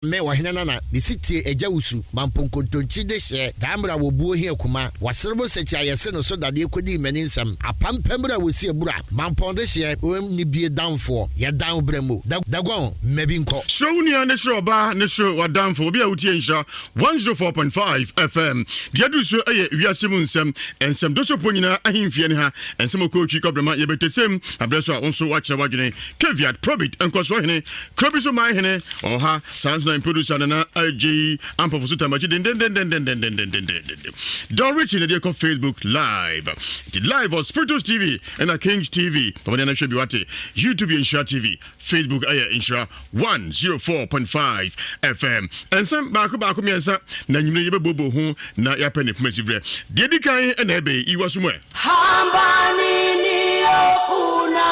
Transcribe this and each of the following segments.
Me ɔhene nana, me setie agya wusu, mampo nkontonkyi dehyeɛ, daa mmerɛ a wɔbuo hia kuma, waserebo sɛkyi a yɛse no so dadeɛ kɔdii m'ani nsɛm, apampam berɛ a wɔsi abura, mampɔn dehyeɛ, oem ne bie danfoɔ, yɛdan wo berɛ mu, da daguan mma bi nkɔ. Suro wo nua ne suro ɔbaa ne suro w'adamfo obi a wotie nhyira 104.5 FM deɛ aduru so yɛ wiase mu nsɛm nsɛm dosopo nyinaa ahemfie ne ha nsɛm okotwi kɔbrɛma yɛbɛtɛsɛm abrɛ so a wo nso woakyerɛ w'adwene caveat probit nkɔsoɔ hene kuro bi so man hene ɔha saa nso na producer nana agye ampɔfo so tamakyi dendendendendendendendendenden Don Richie na deɛ kɔ Facebook live nti live wɔ Spiritus TV ɛna Kings TV pɔmɔden na hwɛ bi wate YouTube yɛ Nhyira TV Facebook ɛyɛ Nhyira 104.5 FM nsɛm baako baako mmiɛnsa na nwumire yɛbɛbobo ho na yɛapɛ ne poma si berɛ deɛ di kan ɛna ɛbɛ yi wa so mu ɛ Hambani niyofuna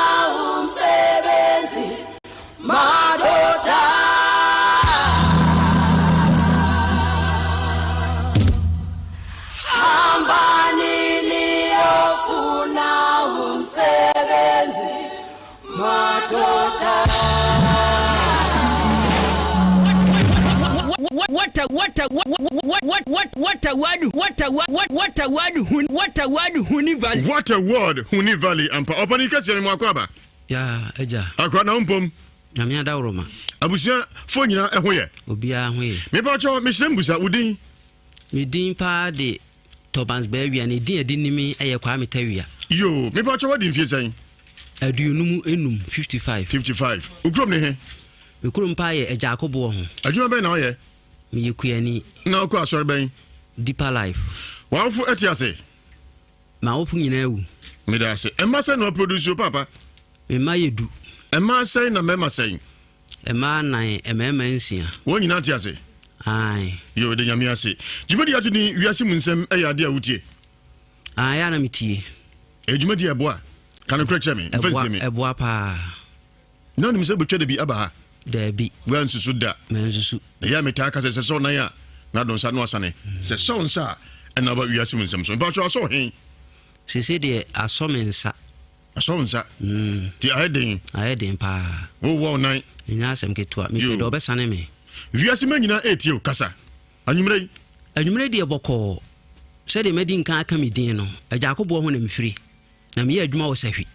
umsebenzi madoda. Hambani niyofuna umsebenzi madoda. What a what a what what what what what a word what a what what a word hun what a word huni valley. What a word Huni Valley ampa ɔpani kɛseɛ me mu akɔ aba Ya agya. Akora na wo mpom. Nyame adaworoma. Abusua foɔ nyinaa ɛho yɛ. Obiara ho yɛ. Mepa kyɛw mesrɛ mbusa wo din. Me din paa de Tɔbans Baawia na edin a ɛde ni me yɛ Kwame Tawia. Yoo mepa kyɛw wadi mfie sɛn? Aduonum enum, 55. 55. Wo kurom ne he? Me kurom paa yɛ Agyakoboɔ ho. Adwuma bɛn na woyɛ? Meyɛ kuani. Na wokɔ asɔre bɛn? Deeper Life. W'awofo ɛte ase? M'awofo nyinaa awu. Meda ase. Mma sɛn na waproduce o paapa? Me mma yɛ du. Mmaa sɛn na mmarima sɛn? Mmaa nnan, mmarima nsia. Wɔn nyinaa te ase? Ae. Yo, yɛda Nyame ase. Dwumadi ato din Wiase Mu Nsɛm yɛ ade a wotie? Ae, a na metie. Ɛyɛ dwumadi a ɛboa? Ka nokorɛ kyerɛ me, mfa nsie me. Ɛboa paa. Na wonim sɛ wobɛtwa da bi aba ha? Daabi. Woansusu da? Mansusu. Na ɛyɛ a metaa ka sɛ, sɛ sɛ ɔnan a, na adɔ nsa na wasane. Sɛ sɛ wo nsa a, ɛna aba wiase mu nsɛm so. Mpakyɛw asɔ he? Sese deɛ asɔ me nsa. Asɔ wo nsa? Mm. Ti ayɛ den? Ayɛ den paa. Wowɔ wo nan? Ɛnyɛ asɛm ketewa. Mepɛ dɛ ɔbɛsane me. Wiase ma nyinaa ɛretie wo kasa. Anwummerɛ yi. Anwummerɛ deɛ bɔkɔɔ. Sɛdeɛ madi nkan aka me din no, Agyakoboɔ ho na mefiri. Na meyɛ adwuma wɔ Sahwi,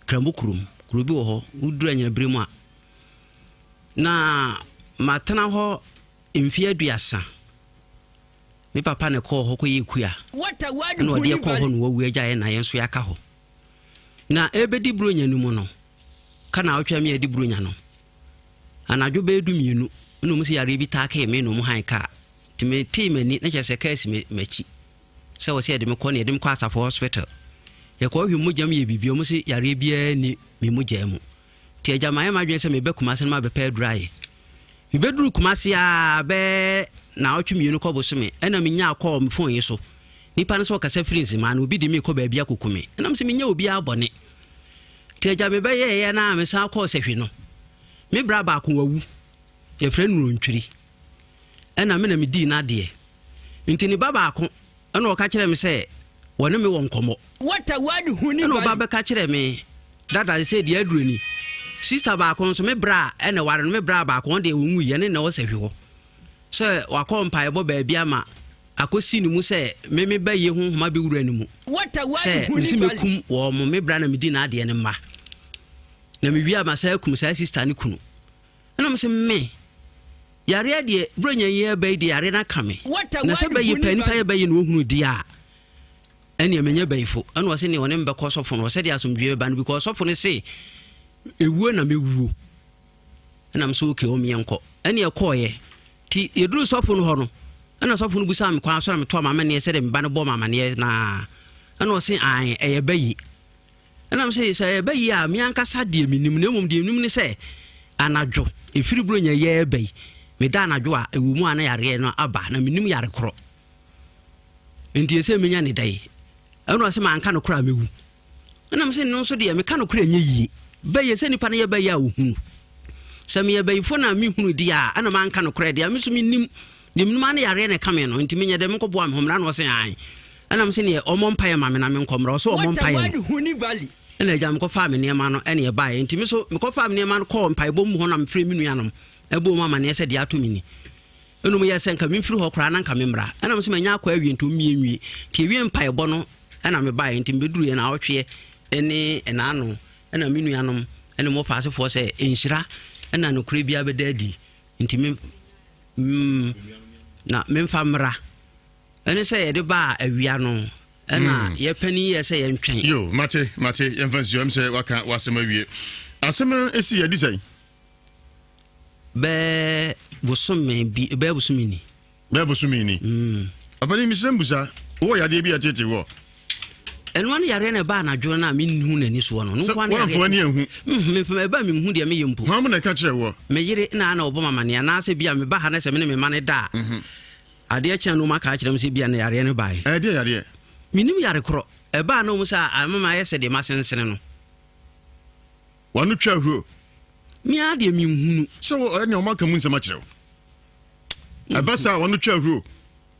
Kramo kurom. Kuro bi wɔ hɔ, woduru anyinabere mu a. Na matena hɔ mfeɛ aduasa. Me papa na ɛkɔɔ hɔ kɔyɛɛ kua. Ɛna ɔde ɛkɔɔ hɔ na wawu agya yɛn na yɛn nso yɛaka hɔ. Na ɛbɛdi buronya no mu no, ka na awotwe me adi buronya no. Anadwo bɛyɛ du mmienu na wɔn sɛ yareɛ bi taakee me na wɔn han kaa. Nti metee m'ani na kyerɛ sɛ kaa si m'akyi sɛ wɔ sɛ yɛde me kɔ na yɛde me kɔ asafo hospital. Yɛkɔ hwɛ mogya mu yɛ biribi wɔn sɛ yareɛ biara ni me mogya mu. Nti agya mayɛ m'adwene sɛ meba Kumase no mabɛpɛ aduru ayɛ. Mebɛduru Kumase a bɛɛ naawɔtwe mmienu kɔ bosome ɛna menyaa kɔɔ me fon yi so. Nipa no sɛ ɔkasa firi Nzemaa no obi de me kɔ baabi akɔku me. Ɛna mesɛ menyɛ obiara bɔne. Nti agya mebɛyɛeɛ na mesan kɔɔ sahwi no. Me bra baako wawu. Yɛfrɛ no Rontwiri. Ɛna me na medii n'adeɛ. Nti ne ba baako ɛna ɔka kyerɛɛ me sɛ wɔne me wɔ nkɔmmɔ. Ɛna ɔba bɛka kyerɛɛ me dada sɛ deɛ aduro ni. Sista baako nso me bra a ɛna ware no me bra baako ɔno deɛ ɔnwui ɛne na ɛwɔ sahwi hɔ sɛ wakɔ mpaebɔ baabi ama akɔsi ne mu sɛ me me ba yie honhom abɛwura ne mu sɛ mesi mɛkum wɔn mo me bra na medi n'adeɛ no mma na mewie a masan akum saa sista no kunu. Ɛna mese me yareɛ deɛ buronya yi ɛba yi deɛ yareɛ no aka me. Na sɛ bɛyi pɛ nipa yɛ bɛyi na ɔhunu deɛ a ɛneɛ menyɛ bɛyifo. Ɛna ɔse neɛ ɔne mbɛkɔ sɔfo no sɛdeɛ asomdwoeɛ bɛba no because sɔfo no se ewuo na mewuo. Ɛna mese okay ɔm yɛnkɔ. Ɛne ɛkɔɔyɛ. Ti yɛduru sɔfo no hɔ no ɛna sɔfo no busaa me kwan so na metoa m'amanneɛ sɛdeɛ me ba no bɔɔ m'amanneɛ naa. Ɛna ɔse ae ɛyɛ bɛyi. Ɛna mese sɛ ɛba yi a, me ankasa deɛ menim, na mmom deɛ menim ne sɛ anadwo, ɛfiri Buronya yi ara ba yi, meda anadwo a, ɛwɔ mu a na yareɛ no aba, na menim yare korɔ. Nti ɛsɛ menya ne dɛn? Ɛna ɔse manka no korɔ a mɛwu. Ɛna mese no nso deɛ meka no korɔ ɛnyɛ yie. Bɛyɛ sɛ nipa no yɛ bɛyɛ a ɔhunu. Sɛ meyɛ bayifo na mehunu deɛ a, ɛna manka no korɛ deɛ a, me nso menim. Deɛ menim ara ne yareɛ na ɛka me no, nti menyɛ dɛ menkɔboa me ho mmra na ɔse ae. Ɛna mese neɛ ɔmmɔ mpaeɛ ma me na menkɔ mmra, ɔse ɔmmɔ mpaeɛ no. Ɛna agya mekɔfaa me nneɛma no ɛne ɛbaeɛ. Nti me nso mekɔfaa me nneɛma no kɔɔ mpaebɔ mu hɔ na mefrɛ me nuanom ɛbɔɔ mu amaneɛ sɛ deɛ ato me ni. Ɛna ɔmo yɛɛ sɛ nka memfiri hɔ koraa na nka memmra. Ɛna mese manya akɔ awie nti ɔmmie nwie. Nti ɛwie mpaebɔ no ɛna mebaeɛ. Nti mebɛduruiɛ naawɔtweɛ ɛne ɛnaano ɛna me nuanom ɛne mo faasefoɔ sɛ nhyira ɛna nokorɛ biara bɛda adi. Nti me mm, na memfa mmra. Ɛne sɛ yɛde baa awia no ɛna mm. yɛpɛni yɛ sɛ yɛntwɛn. Yo, mate, mate, yɛmfa nsuo ɛm sɛ waka w'asɛm awie. Asɛm no ɛsi yɛdi sɛn? Bɛɛ bosome bi, bɛɛ bosome ni. Bɛɛ bosome ni. Mm. Ɔpɛni mesrɛ mbusa, wowɔ yadeɛ bi a ɛtete wɔ? ɛno ne yareɛ na ɛba anadwo no a menhu n'ani soɔ no. Sɛ woamfa ani anhu? Memfa ɛba menhu deɛ meyɛ mpo. Hwan mu na ɛka kyerɛ woɔ? Me yere na na ɔbɔ m'amaneɛ anaasɛ bi a meba ha na sɛ me ne me mma no da a mhm. adeɛ kyɛn no maka akyerɛ m sɛ bi a na yareɛ no baeɛ. Ɛdeɛ yareɛ? Menim yare korɔ. Ɛbaa na ɔmu sɛ ama mayɛ sɛ deɛ masensene no. Wano twa ahuro? Me ara deɛ menhunu. Sɛ ɛne ɔma ka mu nsɛm akyerɛ wo. Ɛba saa wano twa ahuro?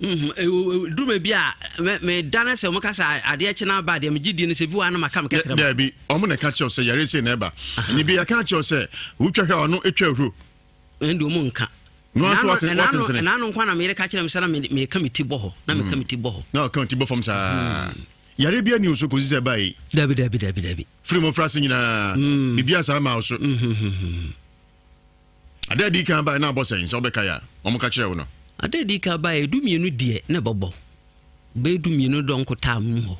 Mhm. Duru bi a meda no sɛ wɔka sɛ adeɛ kye no aba deɛ megye di no sɛ bi wɔ a na maka me kɛtrɛ ma. Daabi, ɔmo na ɛka kyerɛ sɛ yare sei na ɛba. Ne bi yɛka kyerɛ sɛ wotwa hwɛ a ɔno ɛtwa ahuro. Ɛnde ɔmo nka. Ɛnaano nkwa na meyere ka kyerɛ me sɛ na meka me ti bɔ hɔ na meka me ti bɔ hɔ. Na ɔka ti bɔ fam saa. Yare bi ani wo so kɔsi sɛ ɛbae. Dabi dabi dabi dabi. Firi mmɔfra ase nyinaa. Biribi asaa ma wo so. Ada a ɛdi kan bae na abɔ sɛn, sɛ wobɛkae a? Wɔka kyerɛɛ wo no. Ada a ɛdi kan bae, dumienu deɛ na ɛbɛbɔ. Bɛyɛ dumienu dɔnko taa mu hɔ.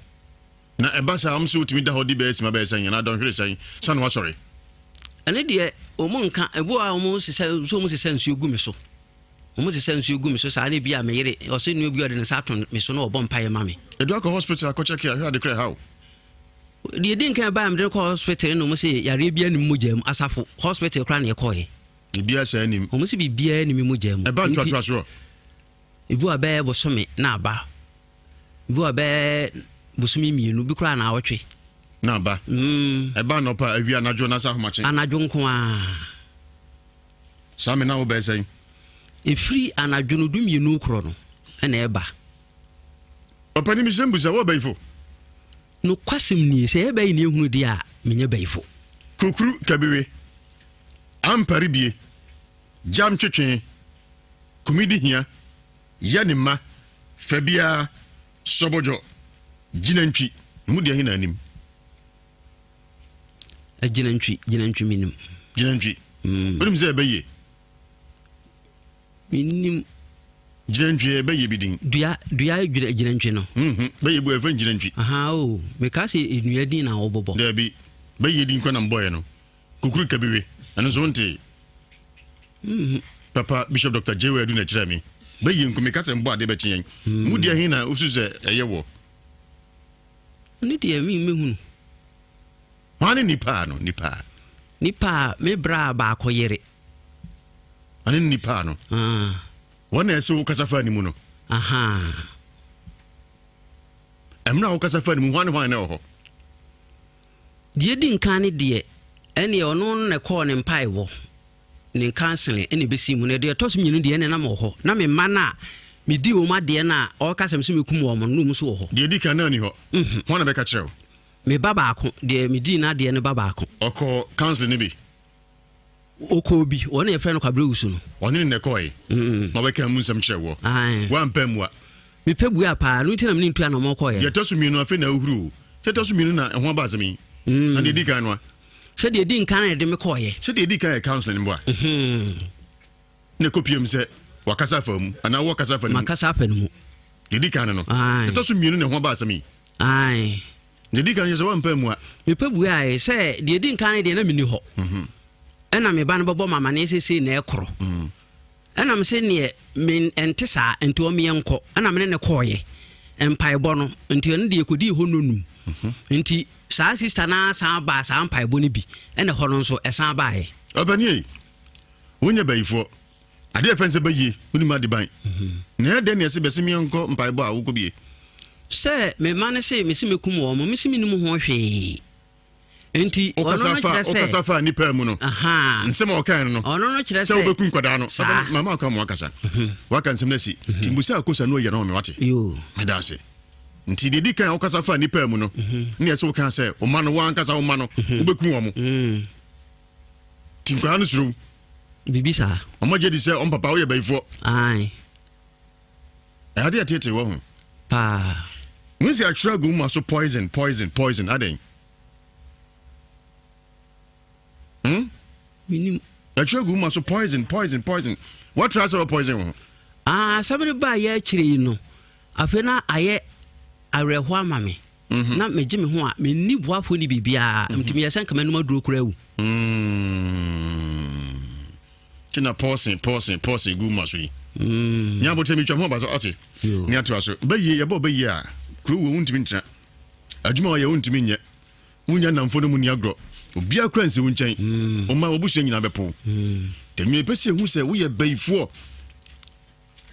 Na ɛba saa, wɔn sɛ wotumi da hɔ di bɛyɛ sima bɛyɛ sɛn anaa dɔnhwere sɛn sa na wasɔre? Ɛno deɛ wɔn nka, ebi wɔ a wɔn sesa nso wɔn sesa nsuo gu me so. Wɔn sesa nsuo gu me so saa na ebi a me yere ɔsɛ nua bi ɔde ne nsa ato me so na ɔbɔ mpaeɛ ma me. Edu akɔ hospital akɔkyɛke ahwɛ ade kora ɛha wo. Deɛ ɛdi nkan ɛbaeɛ a mede no kɔɔ hospital no wɔn se yareɛ biara nim mogya mu asafo hospital koraa na yɛkɔɔeɛ. Biribiara saa nim. Wɔn se biribiara nim mogya mu. Ɛba ntoatoa soɔ. Ebi wɔ bɛyɛ bosome na aba. Ebi wɔ bɛyɛ bosome mmienu bi koraa na awɔtwe. Na aba. Mm. Ɛba anɔpa awia anadwo na sa ahomakye. Anadwo nko ara. Saa me na wo bɛyɛ sɛn? Ɛfiri anadwo no 12 korɔ no ɛna ɛba. Ɔpanin mesrɛ mbusa wo ɔbayifo? Nokwasɛm nie, sɛ ɛyɛ bayi na ehunu deɛ a, menyɛ bayifo. Kukuru kabiwe, ampare bie, gyam twetwee, kumidi hia, yɛ ne mma, fa biara, sɔbɔdwɔ, gyinantwi, mu deɛ he na anim? Gyinantwi, gyinantwi menim. Gyinantwi, mm. Wonim sɛ ɛbɛyie? Mennim. Gyinantwi yɛ bɛyɛ bi din. Dua dua gyina gyinantwi no. Mhm bɛyɛ bu ɛfɛ gyinantwi. Aha o oh, meka sɛ nnua din na wɔbobɔ. Daabi bɛyɛ din kɔ na mbɔɛ no. Kukuru kabiwe ɛno nso wontee. Mhm. Papa Bishop Dr. J. Adu na kyerɛ me. Bɛyɛ nku meka sɛ mbɔ ade bɛkye yɛn. Mm. Mu deɛ he na wosu sɛ ɛyɛ wɔ. Ne deɛ me mehunu. Hwan ne nipa no nipa? Nipa me bra baako yere. Ɔne ne nipa no. Ah. Wɔn na ɛsɛ wokasa fa ne mu no. Aha. Ɛmmerɛ a wokasa fa ne mu hwan ne hwan na ɛwɔ hɔ? Deɛ di nkan ne deɛ ɛneɛ ɔno na ɛkɔɔ ne mpaebɔ ne nkansele ɛna ɛbɛsi mu na deɛ ɛtɔ so mmienu deɛ ɛne nam wɔ hɔ na me mma no a medi wɔn adeɛ no a ɔreka sɛ me so mekum wɔn no na wɔn nso wɔ hɔ. Deɛ di kan na ɔni hɔ. Mhm. Hwan na bɛka kyerɛ wo? Me ba baako deɛ medii n'adeɛ no ba baako. Ɔkɔɔ counseling no bi. Ɔkɔɔ bi, wɔn na yɛfrɛ no Kwabrɛ Wusu no. Ɔne ne na ɛkɔɔe. Na ɔbɛkaa mu nsɛm kyerɛ woɔ. Woampɛ ammua. Mepɛ bua paa, ɛno nti na mene ntu anamɔ kɔeɛ. Deɛ ɛtɔ so mmienu, afei na ahuru o. Deɛ ɛtɔ so mmienu na ɛho aba asɛm yi. Mm. Na deɛ ɛdi kan no a. Sɛdeɛ ɛdi nkan na yɛde me kɔɔyɛ. Sɛdeɛ ɛdi kan yɛ counseling mboa. Na ɛkɔpiem sɛ wakasa afa mu anaa wɔkasa afa no mu. Makasa afa no mu. Deɛ ɛdi kan no no. Ɛtɔ so mmienu na ɛho aba asɛm yi. Deɛ ɛdi kan yɛ sɛ woampɛ mmua. Mepɛ buae sɛ deɛ ɛdi nkan no deɛ na menni hɔ. Mhm. Ɛna me ba no bɛbɔ m'amaneɛ sɛ sei na ɛkorɔ. Mm. Ɛna me se neɛ me ɛnte saa nti ɔmeɛ nkɔ. Ɛna me ne ne kɔɔyɛ mpaebɔ no nti ɛno deɛ ɛkɔdii hɔ nonum. Mhm. Nti saa sista no san baa saa mpaebɔ no bi ɛna ɛhɔ no nso ɛsan baeɛ. Ɔbɛnie wonyɛ bayifoɔ adeɛ fɛn sɛ bɛyie wonim ade ban mhm. na ɛyɛ dɛn ne ɛse bɛse meɛnkɔ mpaebɔ a wokɔ bie. Sɛ me mma no se mese mɛkum wɔn mo mese menim ho hwee. Nti ɔno no kyerɛ sɛ wokasa fa nipa mu no nsɛm a ɔkae no ɔno no kyerɛ sɛ wobɛku nkwadaa no mama ɔka mo akasa mhm. waka nsɛm no asi mhm. nti mbusa akosa no ɔyɛ no ɔme wate meda ase nti deɛ di kan a wokasa fa nipa mu no mhm. ne ɛsɛ woka sɛ ɔma no wankasa woma no wobɛku wɔ mo nti nkwadaa no suro biribi saa ɔmo gye di sɛ ɔmo papa woyɛ bayifoɔ ɛade ɛtete wɔ ho paa mo si atwerɛ agu mu so poison poison poison adɛn hmm? menim atwerɛ agu mu so poison poison poison wɔtra sɛ wɔ poison wɔ ho ah, asɛm no baa yɛ akyire yi no afei na ayɛ awerɛhoɔ ama me mhm. na megye me ho a menni boafoɔ ne biribiaa mhm. nti meyɛ sɛ nka manom aduro kora awu mm. Ti na pɔɔsen pɔɔsen pɔɔsen gu mu aso yi. Mm. Nya abotire metwa ho aba so ɔte. Ne atoa so. Bɛyie yɛbɔ bɛyie a kuro wɔ wontumi ntena. Adwuma ɔyɛ wontumi nyɛ. Wonya nnamfo no mu ni agorɔ. Obiara kura nsi wo nkyɛn. Mm. Ɔma wabusua nyinaa bɛpo. Mm. Tɛnwene pɛ sɛ ehu sɛ woyɛ bayifoɔ.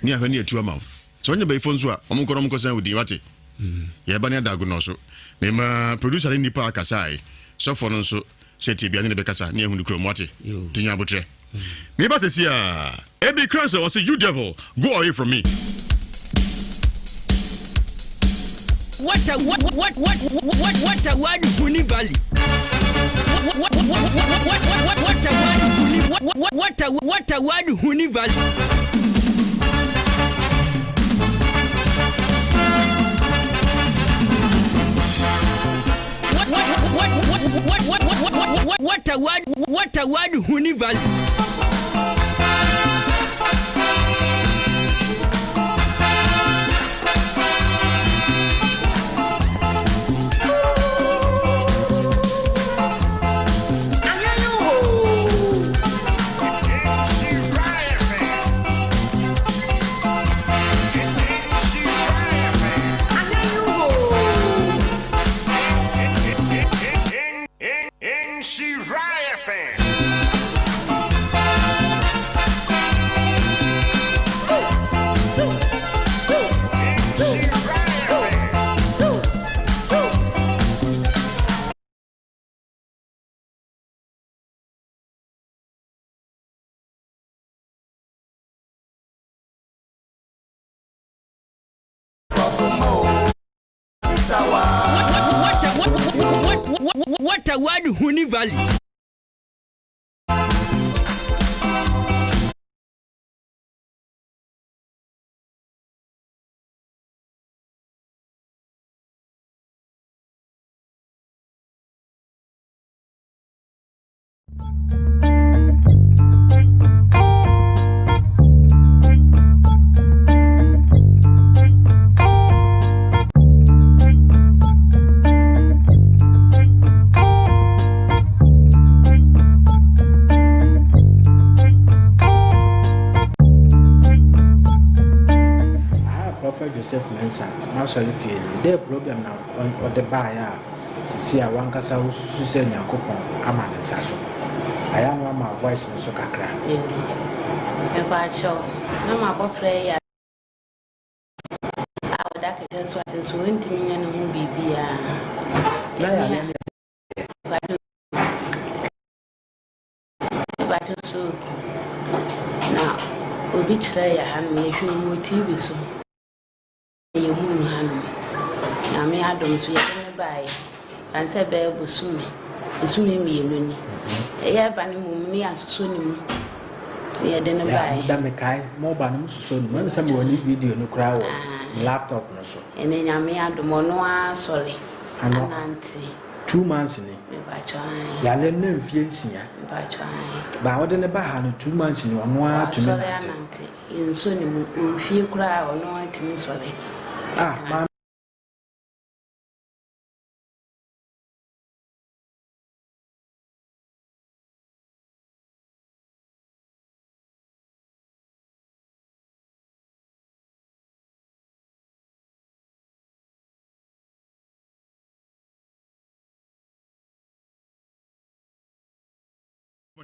Ne ahwɛ ne atu ama wo. Sɛ ɔnyɛ bayifo nso a, wɔn nkɔ na wɔn nkɔsan wo din, wate? Yɛba ne adago nɔ so. Mema producer ne nipa akasae. Sɔfo no nso, sɛ tie bia ne ne bɛkasa ne ahu ne kurom, wate? Nti nya abotrɛ. Meba sɛsi a, Ebi kra sɛ ɔse, you devil, go away from me. What a what what what what what a word Huni Valley. What what what what what what a word Huni what what a what a word Huni Valley. What what what what what what what what what a word what a word Huni Valley. What a word Huni Valley. Aha Prophet Joseph Mensah n'asɔre fie ni. Dɛ problem na ɔde baeɛ a sisi a wankasa wosusu sɛ Nyankopɔn ama ne nsa so. Ayɛ a na wama voice no so kakra. Mepakyɛw, na m'abɔfra yi yare a ɔda kɛtɛ so a kyerɛ sɛ ɔntumi nyɛ ne ho biribiara. Na yareɛ no yɛ Mepakyɛw stroke. Na obi kyerɛɛ yɛ hanom, yɛhwɛ wɔ TV so. Yɛhuu no hanom. Nyame adom so yɛde no baeɛ. Ansɛ bɛyɛ bosome, bosome mmienu ni. Ɛyɛ ba no mmom ne yɛasosɔ ne mu na yɛde no baeɛ. Da mekae, moba no mososɔ ne mu. Ɛm sɛ mewɔ ne video no koraa wɔ me laptop no so. Ɛnɛ Nyame adom ɔno ara asɔre anante. 2 months ni. Mepakyɛw ae. Yare no na mfie nsia. Mepakyɛw ae. Ba wode ne ba ha no 2 months ni ɔno ara tumi Wasɔre nante. anante. Yɛnsɔ ne mu. Wɔ fie koraa ɔno ara tumi sɔre. Ah, maame.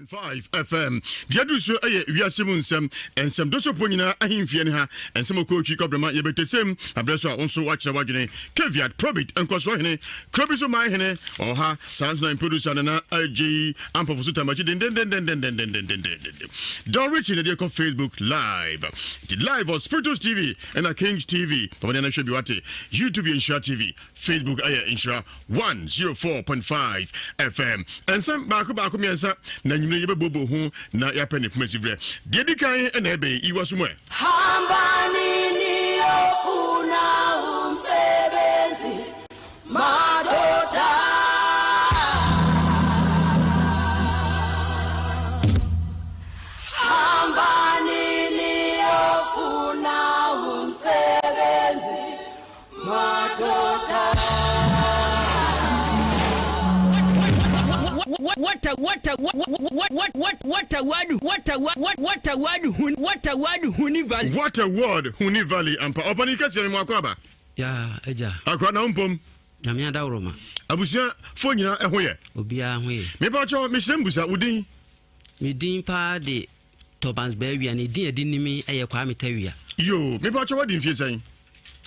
5 FM. Deɛ aduru so yɛ wiase mu nsɛm. Nsɛm dosopo nyinaa ahemfie ne ha. Nsɛm okotwi kɔbrɛma yɛbɛtɛsɛm. Abrɛ so a wo nso woakyerɛ w'adwene. Caveat probit nkɔsoɔ hene. Kuro bi so man hene. Ɔha saa nso na producer nana agye ampɔfo so tamakyi dendendendendendendendendenden. Don Richie na deɛ kɔ Facebook live. Nti live wɔ Spiritus TV ɛna Kings TV. Papa ne anahwɛ bi wate. YouTube yɛ Nhyira TV. Facebook ɛyɛ Nhyira 104.5 FM. Nsɛm baako baako mmiɛnsa na nwumire yɛbɛbobo ho na yɛapɛ ne poma siberɛ. Deɛ di kan ɛna ɛbɛn iwa so mu ɛ. Hambani niyofuna umsebenzi madoda. Hambani niyofuna umsebenzi madoda. What a what a what what what what what a word what a what what a word hun what a word huni valley. What a word Huni Valley ampa. Ɔpani kɛseɛ me mu akɔ aba. Ya agya. Akora na wompom. Nyame adaworoma. Abusua fo nyinaa ɛho yɛ. Obiara ho yɛ. Mepa kyɛw mesrɛ mbusa wo din. Me din paa de Tobans Baawia ne din a ɛde nimi ɛyɛ Kwame Tawia. Yo, mepa kyɛw wadi mfie sɛn?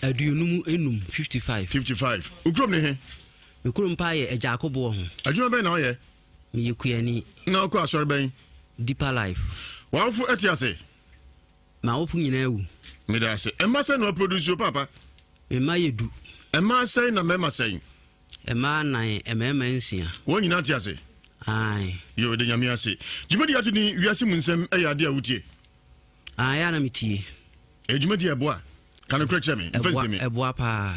55 55. 55. Wo kurom ne he? Me kurom paa yɛ Agya-Akoboɔ ho. Adwuma bɛn na woyɛ? Meyɛ kuani. Na wokɔ asɔre bɛn? Deeper Life. W'awofo ɛte ase? M'awofo nyinaa awu. Meda ase. Mma sɛn na waproduce o papa? Me mma yɛ du. Mmaa sɛn na mmarima sɛn? Mmaa 4, mmarima 6. Wɔn nyinaa te ase? Ae. Yo, de Nyame ase. Dwumadi ato din Wiase mu nsɛm ɛyɛ ade a wotie? Ae, a na metie. Ɛyɛ dwumadi a ɛboa? Ka nokorɛ kyerɛ me, mfa nsie me. Ɛboa paa.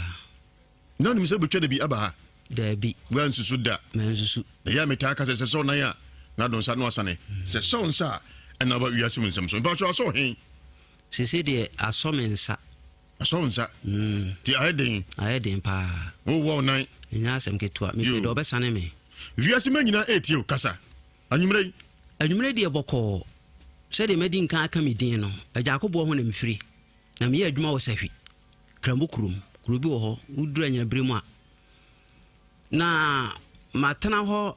Na wonim sɛ wobɛtwa da bi aba ha? Daabi. Woansusu da? Mansusu. Na ɛyɛ a metaa ka sɛ, sɛ sɛ ɔnan a, na ado nsa na wasane. Sɛ sɛ wo nsa a, ɛna aba wiase mu nsɛm so. Mpakyɛw, asɔ he? Sese deɛ asɔ me nsa. Asɔ wo nsa? Nti ayɛ den? Ayɛ den paa. Wowɔ wo nan? Ɛnyɛ asɛm ketewa. Mepɛ deɛ ɔbɛsane me. Wiase ma nyinaa ɛretie o, kasa. Anwummerɛ yi. Anwummerɛ deɛ bɔkɔɔ. Sɛdeɛ madi nkan aka me din no, Agya-Akoboɔ ho na mefiri. Na meyɛ adwuma wɔ Sahwi, Krambo kurom. Kuro bi wɔ hɔ, woduru anyinabere mu a. Na matena hɔ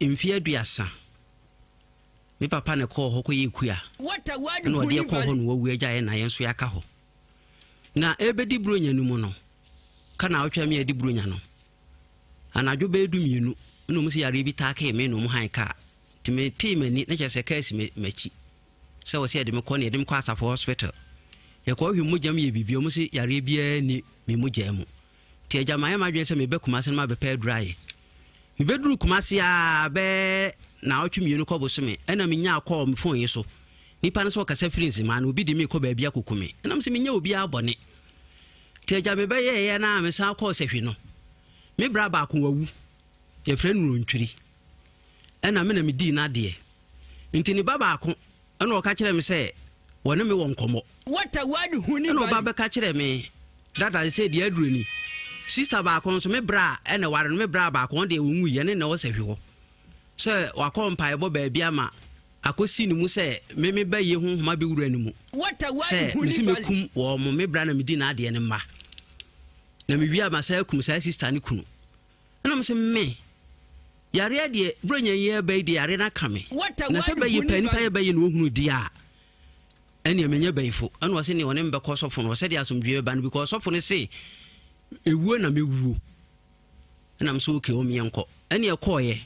mfeɛ 30. Me papa na ɛkɔɔ hɔ kɔyɛ kua. Ɛna ɔde ɛkɔɔ hɔ na wawu agya yɛ na yɛn nso yɛaka hɔ. Na ɛbɛdi buronya no mu no, ka na awotwa mi adi buronya no. Anadwo bɛyɛ 12 na ɔmu sɛ yareɛ bi taakee me na ɔmu han kaa. Nti metee m'ani na kyerɛ sɛ kaa si m'akyi. Sɛ wɔ sɛ yɛde me kɔ ne yɛde me kɔ asafo hospital. Yɛkɔ hwɛ mogya mu yɛ biribi, ɔmu sɛ yareɛ biara ni me mogya mu. Nti agya mayɛ m'adwene sɛ mebɛ Kumase no mabɛpɛ aduru ayɛ. Mebɛduru Kumase a bɛɛ na awotwe mmienu kɔ bosome ɛna menyaa kɔɔ me phone yi so. Nipa no sɛ ɔkasa firi Nzemaa no obi de me kɔ baabi akɔku me. Ɛna mesɛ menyɛ obiara bɔne. Nti agya mebɛyɛeɛ na mesan kɔɔ Sahwi no. Me bra baako wawu. Yɛfrɛ no Rontwiri. Ɛna me na medii n'adeɛ. Nti ne ba baako ɛna ɔka kyerɛ me sɛ wɔne me wɔ nkɔmmɔ. Ɛna ɔba bɛka kyerɛ me dada sɛ deɛ aduro ni. Sista baako nso me bra ɛna ware no me bra baako ɔno deɛ ɔnwui ɛne na ɛwɔ Sahwi hɔ. Sɛ wakɔ mpaebɔ baabi ama akɔsi ne mu sɛ me me ba yie honhom abɛwura ne mu. Sɛ mesi mɛkum wɔn mo me bra na medi n'adeɛ no mma. Na mewie a masa akum saa sista ne kunu. Ɛna mo sɛ me yareɛ deɛ buronya yi ɛbɛ yi deɛ yareɛ no aka me. Na sɛ bɛyɛ pɛ nipa yɛ bɛyɛ na wɔhunu deɛ a ɛneɛ menyɛ bɛyifo. Ɛna ɔse neɛ ɔne me bɛkɔ sɔfo no sɛdeɛ asomdwoeɛ bɛba no because sɔfo no se ewuo na mewuo. Ɛna me sɛ okay wɔn yɛnkɔ. Ɛne ɛkɔɔyɛ.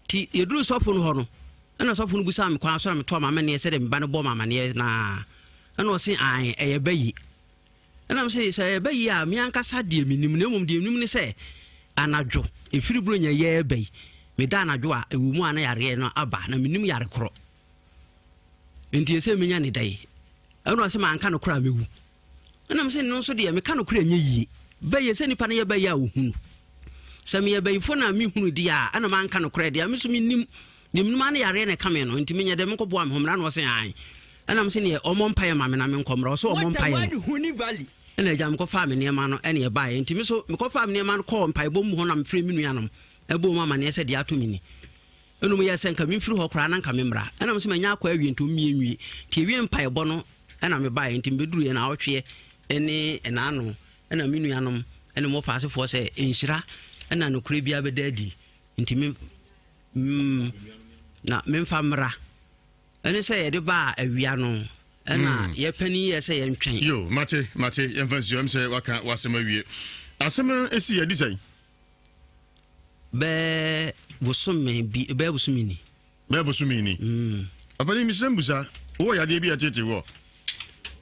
Ti yɛduru sɔfo no hɔ no ɛna sɔfo no busaa me kwan so na metoa m'amanneɛ sɛdeɛ me ba no bɔ m'amanneɛ naa. Ɛna ɔse ae ɛyɛ bɛyi. Ɛna me sɛ sɛ ɛyɛ bɛyi a me ankasa deɛ menim na mmom deɛ menim ne sɛ anadwo ɛfiri buronya yɛ bɛyi meda anadwo a ɛwɔ mu a na yareɛ no aba na menim yare korɔ nti ɛsɛ menya ne da yi. Ɛna ɔsɛ manka no korɔ a mɛwu. Ɛna me sɛ no nso deɛ meka no korɔ ɛnyɛ yie bɛyɛ sɛ nipa no yɛ bɛyɛ a ɔhunu. Sɛ meyɛ bayifo na mehunu deɛ a, ɛna manka nokorɛ deɛ a, me nso mennim. Deɛ menim ara ne yareɛ na ɛka me no, nti menyɛ dɛ menkɔboa me ho mmra na ɔse ae. Ɛna mese neɛ ɔmmɔ mpaeɛ ma me na menkɔ mmra, ɔse ɔmmɔ mpaeɛ no. Ɛna agya mekɔfaa me nneɛma no ɛne ɛbaeɛ. Nti me nso mekɔfaa me nneɛma no kɔɔ mpaebɔ mu hɔ na mefrɛ me nuanom ɛbɔɔ mu amaneɛ sɛ deɛ ato me ni. Ɛna ɔmo yɛɛ sɛ nka memfiri hɔ koraa na nka memmra. Ɛna mese manya akɔ awie nti ɔmmie nwie. Nti ɛwie mpaebɔ no ɛna mebaeɛ. Nti mebɛduruiɛ naawɔtweɛ ne ɛnaano ɛna me nuanom ɛne mo faasefoɔ sɛ nhyira ɛna nokorɛ biara bɛda adi nti me mm, na memfa mmra. Ɛne sɛ yɛde baa awia no ɛna mm. yɛpɛni yɛ sɛ yɛntwɛn. Yo, mate, mate, yɛmfa nsuo ɛm sɛ waka w'asɛm awie. Asɛm no ɛsi yɛdi sɛn? Bɛɛ bosome bi bɛɛ bosome ni. Bɛɛ bosome ni. Mm. Ɔpɛni mesrɛ mbusa wowɔ yadeɛ bi a ɛtete wɔ.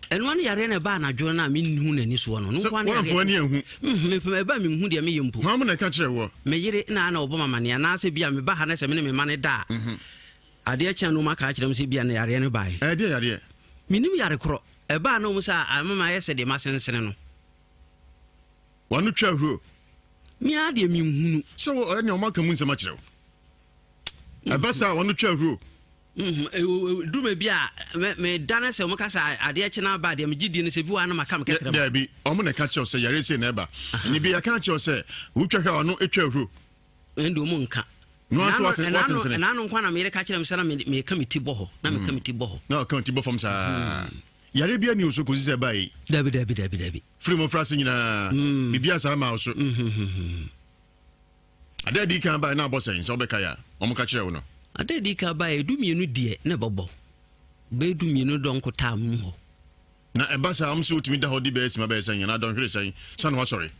Ɛno ano yareɛ na ɛba anadwo no a menhu n'ani soɔ no. Sɛ woamfa ani anhu. Mefam ɛba menhu deɛ meyɛ mpo. Hwan mo na ɛka kyerɛ woɔ? Me yere na na ɔbɔ m'amaneɛ anaasɛ bi a meba ha na sɛ me ne me mma no da a. Mhm. Adeɛ kyɛn no maka akyerɛ m sɛ bi a na yareɛ no baeɛ. Ɛdeɛ yareɛ? Menim yare korɔ. Ɛbaa na ɔmu sɛ ama mayɛ sɛ deɛ masensene no. W'ano twa ahuro. Me ara deɛ menhunu. Sɛ wo ɛne ɔmo aka mu nsɛm akyerɛ wo. Ɛba saa w'ano twa ahuro. Duru bi a meda no sɛ ɔmo ka sɛ adeɛ kye no aba deɛ megye die no sɛ bi wɔ ano maka me kɛtrɛ. Daabi, ɔmo na ɛka kyerɛ wo sɛ yare sei na ɛba. Ɛnyɛ bi yɛka kyerɛ wo sɛ wotwa hwɛ a w'ano twa ahuro. Ɛnde ɔmo nka. Ɛnaano nkwa na meyere ka kyerɛ me sɛ na meka me ti bɔ hɔ na meka me ti bɔ hɔ. Na ɔka ti bɔ fam saa. Yare bi ani wo so kɔsi sɛ ɛbaa yi. Dabi dabi dabi dabi. Firi mmɔfra ase nyinaa mm. biribi asaa maa wo so. Mm-hmm. Ade adi kan bae na abɔ sɛn sɛ wobɛkae a wɔn ka kyerɛ wo no. Ade adi kan bae edu mmienu deɛ na ɛbɛbɔ bɛyɛ du mmienu dɔnko taa mu hɔ. Na ɛba saa wɔn sɛ wotumi da hɔ di bɛyɛ sima bɛyɛ sɛn anaa dɔnhwere sɛn san wasɔre.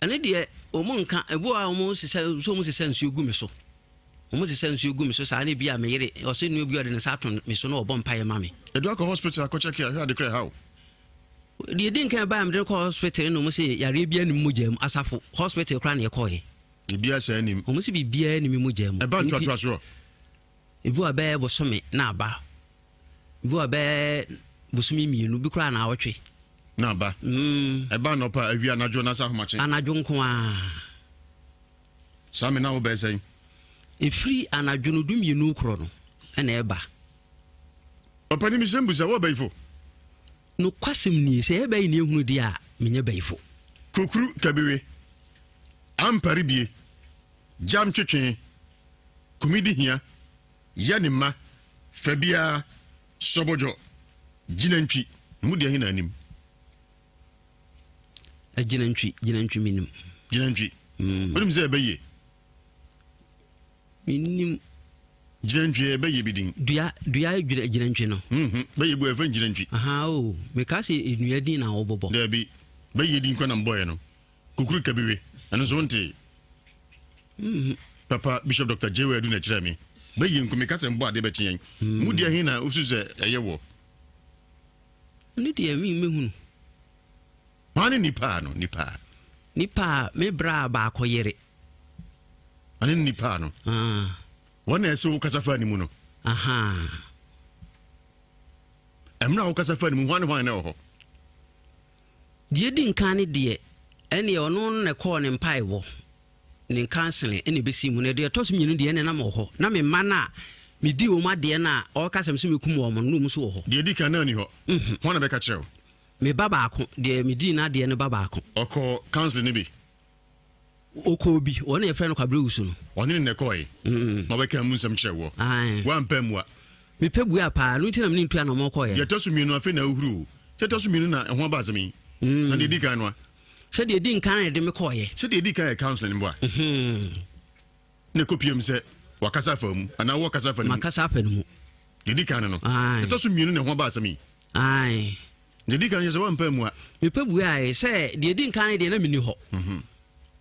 Ɛne deɛ wɔn nka ebi wɔ a wɔn sisa nso wɔn sisa nsuo gu me so. Wɔn sesa nsuo gu me so saa na ebi a me yere ɔsɛ nua bi ɔde ne nsa ato me so na ɔbɔ mpaeɛ ma me. Edu akɔ hospital akɔ check ahwɛ ade kora ɛha o. Deɛ edi nkan baa mede kɔ hospital na wɔn sɛ yareɛ bi anim mogya mu asafo hospital koraa na yɛkɔɔɛ. Biribiara saa anim. Wɔn sɛ biribiara anim mogya mu. Ɛba ntoatoasoɔ. Ebi wɔ bɛyɛ bosome na aba. Ebi wɔ bɛyɛ bosome mmienu bi koraa na awɔtwe. Na aba. Mm. Ɛba anɔpa awia anadwo na sa ahomakye. Anadwo nko ara. Saa me na wo bɛyɛ sɛn? Ɛfiri anadwo no dumienu korɔ no ɛna ɛba. Ɔpani mesɛ mbusa wɔ bayifo? Nokwasɛm nie, sɛ ɛyɛ bayi ne ehunu deɛ a, menyɛ bayifo. Kukuru kabiwe, ampare bie, gyam twetwe, kumidi hia, yɛ ne mma, fa biara, sɔbɔdwɔ, gyinantwi, mu deɛ he na anim? Gyinantwi, gyinantwi menim. Gyinantwi. Mm. Wonim sɛ ɛbɛyie? Menim. Gyinantwi ɛbɛyie bi din. Dua dua gyina gyinantwi no. Mhm. Bɛyɛ bu ɛfɛ gyinantwi. Aha o, meka sɛ nnua din na wɔbɔbɔ. Daabi, bɛyɛ din kɔ na mbɔɛ no. Kukuru kabiwe, ɛno nso wontee. Mhm. Papa Bishop Dr. J. Adu na ɛkyerɛ me. Bɛyɛ nko meka sɛ mbɔ adeɛ bɛkye yɛn. Mm. Mu deɛ he na wosu sɛ ɛyɛ wɔ? Ne deɛ mi mehunu. Hwan ne nipa no nipa? Nipa a me bra baako yere. Ɔne nipa no. Ah. Wɔn na ɛsɛ wo kasa fa ne mu no. Aha. Ɛmuna wo kasa fa ne mu hwan ne hwan na ɛwɔ hɔ? Deɛ di nkan ne deɛ ɛneɛ ɔno na ɛkɔɔ ne mpaebɔ. Ne nkansene na ɛbɛsii mu. Na deɛ ɛtɔ so mmienu deɛ, ɛnna na mewɔ hɔ. Na me mma no a medii wɔn adeɛ no a ɔreka sɛ me sɛ mɛkum wɔn no, na wɔn nso wɔ hɔ. Deɛ ɛdi kan, na ɔnni hɔ. Mhm. Hwan na bɛka kyerɛ wo? Me ba baako, deɛ medii n'adeɛ no ba baako. Ɔkɔɔ counseling no bi? Ɔkɔɔ bi, wɔn na yɛfrɛ no Kwabrɛ Wusu no. Ɔne ne na ɛkɔɔe? Mm. Na ɔbɛka mu nsɛm kyerɛ woɔ? Ae. Woampɛ ammua? Mepɛ bua paa, ɛno nti na me ne ntua na wɔkɔeɛ. Deɛ ɛtɔ so mmienu, afei na wohuru o. Deɛ ɛtɔ so mmienu na ɛho aba asɛm yi. Mm. Na deɛ ɛdi kan no a? Sɛdeɛ ɛdi nkan na ɛde me kɔɔyɛ. Sɛdeɛ ɛdi kan yɛ counseling mboa. Mhm. Na ɛkɔpiem sɛ wakasa afa mu anaa wɔkasa afa no mu. Makasa afa no mu. Deɛ ɛdi kan no no. Ae. Ɛtɔ so mmienu na ɛho aba asɛm yi. Ae. Deɛ ɛdi kan yɛ sɛ wampɛ mmua. Mepɛ buae sɛ deɛ ɛdi nkan no deɛ na menni hɔ. Mhm.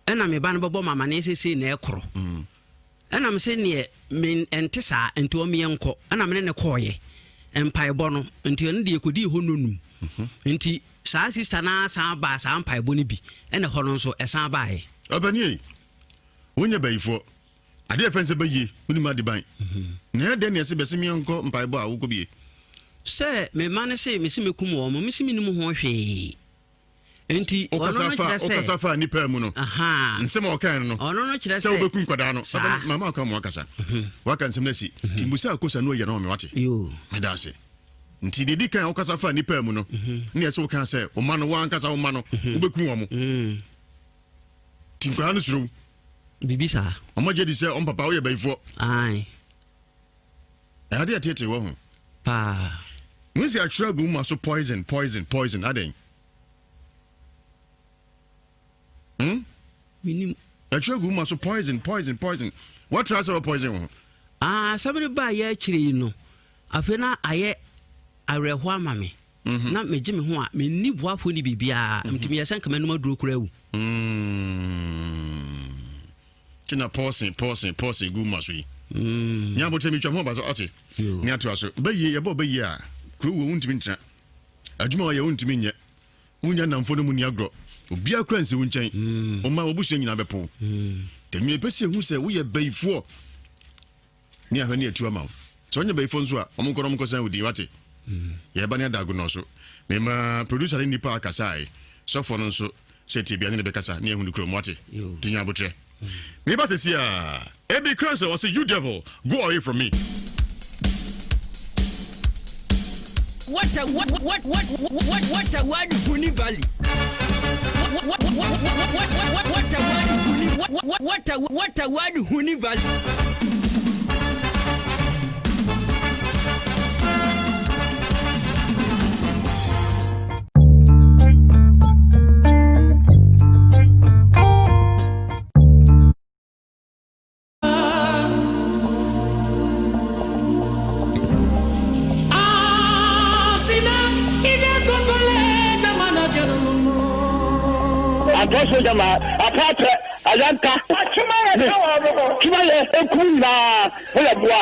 Ɛna me ba no bɛbɔ me amaneɛ sɛ sei na ɛkorɔ. Mm. Ɛna me se neɛ me ɛnte saa nti ɔmo yɛ nkɔ ɛna me ne ne kɔɔyɛ mpaebɔ no nti ɛno deɛ yɛkɔdii hɔ nonum mhm. nti saa sista no asan baa saa mpaebɔ no bi ɛna ɛhɔ no nso ɛsan baeɛ. Ɔbɛnie wonyɛ bayifoɔ adeɛ fɛn sɛ bɛyie wonim ade ban mhm. na ɛyɛ dɛn ne ɛsɛ bɛsɛ meɛnkɔ mpaebɔ a wokɔ bie sɛ me ma no se mese mɛkum wɔn mo mese menim ho hwee. Nti ɔno no kyerɛ sɛ ɔkasa fa nipa mu no nsɛm a ɔkae no ɔno no kyerɛ sɛ wobɛku nkwadaa no mama ɔka mu akasa mhm. waka nsɛm no asi mhm. nti mbusa akosa no ɔyɛ no ɔme wate meda ase nti deɛ di kan wokasa fa nipa mu no mhm. ne ɛsɛ woka sɛ ɔma no wankasa woma no wobɛku wɔ mo nti nkwadaa no suro biribi saa ɔmɔgye di sɛ ɔmpapa woyɛ bayifoɔ ɛade ɛtete wɔ ho paa mo si atwerɛ agu mu ma so poison poison poison adɛn Hmm? Menim. Ɛtwerɛ gu ma so poison poison poison. Wɔtra sɛ wɔ poison wo ho. Ah, asɛm no baa yɛ akyire yi no, afei na ayɛ awerɛhoɔ ama me. Mm -hmm. Na megye me ho a menni boafoɔ ne biribiara. Mm -hmm. Nti meyɛ sɛ nka m'anom aduro koraa awu. Mm. Nti na poison poison poison gu ma so yi. Mm. Nya abotɛ metwa ho aba so ɔte. Ne atoa so. Bɛyie yɛbɔ bɛyie a kuro wɔ wontumi ntena. Adwuma ɔyɛ wontumi nyɛ. Wonnya nnamfo ne mo nni agorɔ. Obiara kura nsi wo nkyɛn. Mm. Wo mma w'abusua nyinaa bɛpo wo. Mm. Tɛnwene pɛ sɛ ehu sɛ woyɛ bayifoɔ ne ahwɛ ne atu ama wo. Sɛ wonyɛ bayifoɔ nso a, wɔn nkɔ na wɔn nkɔsan wo din wate. Mm. Yɛba ne ada agonɔ so. Mema producer ne nipa akasae. Sɔfoɔ no nso sɛ tie bia ne ne bɛkasa ne ahu ne kurom wate. Tinya abotrɛ. Meba sɛsi a. Ebi kra sɛ ɔse you devil go away from me. What a what what what what what a word Huni Valley. What what what what what what a word Huni what what a what a word Huni Valley. Ayanka ne Twimayɛ nkum nyinaa moyɛ mmoa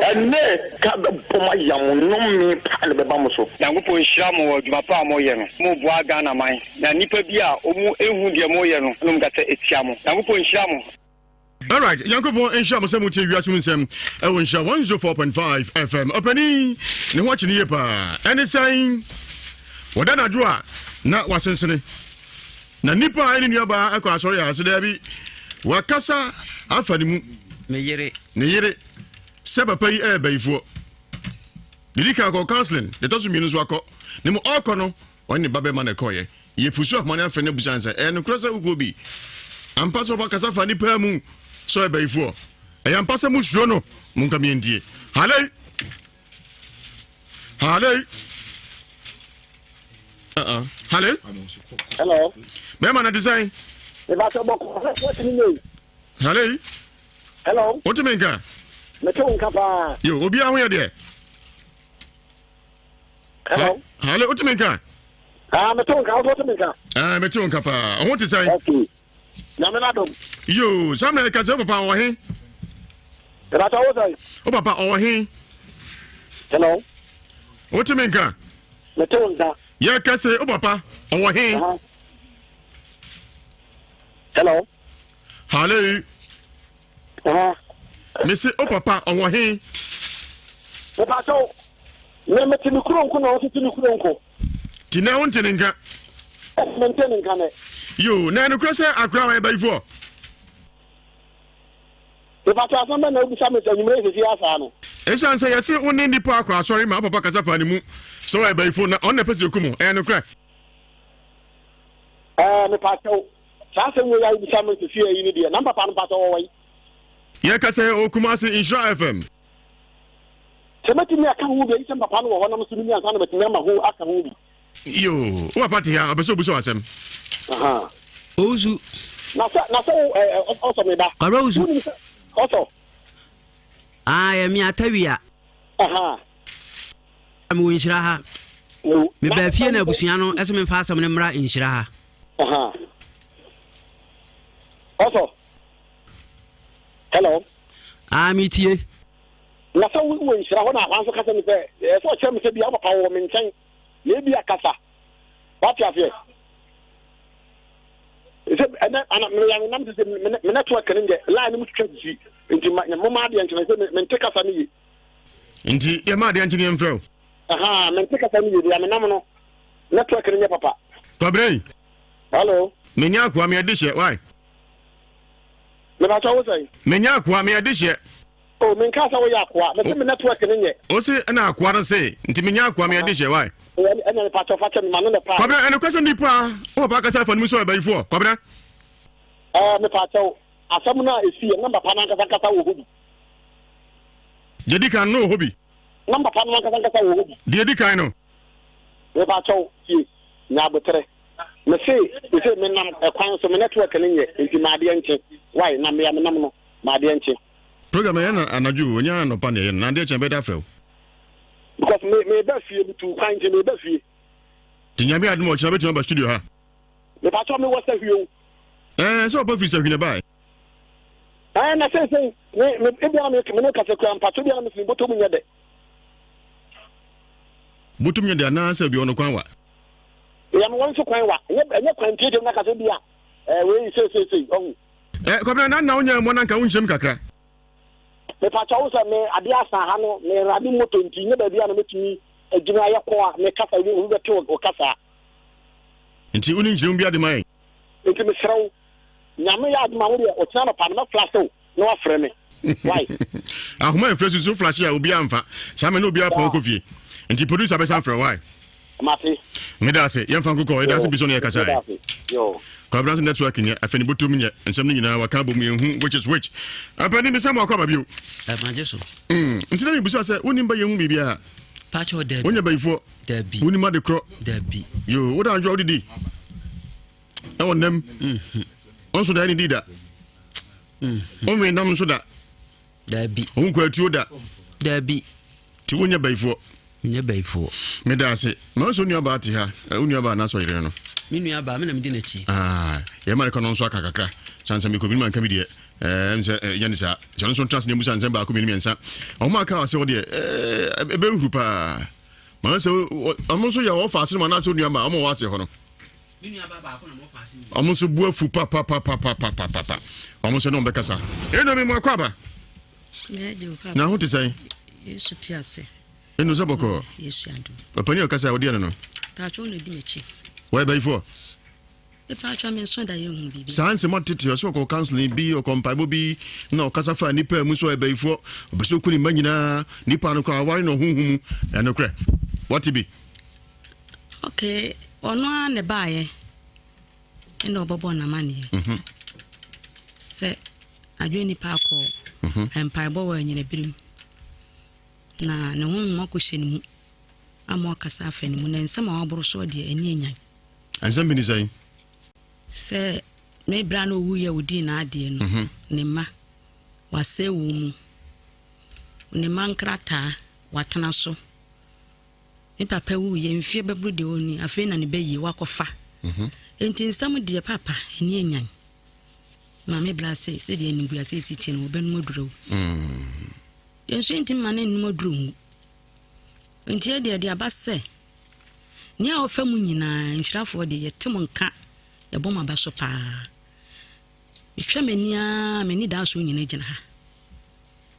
ɛnne. Ka bɛbɔ mo ayam nnome paa na ɛbɛba mo so. Nyankopɔn nhyira mo wɔ adwuma pa a mo yɛ no. Mo boa Ghana man. Na nnipa bi a ɔmu nhu deɛ mo yɛ no na ɔmu kasa tia mo. Nyankopɔn nhyira mo. Alright, Nyankopɔn nhyira mo sɛ motie wiase mu nsɛm ɛwɔ nhyira 104.5 FM. Ɔpanin ne ho akye ne yie paa. Ɛne sɛn? Wɔda anadwo a na wasensene. Na nipa a ɛne nuabaa ɛkɔ asɔre a ɔsɛ daabi. Wakasa afa ne mu. Ne yere. Ne yere. Sɛ papa yi ɛyɛ bayifoɔ. Didi kan kɔ counseling, deɛ ɛtɔ so mmienu nso akɔ. Ne mu ɔkɔ no, ɔne ne ba bɛma na ɛkɔɔyɛ. Yɛpusu ahoma no afrɛ no abusa no sɛ, ɛyɛ nokorɛ sɛ wokɔ bi? Ampa sɛ wɔkasa fa nnipa mu sɛ ɔyɛ bayifoɔ? Ɛyɛ ampa sɛ mosuro no? Monka mientie. Halei! Halei! Uh-uh. Halei? Hello. Bɛrima na te sɛn? Halei? Hello. Wotumi nka? Mete wo nka paa. Yo, obiara ho yɛ deɛ? Hello. Hello, wotumi nka? Ah, mete wo nka, wo wotumi nka? Ah, mete wo nka paa. Ɔho te sɛn? Okay. Nyame na dom. Yo, saa mmerɛ ka sɛ wo papa ɔwɔ he? Ɛbata wo sɛn? Wo papa ɔwɔ he? Hello. Wotumi nka? Mete wo nka. Yɛka sɛ wo papa ɔwɔ he? Hello. Hello. Mese o papa ɔwɔ he? Mepakyɛw, me mete me kuro nko na ɔnso te ne kuro nko. Ti nɛ wonte ne nka? Mente ne nka nɛ. Yo, na ɛnokorɛ sɛ akora ɔyɛ bayifoɔ? Mepakyɛw asɛm bɛn na wobisa me sɛ anwummerɛ yi sɛsi asaa no? Esiane sɛ yɛse wo ne nnipa akɔ asɔre ma wo papa kasa faa ne mu sɛ ɔyɛ bayifo na ɔno na ɛpɛ sɛ okum wo, ɛyɛ nokorɛ? Ɛɛ, mepakyɛw, Saa asɛm wei a wobisa me seesei yi no deɛ, na me papa no mpakyɛ ɔwɔ he? Yɛka sɛ ɔwɔ Kumasi Nhyira FM. Sɛ mɛtumi aka ho bi a, gye sɛ me papa no wɔ hɔ na me nso menni ansa na matumi ama ho aka ho bi. Yoo, wo papa te ha, ɔpɛ sɛ ɔbisa wo asɛm. Ahaa. Owusu. Na sɛ, na sɛ wo, ɛ, ɛ, ɔsɔ me ba. Kwabena Owusu. Wonim sɛ, ɔsɔ. Ah, yɛ me atawia. Ahaa. Mewɔ nhyira ha. Mebaa fie na abusua no ɛsɛ memfa asɛm no mmra nhyira ha. Ɔsɔ. Hello. Ah, metie. Na sɛ wowɔ nhyira hɔ na akwan so kasa mi sɛ ɛsɛ ɔkyerɛ mi sɛ bia papa wɔ me nkyɛn na ebi akasa. Wate aseɛ? Sɛ ɛnɛ ana meyare nam sɛ me network no nyɛ line no mu twitwa sisi nti moma adeɛ nkyɛn sɛ mente kasa no ye. Nti yɛma adeɛ nkye ne yɛmfrɛ wo. Ahaa mente kasa no yie deɛ menam no network no nyɛ papa. Kwabena yi. Hello. Menyɛ akoa meyɛ dehyeɛ why? Mepakyɛ wo sɛn? Menyɛ akoa meyɛ dehyeɛ. Oh menkaa sɛ woyɛ akoa mese me network no nyɛ. Ose ɛna akoa no se nti menyɛ akoa meyɛ dehyeɛ why? Ɛna mepakyɛ fa kyɛ me ma no na paa. Kwabena ɛnokwɛ sɛ nipa wo papa akasa afa no mu sɛ ɔyɛ bayifoɔ Kwabena? Ɛɛ mepakyɛ wo asɛm no a ɛsi yɛ na papa no ankasa ankasa wɔ hɔ bi. Deɛ di kan no wɔ hɔ bi. Na papa no ankasa ankasa wɔ hɔ bi. Deɛ di kan no. Mepakyɛ wo tie nya aboterɛ. Mese mese menam ɛkwan so me network no nyɛ nti ma adeɛ nkye why na mea menam no ma adeɛ nkye. Program ɛyɛ na anadwo o ɛnyɛ anɔpa na ɛyɛ no na adeɛ kye ɛbɛda afrɛ wo. Because me me ba fie me tu kwan nti me ba fie. Nti nyame adom a ɔkyena bɛtumi aba studio ha. Mepakyɛw me wɔ sahwi o. Ɛɛ sɛ ɔpa firi sahwi na ɛbaɛ. Ɛɛ na seesei me me ebia na me me ne kasa kura mpakyɛw ebia na me si me bɔtɔ mu nyɛ dɛ. Bɔtɔ mu nyɛ dɛ anaa sɛ bi ɔno kwan wa. Ɛyɛ me wɔn nso kwan wa ɛnyɛ ɛnyɛ kwan tietie mu na kasa bi a ɛɛ wei sei sei sei ɔhu. Ɛ Kwabena na na wonyɛ mmɔ na nka wonkyerɛ mu kakra. Mepakyɛ wo sɛ me adeɛ asa ha no me rade moto nti nyɛ baabi a na mɛtumi agyina ayɛ kɔ a me kasa obi obi bɛte wo kasa. Nti wonni nkyerɛmu biara de ma yɛn? Nti mesrɛ wo Nyame yɛ adom a wo deɛ ɔkyena anɔpa no mɛ flashe wo na wafrɛ me. Why? Ahoma mfrɛ susu flashe a obiara mfa. Saa mɛ na obiara pɔn kɔ fie. Nti producer bɛsan frɛ why? Mate. Meda ase. Yɛmfa nkokɔ. Yɛda ase bi so na yɛkasa ɛ. Kwabena so network nyɛ. Afei ne bɔtɔm nyɛ. Nsɛm no nyinaa waka abom yɛnhu which is which. Apani mesɛ mo akɔ aba bio. Magye so. Nti na mebusa sɛ wonim ba yɛhu biribiara. Pakyɛ dabi. Wonyɛ bayifoɔ. Dabi. Wonim ade korɔ. Dabi. Yo, woda anadwo a wodidi. Ɛwɔ nnam. Ɔnso da ne di da. Ɔnwe nam nso da. Dabi. Ɔnkɔ atuo da. Dabi. Ti wonyɛ bayifoɔ. Menyɛ bayifoɔ. Meda ase. Ma nso nua baa te ha. Wo nua baa anaasɛ ɔyere no. Me nua baa, me na medi n'akyi. Ah, yɛma ne kɔ no nso aka kakra. Sansa mekɔ bi no manka bi deɛ. Ɛɛ, sɛ ɛnyɛ ne saa. Sɛ ɔno nso ntra ase na emu sa nsɛm baako mmienu mmiɛnsa. Ɔmo aka ase hɔ deɛ, ɛɛ, ɛbɛhuru paa. Ma sɛ ɔmo nso yɛ ɔfa ase no ma anaasɛ onua ma ɔmo wɔ ase hɔ no. Ɔmo nso bu afu papapapapapapa. Ɔmo nso ne ɔmo bɛkasa. Eno mi mu akɔ aba. Na ho te sɛn? Yesu te ase. Eno sɛ bɔkɔɔ. Yesu adom. Ɔpanin a ɔkasa a ɔdeɛ no no. Paatwa ɔna di m'akyi. Wɔyɛ bayifoɔ. Paatwa me nso da yɛ hu biribi. Saa nsɛm atete ɔsɛ ɔkɔ counseling bi ɔkɔ mpaebɔ bi na ɔkasa fa nipa mu sɛ ɔyɛ bayifoɔ ɔpɛ sɛ ɔku ne mma nyinaa nipa no koraa ɔware no ɔhonhom mu ɛnokorɛ wɔte bi. Okay, ɔno ara na ɛbaeɛ ɛna ɔbɛbɔ n'amaneɛ mhm. sɛ adwene nipa akɔ mhm. mpaebɔ wɔ anyinabirim na ne honhom akɔhyɛ ne mu ama ɔkasa afa ne mu na nsɛm a waboro soɔ deɛ ani anyan. Nsɛm bi ne sɛn? Sɛ me bra na ɔwuiɛ a ɔdii n'adeɛ no mhm. ne mma wasɛe wɔn mu ne mma nkrataa watena so Me papa wuiɛ mfeɛ bɛboro deɛ ɔnni afei na ne ba yie wakɔfa mhm. enti nsɛm deɛ papa ɛni anyan maame bra sɛ sɛdeɛ animguase ɛsi tie no wɔbɛnom aduro awu mm. yɛn nso yɛntumi ma no nnom aduro nwu nti ɛdeɛ ɛde aba sɛ nea ɔfa mu nyinaa nhyirafoɔ deɛ yɛte mo nka yɛbɔ mo aba so paa metwa m'ani a m'ani daa so nyina gyina ha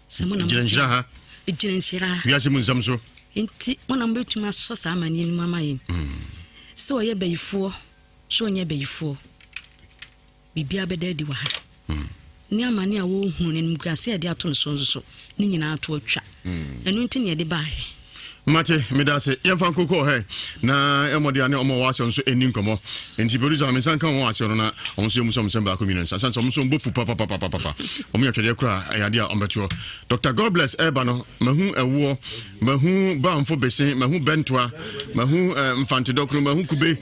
Sɛ mo na mo gyina nhyira ha. Gyina nhyira ha. Wiase mu nsɛm so. Nti mo na mobɛtumi asɔ saa amanneɛ no mu ama yɛn. Mm. Sɛ ɔyɛ bayifoɔ, sɛ ɔnyɛ bayifoɔ, biribiara bɛda adi wɔ ha. Mm. Ne amane a wɔhunu no animguase a yɛde ato no so nso so ne nyinaa to atwa. Mm. Ɛno nti ne yɛde baeɛ. Mate, meda ase. Yɛmfa nkokɔ hɛ na ɛmmɔde a ne ɔmo wɔ aseɛ nso ɛni nkɔmmɔ. Nti producer me nsa nka wɔn aseɛ no na ɔmo nso yɛmu sɛ ɔmo nsɛm baako mmienu nsa. Sane sɛ ɔmo nso ɔmo bɔ fu papapapapapa. Ɔmo yɛ twɛdeɛ koraa ɛyɛ adeɛ a ɔmo bɛtoɔ. Dr. Godbless ɛreba no, mahu ɛwoɔ, mahu bamfo bese, mahu bɛntoa, mahu eh, mfante dɔkono, mahu kube,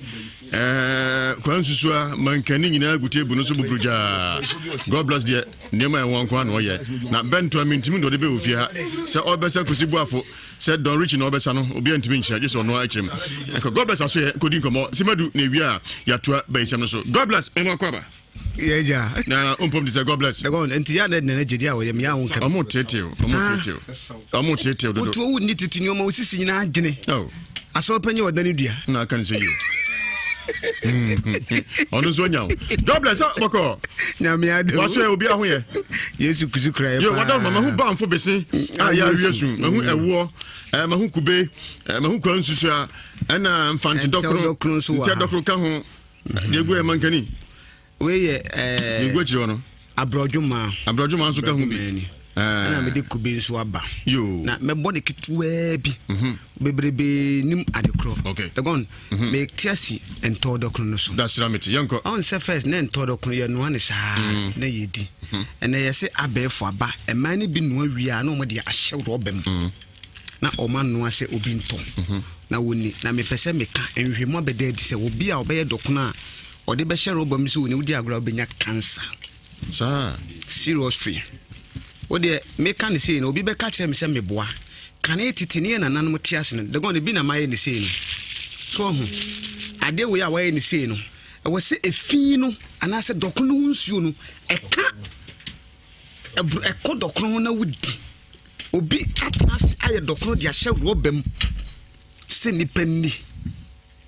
eh, kwan susua, mankani nyinaa gu table no so buburugyaa. God bless deɛ nneɛma a ɛwɔ nko ara na ɔyɛ. Na bɛntoa mentumi de ɔde bɛ wɔ fie ha. Sɛ ɔbɛsa kusi boafo Sɛ Don Richie na ɔbɛsa no, obiara ntumi nkyerɛ, gye sɛ ɔno ara kyerɛ mu. Ɛkɔ God bless aso yɛ nkɔdi nkɔmmɔ. Simadu na ewie a yɛatoa bayisɛm no so. God bless, ɛno akɔ aba. Yɛgya. Na ɔmpom te sɛ God bless. Ɛkɔ nti yɛ anɛ nana gyedi a wɔyɛ mea wo nka. Ɔmo tetew, ɔmo ah. tetew. Ɔmo tetew dodo. Wotuo wo nni tete nneɛma wo sisi nyinaa adwene. Oh. Asɔre panyin ɔda ne dua. Na aka ne sɛ yie. Ɔno nso anya wo. God bless bɔkɔ. Nyame adom. Waso yɛ obi aho yɛ. Yesu kusu kura yɛ paa. Yo wada ma mahu banfo bese a yɛ awie su. Mahu ɛwoɔ, mahu kube, mahu kwan susua, ɛna mfante dɔkono. Ntɛ dɔkono ka ho. Deɛ egu yɛ mankani. Wei yɛ ɛɛ. Deɛ egu akyire hɔ no. Aborɔdwomaa. Aborɔdwomaa nso ka ho bi. Ɛna mede kube nso aba. Yoo. Na mɛbɔ ne ketewaa bi. Mhm. Bebrebe nim ade korɔ. Okay. Dagon, mhm. mete ase ntɔɔ dɔkono no so. Dasira mete, yɛnkɔ. Ɔn sɛ first na ntɔɔ dɔkono yɛnoa ne saa mm. na yɛdi. Mhm. Ɛnɛ yɛse abɛɛfo aba, mmaa no bi noa wie a na wɔde ahyɛ rɔba mu. Mm. Na wɔn anoa sɛ obi ntɔ mhm. na wɔni. Na mepɛ sɛ meka nhwehwɛmu abɛda adi sɛ obi a ɔbɛyɛ dɔkono a ɔde bɛhyɛ rɔba mu sɛ wɔni wodi agorɔ a wobɛnya cancer. Saa. Seriously. Wo deɛ meka ne sei no obi bɛka kyerɛ me sɛ meboa. Kane tete ne yɛ nananom te ase no dagɔn ebi na mayɛ ne sei no. So ɔho adeɛ wei a wayɛ ne sei no ɛwɔ sɛ efi no anaasɛ dɔkono ho nsuo no ɛka ɛkɔ dɔkono ho na wodi. Obi atena ase ayɛ dɔkono de ahyɛ rɔba mu sɛ nipa nni.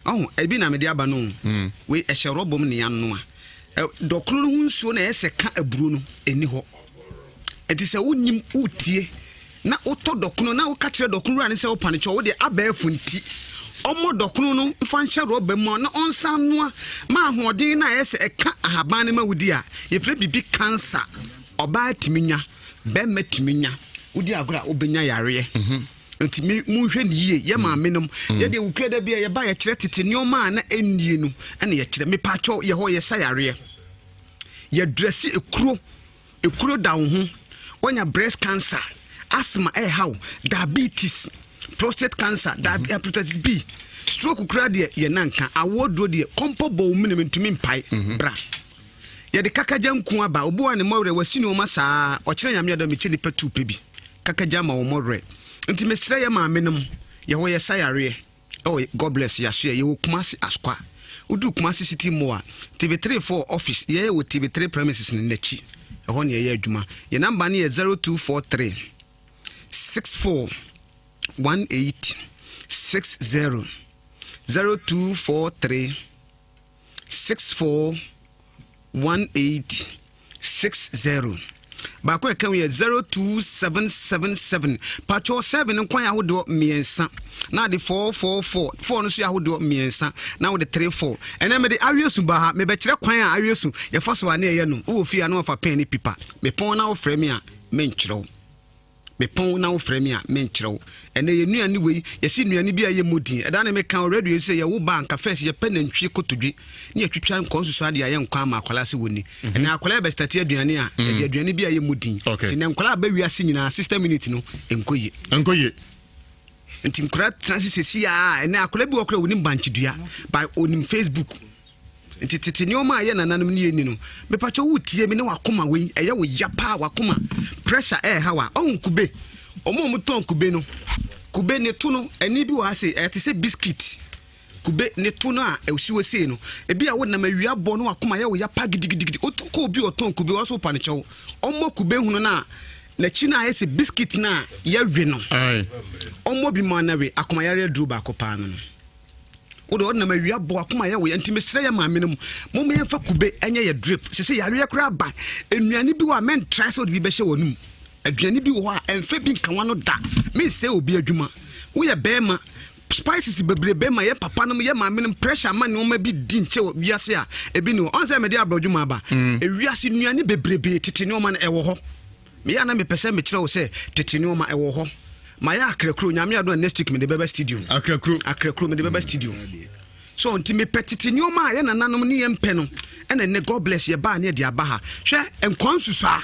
Ɔho, ebi na mede aba no o. Mm. Wei ɛhyɛ rɔba mu ne yɛanoa. Dɔkono no ho nsuo na ɛyɛ sɛ ka aburo no, ɛni hɔ. Ɛnti sɛ wonim wotie na wotɔ dɔkono na woka kyerɛ dɔkono wura no sɛ wopa no kyɛw, wo deɛ abɛɛfo nti ɔmmɔ dɔkono no mfa nhyɛ rɔba mu na ɔnsan noa ma ahoɔden no a ɛyɛ sɛ ɛka ahaban no ma wodi a, yɛfrɛ biribi cancer. Ɔbaa tumi nya, bɛrima tumi nya. Wodi agorɔ a wobɛnya yareɛ. Mm -hmm. Nti me monhwɛ no yie yɛ maame nom mm. yɛdeɛ wokura da bi a yɛba yɛkyerɛ tete nneɛma a na ɛnnie no ɛna yɛkyerɛ mepaakyɛw yɛ hɔ yɛsa yareɛ yɛdrɛse ekuro ekuro da wo ho wanya breast cancer asthma ɛɛha wo diabetes prostate cancer mm -hmm. hepatitis B stroke kura deɛ yɛ nanka awoɔ duro deɛ kɔmpɔ bɔ wo menem ntumi mpae mm -hmm. bra yɛde kakagya nku aba obi wa ne mmɔwerɛ wasi nneɛma saa ɔkyerɛ nyame adɔ mekyɛ nipa tu pɛ bi Kakagya ma wɔn werɛ. Nti mesrɛ yɛ maame nom, yɛhɔ yɛ sa yareɛ ɛwɔ God bless yasoɛ yɛwɔ Kumasi Askwa. Woduru Kumasi City Mall a, TV3 foɔ office yɛyɛ wɔ TV3 premises no nakyi. Ɛhɔ na yɛyɛ adwuma. Yɛ number no yɛ 0243 64 18 60 0243 64 18 60. Baako a ɛka ho yɛ 02777. Patwɔ 7 no kwan ahodoɔ mmiɛnsa na ade 444 4 no nso yɛ ahodoɔ mmiɛnsa na wode 3 4. Ɛnɛ mede aweɛsu ba ha mebɛkyerɛ kwan a aweɛsu yɛfa so a ne ɛyɛ no. Wowɔ fie a na wafa pɛn ne pipa. Mepɔn na wofrɛ me a menkyerɛ wo. Mepɔn na wofrɛ me a, menkyerɛ wo. Ɛnɛ yɛn nnuane wei, yɛse nnuane bi a ɛyɛ mmɔ din. Ɛda ne meka wɔ radio yi sɛ yɛwo ba a, nka first yɛpɛ nantwie kotodwe ne yɛtwitwa nkɔɔ nsusu adeɛ a yɛ nkwa ama akwadaa sɛ wɔnni. Mhm. Ɛnɛ akwadaa yɛbɛstate aduane a, mhm. yɛde aduane bi a ɛyɛ mmɔ din. Nti nɛ nkwadaa aba wiase nyinaa, 60 minutes no, ɛnkɔ yie. Ɛnkɔ yie. Nti nkwadaa tena ase sɛsi a, ɛnɛ akwadaa bi wɔ koraa onim bankyedua, by onim Facebook. Nti tete nneɛma a yɛ nananom ne yɛnni no, mepakyɛ wo tie me ne wakoma wei, ɛyɛ wo ya paa wakoma pressure ɛɛha wa, ɔho kube, ɔmo a ɔmo tɔn kube no, kube ne to no, ɛne bi wɔ ha se, ɛte sɛ biscuit, kube ne to no a ɛsi wɔ sei no, ebi a wonam awia bɔ no wakoma yɛ wo ya paa gidigidigidi, wotu kɔ obi ɔtɔn kube, wɔso wopa no kyɛw, ɔmmɔ kube hunu no a, n'akyi no a ayɛ sɛ biscuit no a yɛwe no, ɔmmɔ bi ma na we, akoma yareɛ aduro baako paa no no. Wode ɔnam awia bɔ akoma yɛ wo ya nti mesrɛ yɛ maame no mu moma yɛmfa kube ɛnyɛ yɛ drip sɛ sɛ yareɛ koraa ba nnuane bi wɔ a mɛntra sɛ wode bi bɛhyɛ w'anum aduane bi wɔ hɔ a ɛmfa bi nka w'ano da mensɛ obi adwuma woyɛ bɛrima spices bebrebe ma yɛ papa nom yɛ maame nom pressure ma nneɛma bi di nkyɛ wɔ wiase a ebi ni hɔ ɔn sɛ mede abrɔdwuma aba mm. ewiase nnuane bebrebe tete nneɛma no ɛwɔ hɔ Meyɛ a na mepɛ sɛ mekyerɛ wo sɛ tete nneɛma ɛwɔ hɔ. Mayɛ akrakuro, Nyame adom a next week mede bɛba studio. Akrakuro. Akrakuro mede bɛba studio. So nti mepɛ tete nneɛma a yɛ nananom ne yɛn mpɛ no ɛna nnɛ God bless yɛ baa ne yɛde aba ha. Hwɛ nkwa nsusua.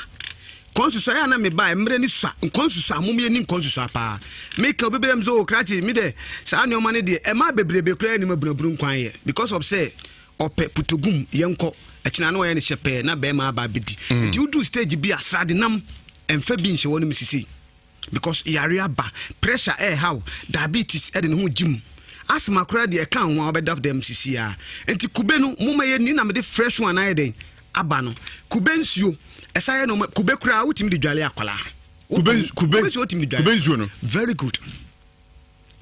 Nkwa nsusua yɛ a na meba mmerɛ ne sua. Nkwa nsusua mom yɛ ni nkwa nsusua paa. Meka obi bɛyɛ m sɛ o oh, krakye mi dɛ saa nneɛma no deɛ ɛma bebrebe koraa anim abunabunu nkwan yɛ because of sɛ Ɔpɛ putogum yɛnkɔ ɛkyena na ɔyɛ no hyɛpɛɛ na bɛɛma aba abɛdi mm. Nti woduru stage bi a srade nam ɛmfa bi nhyɛ wɔnom sisei because yare aba pressure ɛɛhaw diabetes ɛde ne ho gye mu asthma koraa deɛ ɛka ho a wobɛda dɛm sisi a nti kube no moma yɛ ni na mede fresh one ayɛ dɛn aba no kube nsuo ɛsa yɛ no kube koraa wotumi de dwale akwadaa kube kube nsuo wotumi de dwale kube nsuo no very good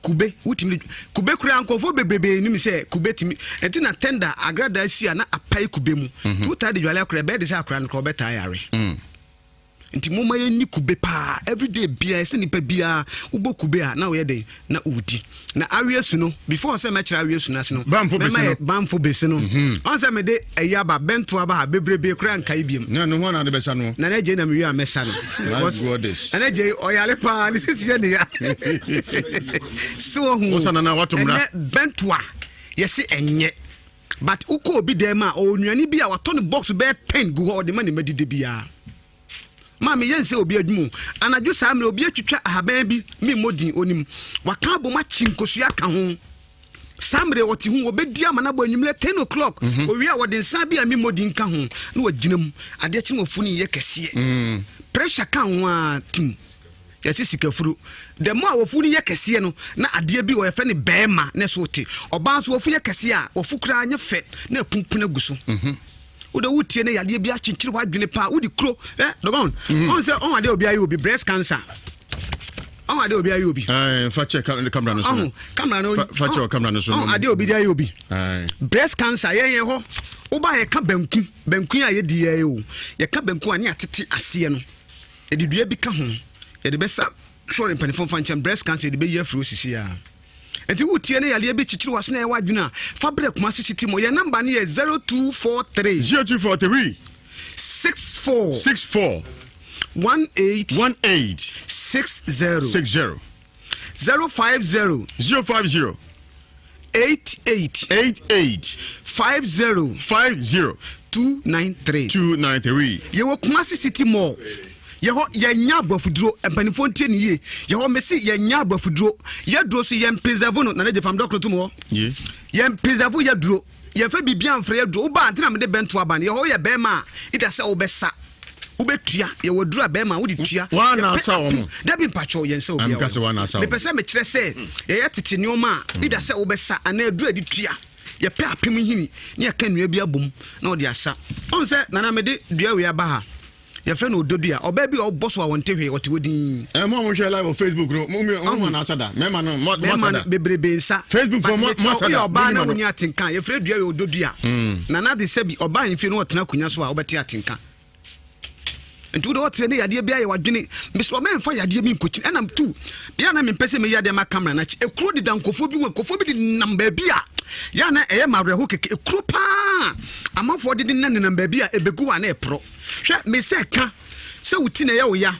Kube, wotumi de kube koraa nkurɔfoɔ bebrebe nim sɛ kube tumi ɛnti na tenda agradaa si a na apae kube mu mm -hmm. wotaa de dwale akora ɛbɛyɛ de sɛ akora no koraa ɔbɛtaa yare mm. Nti momma yɛnni kube paa everyday biara ɛsɛ nipa biara wobɔ kube a na woyɛ den na wodi na awie su no before sɛ mɛkyerɛ awie su no ase no mɛma yɛ banfo besi no mhm. ɔn sɛ mede ayi aba bɛnto aba ha bebrebe koraa nkae biam na ne ho ana de bɛsa no na ne gye na mewie a mɛsa no ɛnɛ gye ɔyare paa ne sisi yɛ ne ya so ɔhu ɛnɛ bɛnto a yɛse ɛnyɛ But wokɔ obi dan mu a ɔwɔ nnuane bi a watɔ no box bɛyɛ ten gu hɔ ɔde ma ne mma didi biara. Maame yɛn sɛ obi adwuma o. Anadwo saa mmerɛ obi atwitwa ahaban bi me mmɔ din onim. Waka abom akye nkosua aka ho. Saa mmerɛ ɔte ho ɔbɛdi ama no abɔ anwummerɛ ten o'clock. Mm -hmm. Owie a wɔde nsa bi a me mmɔ din ka ho na wagyina mu. Adeɛ kye na wafunu yɛ kɛseɛ. Mm. Pressure ka ho a tim. Yɛse sikafuro. The more a wafu no yɛ kɛseɛ no, na adeɛ bi wɔ yɛfrɛ no bɛɛma na ɛso te. Ɔbaa nso wafu yɛ kɛseɛ a, wafu koraa nyɛ fɛ na apumpun agu so. Mhm. Wode wotie ne yadeɛ bi akyekyere w'adwene paa, wode kuro, eh, dɔgɔn. Mhm. Ɔn sɛ ɔn adeɛ obi ayɛ obi, breast cancer. Ɔn adeɛ obi ayɛ obi. Ɛɛ, fa kyɛ kamera no so. Ɔn kamera no. Fa kyɛ kamera no so. Ɔn adeɛ obi de ayɛ obi. Breast cancer yɛn yɛ hɔ. Woba yɛka banku, banku a yɛdi yɛ o. Yɛka banku a ne atete aseɛ no. Yɛde dua bi ka ho, yɛde bɛsa sɔre mpanimfoɔ mfa nkyɛn breast cancer yɛde bɛyi afiri hɔ sisi a. Nti wotie ne yadeɛ bi kyekyere w'aso na ɛyɛ w'adwene a, fa brɛ Kumasi City Mall. Yɛn namba no yɛ 0243. 0243. 64. 64. 18. 18. 60. 60. 050. 050. 88. 88. 50. 50. 293. 293. Yɛwɔ Kumasi City Mall. Yɛhɔ yɛnya aborɔfoduro mpanimfoɔ ntie ne yie. Yɛhɔ mesi yɛnya aborɔfoduro. Yɛduro so yɛn preserve no na ne gye fam dɔkono tom hɔ. Yɛn preserve yɛduro. Yɛmfa biribi amfra yɛduro. Woba a ntina mede bɛnto aba no. Yɛhɔ yɛ bɛrima a ida sɛ wobɛsa. Wobɛtua. Yɛwɔ duro a bɛrima wode tua. Wɔn asa wɔn. Dabi mpakyɛw yɛn sɛ obi a wɔn. Mepɛ sɛ mekyerɛ sɛ yɛyɛ tete nneɛma a ida sɛ wobɛsa anaa aduro a yɛde tua. Yɛpɛ apem nhini ne yɛka nnua bi abom na wɔde asa. Ɔn sɛ nana mede dua wei aba ha. Yɛfrɛ no ododua. Ɔbaa bi a ɔbɔ so a wɔnte hwee, ɔte hɔ dinn. Ɛ mo a mohwɛ live wɔ Facebook no, mo mo mo na asa da. Mɛma no mo mo asa da. Bebrebe nsa. Facebook fo mo mo asa da. Woyɛ ɔbaa na wonni atenka. Yɛfrɛ dua yɛ ododua. Mm. Nana de sɛbi ɔbaa ahemfie no ɔtena akonnwa so a wobɛte atenka. Nti wode ɔteɛ ne yadeɛ bi ayɛ wadwene. Mesɛ ɔmɛmfa yadeɛ bi nkɔkyini. Ɛna tu. Bia na mempɛ sɛ mɛyi adeɛ ma camera no akyi. Ekuro deda nkurɔfoɔ bi wɔ nkurɔfoɔ bi de nam baabi a yɛ na ɛyɛ ma awerɛho kɛkɛ. Ekuro paa amanfoɔ de nenam nenam baabi a ɛbɛgu a na ɛporɔ. Hwɛ, mesɛ ka sɛ wo ti na ɛyɛ wo ya,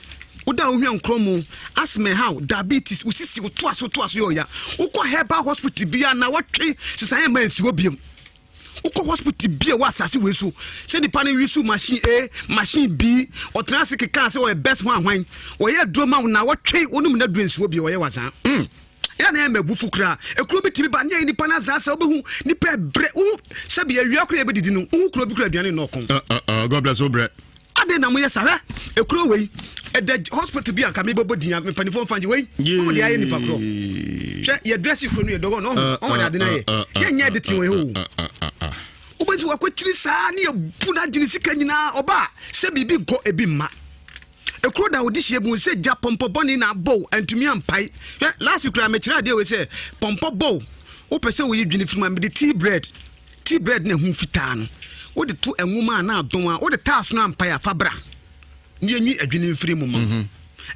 woda a wohwɛ nkorɔmo, asthma ɛhaw, diabetes, wo sisi, wo toa so toa so yɛ ɔya. Wokɔ herbal hospital biara na wɔtwe sesan ɛma nsi hɔ biom. Wokɔ hospital bi a ɛwɔ asase wei so sɛ nipa no use machine A, machine B, ɔtena ase kekaa sɛ ɔyɛ best ho ahwan, ɔyɛ aduro ma wo na wɔtwe wonom na aduro nsi hɔ bio ɔyɛ wazaa. Mm. Yɛ na ɛyɛ mabufu koraa. Ekuro bi tumi ba ne yɛ nipa no azaa sɛ wobɛhu nipa ɛbrɛ wohu sɛbi awia koraa yɛbɛdidi no wohu kuro bi koraa aduane nnɔ ɔkɔn. Uh, uh, uh, God bless wo brɛ. Adɛn na moyɛ saa hwɛ ekuro wei ɛda hospital bi a nka mebɛbɔ din a mpanimfoɔ mfa ngye wei ɔmo de ayɛ nipa korɔ hwɛ yɛ dress kuro no yɛ dɔgɔ no ɔmo ɔmo de ade no ayɛ yɛnyɛ de te wɔn o wobɛsi wakɔkyiri saa ne yɛbu no agyene sika nyinaa ɔba a sɛ biribi nkɔ ebi mma Ekuro da wode hyia bu sɛ gya pɔmpɔ bɔne na abɔ wo antumi ampae. Hwɛ last week koraa mekyerɛ adeɛ wei sɛ pɔmpɔ bɔ wo wopɛ sɛ woyi dwene firi mu a mede tea bread tea bread na ɛho fitaa no wode to nwoma a na adɔn a wode taa so no ampae a fa bra ne yɛnwi adwene mfiri mu ma mhm.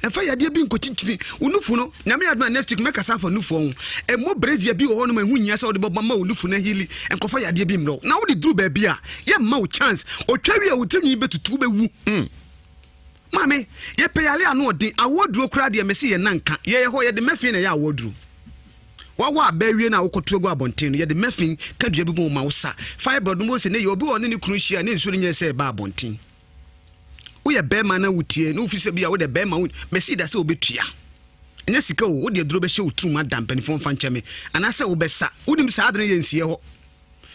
ɛmfa yadeɛ bi nkɔkyinkyini wo nufu no nyame adoma next week mɛkasa afa nufoɔ ho ɛmmɔ brɛgya bi wɔ hɔ nom ɛho nyia sɛ wode bɛbɔ ma wo nufu no ahili nkɔfa yadeɛ bi mmerɛ na wode duru baabi a yɛmma wo chance ɔtwa wie a wo tirinwi bɛtutu wobɛwu mm. Maame, yɛpɛ yare ano ɔden, awoɔ aduro koraa deɛ mese yɛn nan nka, yɛyɛ hɔ yɛde mɛfin na ɛyɛ awoɔ aduro. Wawɔ aba awie no a wokɔto agu abɔnten no, yɛde mɛfin ka dua bi mu ma wo sa. Fibroid no mose ne yɛ obi wɔ ne ne kunu hyia ne nsuo no nyɛ sɛ ɛba abɔnten. Woyɛ bɛrima na wotie na wofi sɛ bi a wode bɛrima wo mɛsi da sɛ wobɛtua. Ɛnyɛ sika o, wode aduro bɛhyɛ wo tirim ada mpanimfoɔ mfa nkyɛ me anaasɛ wobɛsa. Wonim saa ade no yɛ nsiɛ hɔ.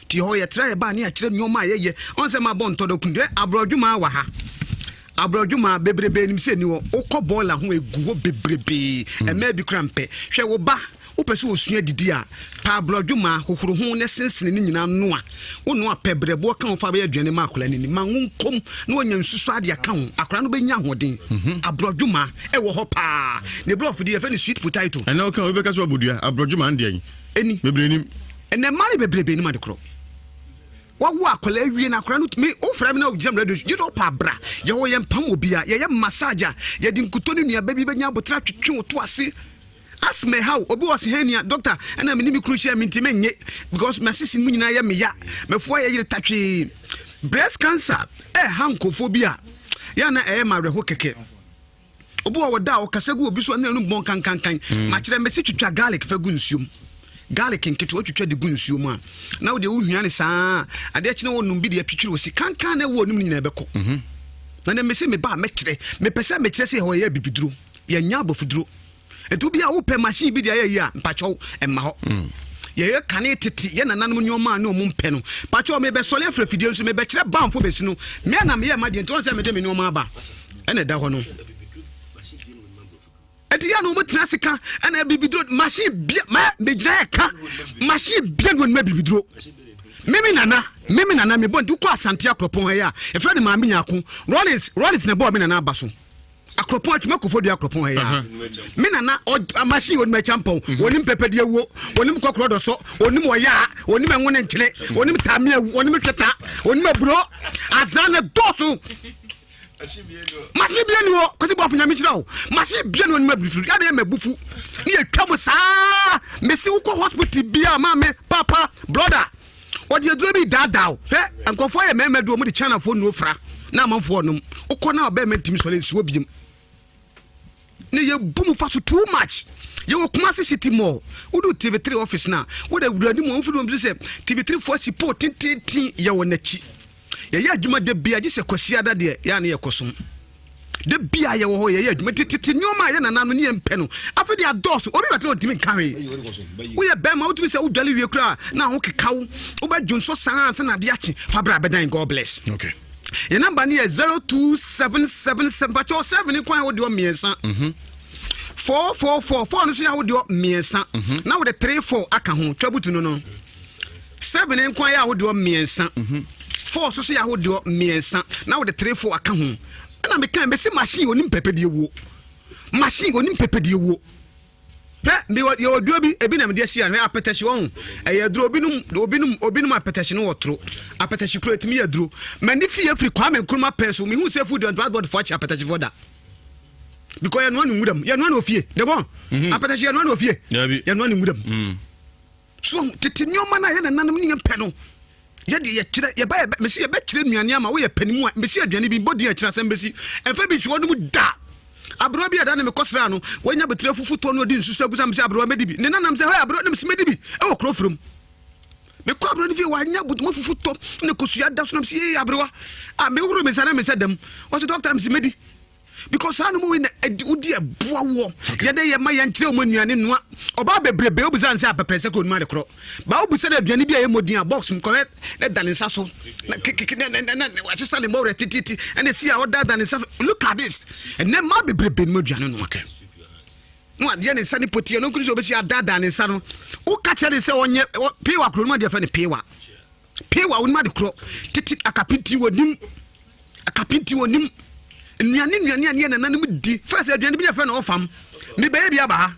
Nti hɔ yɛtra yɛ baa ne yɛakyerɛ nneɛma a yɛyɛ. Ɔn sɛ mabɔ ntɔdɔ kun deɛ aborɔdwomaa wɔ ha. Aborɔdwomaa bebrebe nim sɛ ni hɔ. Wokɔ bɔɔla ho egu hɔ bebrebe. Mmaa bi kora mpɛ. Hwɛ wo ba wopɛ sɛ osua didi a, pa aborɔdwomaa hohoro ho na sensene ne nyinaa noa. Wonoa pɛ brɛboɔ ka ho fa bɛyɛ aduane ma akwadaa no ni. Ma ngo nkom na wanya nsusu ade aka ho. Akwadaa no bɛnya ahoɔden. Mhm. Aborɔdwomaa ɛwɔ hɔ paa. Ne borɔfo di yɛfrɛ no sweet potato. Ɛnna woka obi bɛka sɛ wabɔ dua aborɔdwomaa ndeɛ. Ɛni. Bebree nim. Ɛnɛ mmaa no bebrebe nim ade korɔ. Wawo akwadaa awie na akwadaa no me wofrɛ me na wogyina me radio gye sɛ wopɛ abra. Yɛwɔ yɛn mpam wɔ bia yɛyɛ massage a yɛde nkuto ne nnuaba bi bɛnya abotra twetwe wo to ase. Asthma ɛha wo obi wɔ se hernia doctor ɛna me ne me kunu hyia me nti menye because masisi mu nyinaa yɛ me ya mafuo ayɛ yere tatwee. Breast cancer ɛha nkurɔfoɔ bi a yɛ na ɛyɛ ma awerɛho kɛkɛ. Obi wɔ hɔ da a ɔkasa gu obi so a ne n'anum bɔn kankankan. Mm. Makyerɛ mesi twitwa garlic fa gu nsuom. Garlic nketewa twitwa de gu nsuo mu a na wode wohua ne saa adeɛ kyene wɔnom bi de atwitwiri wɔ si kankan na ɛwɔ onim no nyinaa bɛkɔ. Mhm. Na ne mesi meba a mɛkyerɛ mepɛ sɛ mekyerɛ sɛ yɛhɔ yɛyɛ abibiduro yɛnyɛ abɔfoduro. Nti obi a wopɛ machine bi de ayɛ yi a mpakyɛw ɛmma hɔ. Mm. Yɛyɛ kane tete yɛ nananom nneɛma a ne ɔmo mpɛ no. Pakyɛw mebɛsɔre afiri afidie nso mebɛkyerɛ banfo bɛsi no. Me a na meyɛ ma deɛ nti wɔn sɛ mede me nneɛma aba ɛna ɛda hɔ no. Ɛti yɛ na wɔn tena ase ka ɛna bibiduro machine bia mɛ megyina yɛ ka machine bia na wɔn ma bibiduro. Mimi nana mimi nana mebɔ nti wokɔ Asante Akuropɔn ha yi a efrɛ no maame Nyako Rollins Rollins na ɛbɔɔ me nana aba so. Akropɔn atwuma kofodua akropɔn ha yi a me nana machine onim akyampɔn mhm. onim pɛpɛdeɛ wuo onim kɔkorɔ dɔsɔ onim ɔyaa onim ɛnwo ne nkyene onim tamia wu onim tweta onim aburo azaa na dɔɔso machine bia ni hɔ kwasi bɔfo nyame kyerɛ wo machine bia ni onim abusu yɛde yɛ mabufu ne yɛtwa mu saa mesi wokɔ hospital bia maame papa brother Wɔde aduro bi daadaa wo. Hwɛ, nkurɔfoɔ yɛ mmarima du, wɔde Chinafoɔ nnuro fra na amanfoɔ nom. Wokɔ na ɔbɛrima ntumi sɔre nsuo biem. Ne yɛbu mu fa so too much. Yɛwɔ Kumasi City Mall. Wodu TV3 office no a, wode wura anim a wofiri wɔn sɛ TV3 foɔ asi pole tententen yɛwɔ n'akyi. Yɛyɛ adwuma da bia gye sɛ Kwasiada deɛ yɛ a ne yɛkɔsom. Da bia yɛwɔ hɔ yɛyɛ adwuma nti tete nneɛma a yɛ nananom ne yɛn mpɛ no afei de adɔɔso obi bɛtena ɔntumi nka hwee. Woyɛ bɛrima wotumi sɛ wodwale wie koraa na ho keka wo wobɛdwo nso saa ansa na ade akye fa bra bɛdan God bless. Okay. Yɛn namba no yɛ 02777 pakyɛ 7 kwan a wodeɛ mmiɛnsa. 444 4 no so yɛ ahodoɔ mmiɛnsa mhm. na wode 3 4 aka ho twa butu no no 7 nko ayɛ ahodoɔ mmiɛnsa 4 mhm. so so yɛ ahodoɔ mmiɛnsa na wode 3 4 aka ho ɛna meka mɛsi machine onim pɛpɛdeɛ wuo machine onim pɛpɛdeɛ wuo pɛ mewɔ yɛwɔ duro bi ebi na mede asi ano apɛtɛhye wɔn ɛyɛ duro obinom obinom obinom apɛtɛhye no wɔ toro apɛtɛhye kuro etumi yɛ duro mɛ ne fie firi Kwame Nkrumah pɛn so mehu sɛ food and drug board fo akyi apɛtɛhye fo da because yɛnoa ne nwura mu yɛnoa ne ofie de bɔn mhm. apɛtɛhye yɛnoa ne ofie yɛnoa ne nwura mu mm. so tete nneɛma no a yɛ nananom ne yɛn pɛ no yɛde yɛkyerɛ yɛba yɛ mesi yɛbɛkyerɛ nnuane ama woyɛ panimu a mesi aduane bi bɔ din akyerɛ asɛm bɛsi ɛmfa bi nsi wɔnom da aberewa bi a da ne mekɔsraa no wanya betire fufu tɔ no ɔdi nsusu agu sa mesi aberewa mɛdi bi ne nanam sɛ hɛ aberewa ne mesi mɛdi bi ɛwɔ kuro firom mekɔ aberewa no fie wanya butuma fufu tɔ ne kosua da so nam sɛ yee aberewa a mehoro me nsa na me nsa dam wɔsɛ dɔkta mesi mɛdi because saa nom wei na ɛdi wodi ɛboa woɔ yɛde yɛ ma yɛn kyerɛ wɔn nnuane noa ɔbaa bebrebe obisa nsɛ apɛpɛ sɛ kò onum ade korɔ baa obisa dɛ aduane bi a ɛyɛ mɔdin a box mu kɔhɛ na da ne nsa so na kekeke na na na wakyesa ne mɔwerɛ tititi ɛna esi a ɔda da ne nsa look at this ɛnɛ mmaa bebrebe nom aduane noa na wadeɛ ne nsa ne potiɛ no nkuru sɛ obesi adaadaa ne nsa no woka kyerɛ ne sɛ ɔnyɛ pewa kuro no mu adeɛ fɛ ne pewa Pewa onim ade korɔ tete akapenti onim akapenti onim nnuane nnuane a ne yɛ nananom di fɛs aduane bi ne yɛfrɛ no ɔfam mebɛyɛ bi aba ha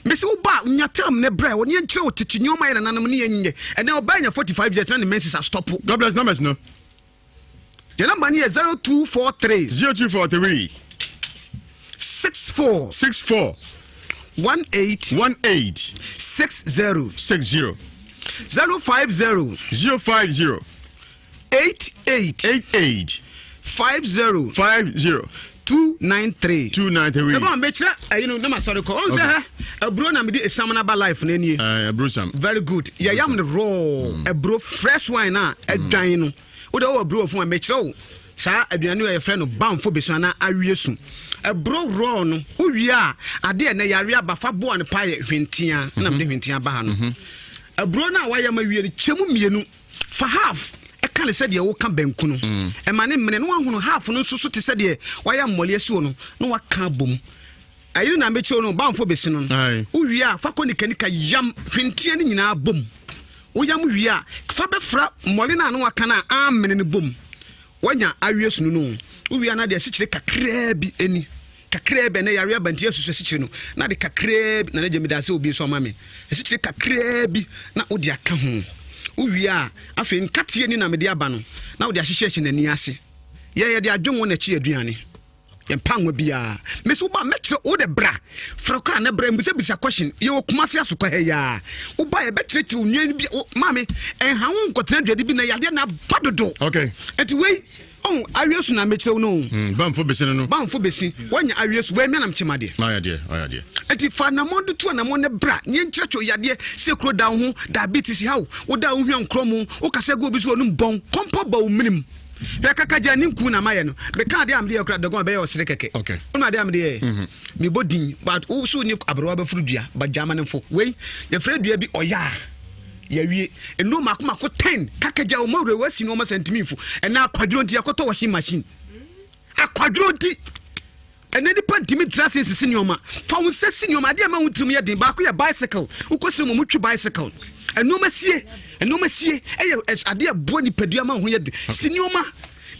mesi wo ba nya tam ne brɛ wɔne yɛnkyerɛ wo tete nneɛma yɛ nananom ne yɛnyɛ ɛnɛ ɔbaa nya 45 years na ne menses astɔpo. God bless numbers no. Yɛn namba no yɛ 0243. 0243. 64. 64. 18. 18. 60. 60. 050. 050. 88. 88. 50. 50. 293. 293. Ɛbɛn mɛkyerɛ ɛyi no na ma sɔre kɔ. Ɔn sɛ hɛ aburo na mede esam na ba life na nie. Aburo sam. Very good. Yɛyam no raw. Aburo fresh wine na ɛdwan no. Wo deɛ wowɔ aburo wɔ fam a, mekyerɛ wo saa aduane a yɛfrɛ no banfo besu anaa awie su. Aburo raw no, wowie a, adeɛ ɛnɛ yare aba fa boa no paa yɛ hwentia, ɛna mede hwentia ba ha no. Mhm. Aburo no a wayɛ ma wie no, kyɛ mu mmienu, fa half ɛka ne sɛdeɛ woka banku no, mm. ɛma ne mmene na wahono half no nso so te sɛdeɛ wayɛ mmɔle asi no na waka abom. Ɛyere na mekyerɛ no banfo besi no. Wowie a fa kɔ nikanika yam hwentia no nyinaa bom. Woyam wie a, fa bɛfra mmɔre no a na wɔaka no a ammene no bom. Woanya awie sunu no. Wowie a na de asikyire kakraa bi ani. Kakraa bi, ɛnɛ yare aba nti yɛasusu asikyire no. Na de kakraa bi, Nana gye meda sɛ obi nso ama me. Asikyire kakraa bi na wode aka ho. Wowie a, afei nkateɛ ni na mede aba no, na wode ahyehyɛ ahyɛ n'ani ase. Yɛ yɛde adwenwo na ɛkye aduane. Yɛmpa anwa biara. Mesi woba mɛkyerɛ wo de bra. Frɛ kaa na bra mbisabisa question. Yɛwɔ Kumasi asokwa ha yi ara. Woba yɛbɛkyerɛkyerɛ wo nnuane bi. Maame, ɛnha wo nkɔtena aduane bi na yadeɛ na aba dodo. Okay. Ɛnti wei, ɔn awie so na mekyerɛ wo no. Bamfo besi no no. Bamfo besi. Wanya awie so. Wei me anam kyema deɛ. Ɔyɛ deɛ, ɔyɛ deɛ. Ɛnti fa anamɔn de tu anamɔn ne bra. Ne yɛnkyerɛkyerɛ yadeɛ sɛ kuro da wo ho, diabetes ha wo, woda wo hwa nkorɔ mu, wokasa gu obi so ɔnum bɔn, kɔmpɔ ba wo menem. Hwɛ kakagya ne nku na mayɛ no. Meka adeɛ a mede yɛ kora dɔgɔn ɛbɛyɛ ɔsere kɛkɛ. Okay. Wonu adeɛ a mede yɛ? Mm-hmm. Mebɔ din but wo so ni aberewa bɛforo dua but gyama no mfo. Wei yɛfrɛ dua bi ɔyaa. Yɛwie. Nnuro mako mako 10 kakagya wo mawura wasi no ɔma sɛ ntumi mfo. Ɛnɛ akwaduro nti yɛkɔtɔ washing machine. Akwaduro nti Ɛnnɛ nnipa ntumi ntra ase nsisi nneɛma. Fa wo nsa si nneɛma. Adeɛ a ɛma wo tirim yɛ den baako yɛ bicycle. Wokɔ sini mu, wɔtwi bicycle. Nneɛma sie, nneɛma sie ɛyɛ adeɛ a ɛboa nipadua ma wo ho yɛ den. Si nneɛma.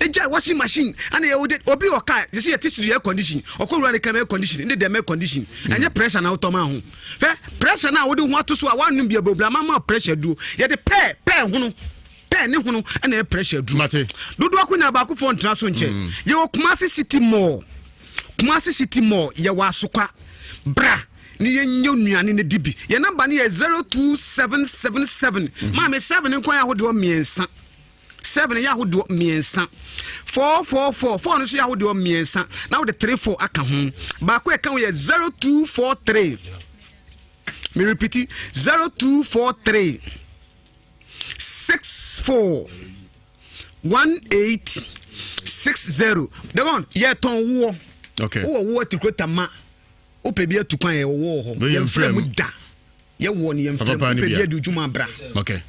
Ne gyae washing machine. Ana yɛ wode obi wɔ car, yɛsɛ yɛte studio air condition. Ɔkɔ wura ne car air condition, ne dɛm air condition. Mm. Ɛnyɛ pressure na wotɔ ma ho. Hwɛ pressure na wode ho ato so a woanom bi abobra ma ma pressure duro. Yɛde pɛɛ pɛɛ hono. Pɛɛ ne hono na ɛyɛ pressure duru. Mate. Dodoɔ ako nya baako fɔ ntena so nkyɛ. Mm. Yɛwɔ Kumasi City Mall. Kumasi City Mall yɛwɔ Asokwa. Bra ne yɛnyɛ nnuane no di bi. Yɛn namba no yɛ 02777. Mm. Maame 7 nko yɛ ahodoɔ mmiɛnsa. 7 yɛ ahodoɔ mmiɛnsa. 444 4 no nso yɛ ahodoɔ mmiɛnsa. Na wode 3 4 aka ho. Baako ɛka ho yɛ 0243. Me repeat 0243. 64 18 60 dɛgɔn yɛtɔn woɔ okay. wowɔ woɔ atikuro tama wopɛ bi atu kwan yɛwɔ wɔ hɔ yɛmfrɛ mu da yɛwɔ no yɛmfrɛ mu wopɛ bi adi dwuma bra okay.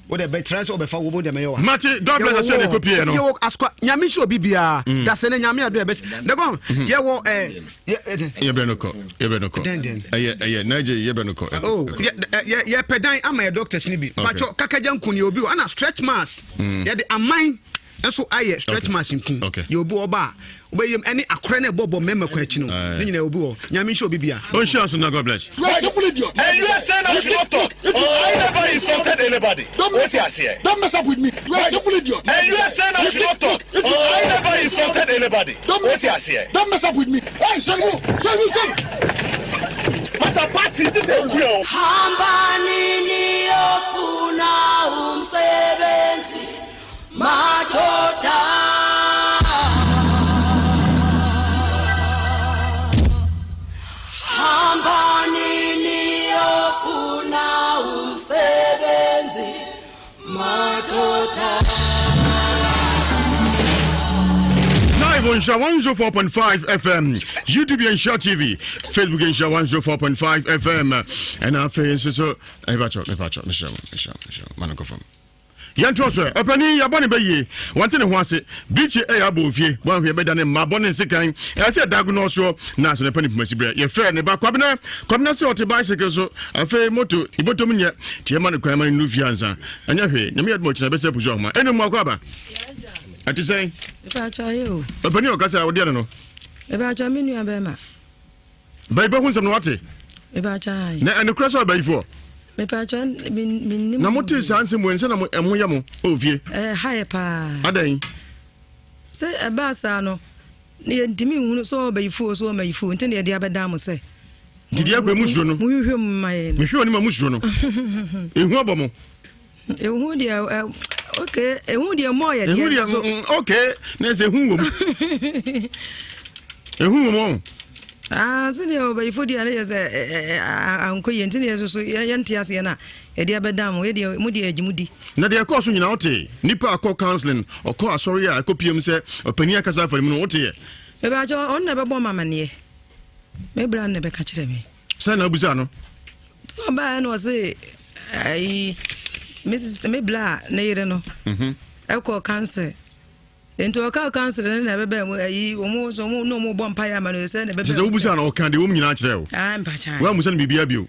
wode bɛtra sɛ wobɛfa wo mu deɛ mɛyɛ wa mate god bless us ne kopie no yɛwɔ askwa nyame nhyɛ obi biara mm. da sɛ ne nyame ado ɛbɛsi dɛgɔn mm-hmm. yɛwɔ eh, yɛbrɛ no kɔ yɛbrɛ no kɔ ɛyɛ ɛyɛ naija yɛbrɛ no kɔ. oh yɛ yɛpɛ dan ama yɛ doctors ni bi patro kakagya nku ni obi wɔ ɛna stretch marks mm. yɛde aman nso ayɛ stretch marks nku yɛ obi wɔ ɔba a wobɛyɛ ɛne akorɛ na ɛbɔ bɔ mmarima kwan akyi no ne nyinaa obi wɔ nyame nhyɛ obi bia. o nhyira so na God bless. You are simple idiot. And you are saying I should not talk. I never insulted anybody. Don't mess, don't mess up with me. You are simple idiot. And you are saying I should not talk. I never insulted anybody. Don't mess, don't mess up with me. Hey, Salimu, Salimu, Salimu. Master Party, this is real. Hambani niyofuna umsebenzi madoda. Hambani niyofuna umsebenzi madoda. Live on Nhyira 104.5 FM, YouTube yɛ Nhyira TV, Facebook yɛ Nhyira 104.5 FM, ɛna afei nso so ɛbɛkyɛ mepatwɔ mehyira mo mehyira mo mehyira mo ma no nkɔ fam. Yɛntoa so ɛ. Ɔpanin, yɛabɔ ne bɛ yie. Wante ne ho ase. Birikyi ɛyɛ abɔ ofie. Wanhwɛ yɛbɛda ne mma bɔ ne nsekan. Ɛyɛ sɛ ɛda agonɔ soɔ na asɛ ne pɛ ne pumasi berɛ. Yɛfrɛɛ ne ba Kwabena. Kwabena sɛ ɔte bicycle so. Afei moto, ne bɔtɔm nyɛ. Nti yɛma no kwan ma no nnuru fie ansa. Ɛnyɛ hwee. Nyame yɛ adom a ɔkyena yɛbɛsan apusu ahoma. Ɛnna mu akɔ aba. Ɛte sɛn? Ɔpanin a ɔkasa a wodeɛ no no. Mepakyɛ me nua bɛrima. Bɛyi bɛhu nsɛm no wate. Mepakyɛ. Na ɛnokorɛ sɛ ɔbɛyifoɔ. Mepakyɛ mennim. Na mote saa nsɛm wei sɛ na ɛmo yɛ mo wɔ fie. Ɛha yɛ paa. Adɛn? Sɛ ɛbaa saa no yɛntumi nhunu sɛ ɔbɛyifoɔ sɛ ɔmayifoɔ nti na yɛde abɛdan mo sɛ. Nti deɛ akɔ emu suro no. Mohwehwɛ mu ma yɛn. Mehwɛ onim a mo suro no. Ehu abɔ mo. Ehu deɛ ɛ okay ehu deɛ mɔɔ yɛ deɛ. Ehu deɛ mm, mm, okay na ɛsɛ ehu wɔ mu. Ehu wɔ mu ɔn. Ah, sɛ deɛ ɔbɛyifo deɛ ne yɛ sɛ ankɔ yie nti ne yɛ soso yɛnte aseɛ no a yɛde abɛda mo yɛdeɛ mo deɛ agye mo di. Na deɛ ɛkɔɔ so nyinaa wote nipa akɔ counseling ɔkɔ asɔre a ɛkɔ pm sɛ ɔpanin akasa afa ne mu no woteɛ. Mebɛakyɛ ɔno na ɛbɛbɔ ma amaneɛ me bra no na ɛbɛka kyerɛ me. Sɛ na abusa no. Ɔbaeɛ na ɔse ayi me bla ne yere no mhm. ɛkɔ council nti ɔka council no na ɛbɛbɛn mu ayi wɔn nso wɔn na wɔn bɔ mpaeɛ ama no sɛ na ɛbɛbɛn mu sɛ wobusa na ɔka deɛ wɔn nyinaa kyerɛ o ah mpakyɛ wɔn amusa no biribiara bio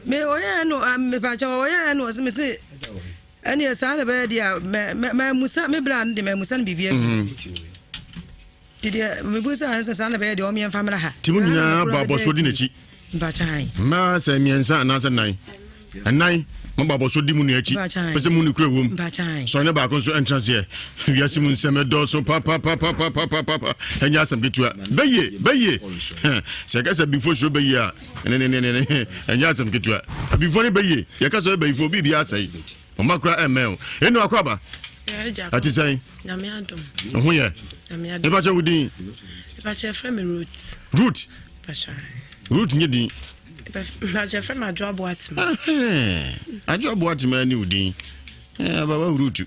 me ɔyɛ no ah, mepakyɛ ɔyɛ no ɔse me se ɛneɛ saa na ɛbɛyɛ deɛ a mɛ mɛ mɛ me bla no de mɛ musa no biribiara bio mhm. Nti deɛ mebusaa no sɛ saa na ɛbɛyɛ deɛ ɔmeɛ mfa mmra ha. Nti mo nyinaa bɔ abɔsoɔ di n'akyi. Mpakyan. Mmaa sɛ mmiɛnsa anaasɛ nnan. Ɛnan mo ba bɔso di mu nua akyi. Pɛ sɛ mu ne kura wom. Sɔre ne baako nso ɛntra seɛ. Wiase mu nsɛm ɛdɔɔso papapapapapapa. Ɛnyɛ asɛm ketewa. Bɛyie bɛyie. Sɛ ɛka sɛ abifo suro bɛyie a ne ne ne ne ɛnyɛ asɛm ketewa. Abifo ne bɛyie. Yɛka sɛ bɛyifo biribi asɛe. Ɔma kura ɛmmɛn o. Ɛnu akɔ aba. Ɛte sɛn? Ɛho yɛ. Ɛfa kyɛ wo din. Ɛfa kyɛ frɛ me Ruth. Ruth. Ruth nye din. Mpakyɛ frɛ me Adwoa Boatema. Adwoa Boatema ne wo din. Abawa Ruth.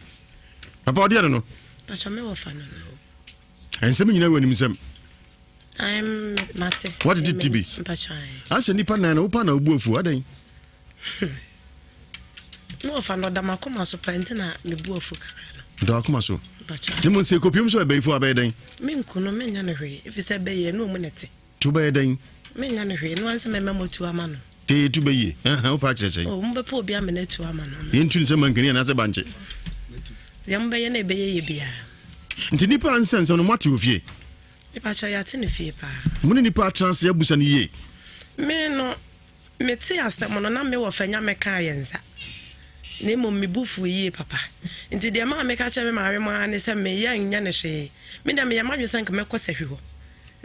Papa ɔdeɛ no no. Mpakyɛ me wɔ fa no no. Nsɛm nyinaa wɔ anim nsɛm. Mate. Watete ti bi. Asɛ nipa nan na wopa na wobu afu adɛn? Me wɔ fa no ɔda m'akoma so paa nti na mebu afu kakra no. Ɔda w'akoma so. Ne mu nsɛ kɔpiem sɛ ɛbɛyifo abɛyɛ dɛn? Menku no menyɛ no hwee ɛfiri sɛ ɛbɛyɛ ne ɔmu ne te. Tu bɛyɛ dɛn? Menyɛ no hwee, ɛno ara ne sɛ mɛma moatu ama no. Tee tu bɛyie, ɛhɛn, wopɛ akyerɛ sɛn? Oh, mobɛpɛ obi ama no atu ama no. Yɛntu no sɛ mankani anaasɛ bankye? Deɛ mobɛyɛ no ɛbɛyɛ yɛ biara. Nti nipa a nsɛnsɛm no moate wɔ fie? Mepakyɛ yɛate no fie paa. Mo ne nipa atena ase abusa no yie? Me no, Metee asɛm no, na me wɔfa Nyame kaa yɛn nsa, na mmom me bo fuui yie papa. Nti deɛ ɛmaa meka kyerɛɛ me maame mo ara ne sɛ me yɛ nyɛ no hwee. Me deɛ meyɛ m'adwene sɛ nka mɛkɔ sahwi hɔ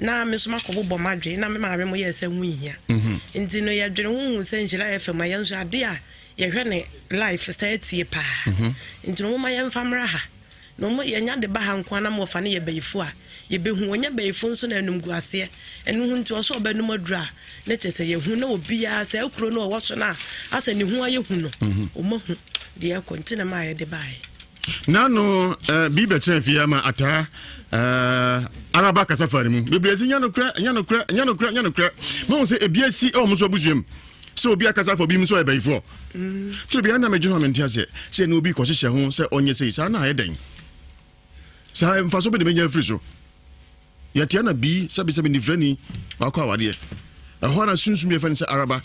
na me nso makɔbobɔ m'adwene, na me maame mo yɛɛ sɛ ho nhia. Nti no yɛdwene ho huu sɛ Nhyira FM a yɛn nso adeɛ a yɛhwɛ ne life saa tie paa. Nti no momma yɛmfa mmra ha. Na ɔmo yɛnya de ba ha nko ara na mo ɔfa no yɛ bayifo a, yɛbɛhu. Ɔnyɛ bayifo nso na animguaseɛ. Ɛno ho nti ɔsɛ ɔbɛnom aduro a, na kyerɛ sɛ yɛhu na obiara saa kuro no ɔwɔ so no a, asɛ ne ho ayɛ hu no, ɔmo ahu deɛ ɛkɔ nti na maa yɛde baeɛ. N'ano eh, bi bɛkyerɛ fie ama ataa eh, araba kasa fa ne mu bebree sɛ nyɛ nokorɛ nyɛ nokorɛ nyɛ nokorɛ nyɛ nokorɛ mahu sɛ ebi asi ɛwɔ mo nso abusua mu sɛ obi akasa afa obi mu sɛ ɔyɛ bayifoɔ kyerɛ bia na medwene ho a mente aseɛ sɛ ɛne obi kɔhyehyɛ ho sɛ ɔnyɛ sei saa na ayɛ dɛn saa mfaso bɛ ne mɛnya afiri so yɛtea na bii sɛbisɛbi nifirani wakɔ awadeɛ ɛhɔ na sunsum yɛfɛ no sɛ araba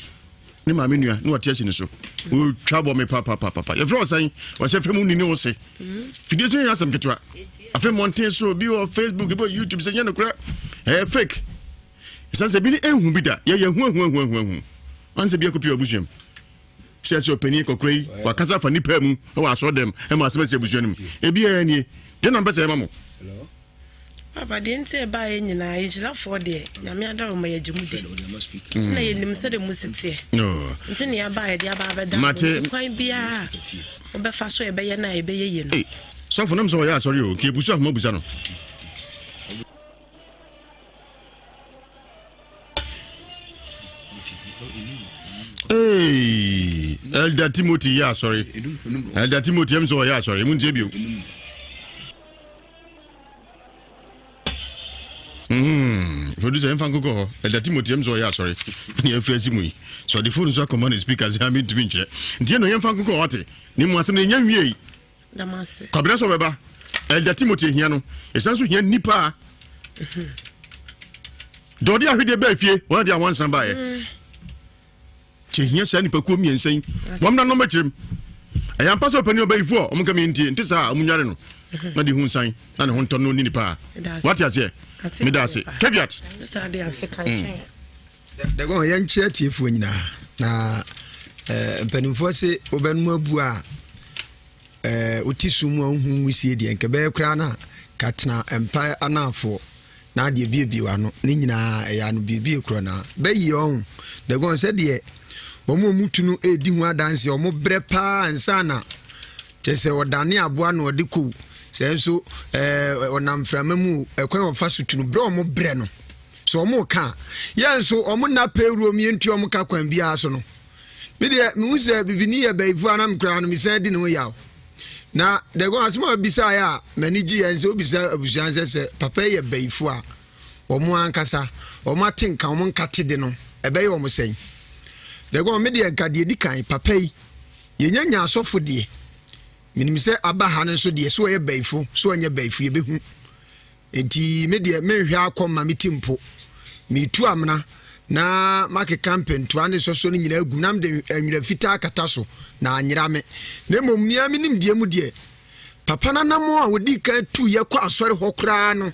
ne maame nua ne wate asi ne so ɔtwa bɔ me papapapapa yɛfrɛ ɔsɛn ɔsɛ fɛ mu nini wo se fidie so yɛ asɛm ketewa afei mmɔnten so bi wɔ facebook bi wɔ youtube sɛ nyɛ nokorɛ ɛyɛ fake Ɛsiane sɛ bi ne ɛnhu bi da, yɛyɛ hu ahu ahu ahu ahu. Ansɛ bi akɔpie abusua mu. Sɛ sɛ ɔpanin kɔkora yi, wakasa afa nipa mu wɔ asɔ dɛm ɛma asɛm asi abusua no mu. Ebi ɛyɛ nie, deɛ na mpɛ sɛ ɛma mo. Papa deɛ nti ɛbaeɛ nyinaa yɛgyinafoɔ deɛ nyame adaroma yɛgye mu di na yɛnim sɛdeɛ mu si teɛ nti ne yɛaba yɛde aba abɛda nti kwan biara wobɛfa so ɛbɛyɛ no a ɛbɛyɛ yie no. Sɔfo nam sɛ ɔyɛ asɔre o, nka ebusu ahoma busa no. Hey, Elder Timothy yɛ asɔre. Elder Timothy ɛm sɛ ɔyɛ asɔre. Mu ntie bio. Mm, producer yɛmfa nkokɔ hɔ. Elder Timothy ɛm sɛ ɔyɛ asɔre. Ne afiri asi mu yi. Sɛ ɔde phone so akɔma ne speaker sɛ ame ntumi nkyerɛ. Nti ɛno yɛmfa nkokɔ hɔ ate. Ne mu asɛm no ɛnya nwiei. Kwabena sɛ ɔbɛba. Elder Timothy hia no. Ɛsan so hia nnipa a deɛ ɔde ahwedeɛ baa fie wɔn de awansan baeɛ mm. kyɛ hia saa nipakuo mmiɛnsa yi wɔn na nɔmba kyerɛ mu ɛyɛ ampa sɛ ɔpanin ɔbayifoɔ a wɔn kama ntie nte saa a wɔn nware no mhm. na de hu nsan na ne ho ntɔ no ni nipa a wate aseɛ meda ase caveat. Mm. Dɛgɔn yɛnkyerɛ atiefoɔ nyinaa na eh, mpanimfoɔ se wobɛnom abu a eh, wote sum mu a wohu nwusie deɛ nka bɛyɛ koraa no a ka tena mpa anaafoɔ na adeɛ biebie w'ano ne nyinaa ɛyɛ ano biebie korɔ na bɛyi ɔho dɛgɔn sɛdeɛ wɔn a wɔtu no redi ho adanseɛ wɔn brɛ paa nsa na kyerɛ sɛ ɔdane aboa na ɔde kow sɛ nso ɛɛ ɔnam mframa mu ɛkwan ɔfa so tu no brɛ wɔn brɛ no so wɔn ka yɛn nso wɔn nna pɛwuro mu yɛntua wɔn ka kwan biara so no me deɛ mehu sɛ bibini yɛ bayifo a na mekura no mesan di ne ho yaw na dɛgɔn asɛm a obisaeɛ a m'ani gye yɛn sɛ obisa abusua sɛ sɛ papa yɛ bayifo a wɔn ankasa wɔn ate nka wɔn nkate de no ɛbɛyɛ wɔn sɛn dɛgɔn me deɛ nka deɛ di kan papa yi yɛnya nya asɔfo deɛ menim sɛ aba ha no nso deɛ so ɔyɛ bayifo so ɔnyɛ bayifo yɛbɛhu Enti me deɛ menhwɛ akɔ mma me ti mpo. Meretu amena na makeka mpɛntoa ne sɔsɔ no nyinaa agu na mede nwera fitaa akata so na anyera me. Na mmom mea me nimdeɛ mu deɛ, papa no anammɔn a ɔdii kan tuiɛ kɔ asɔre hɔ koraa no,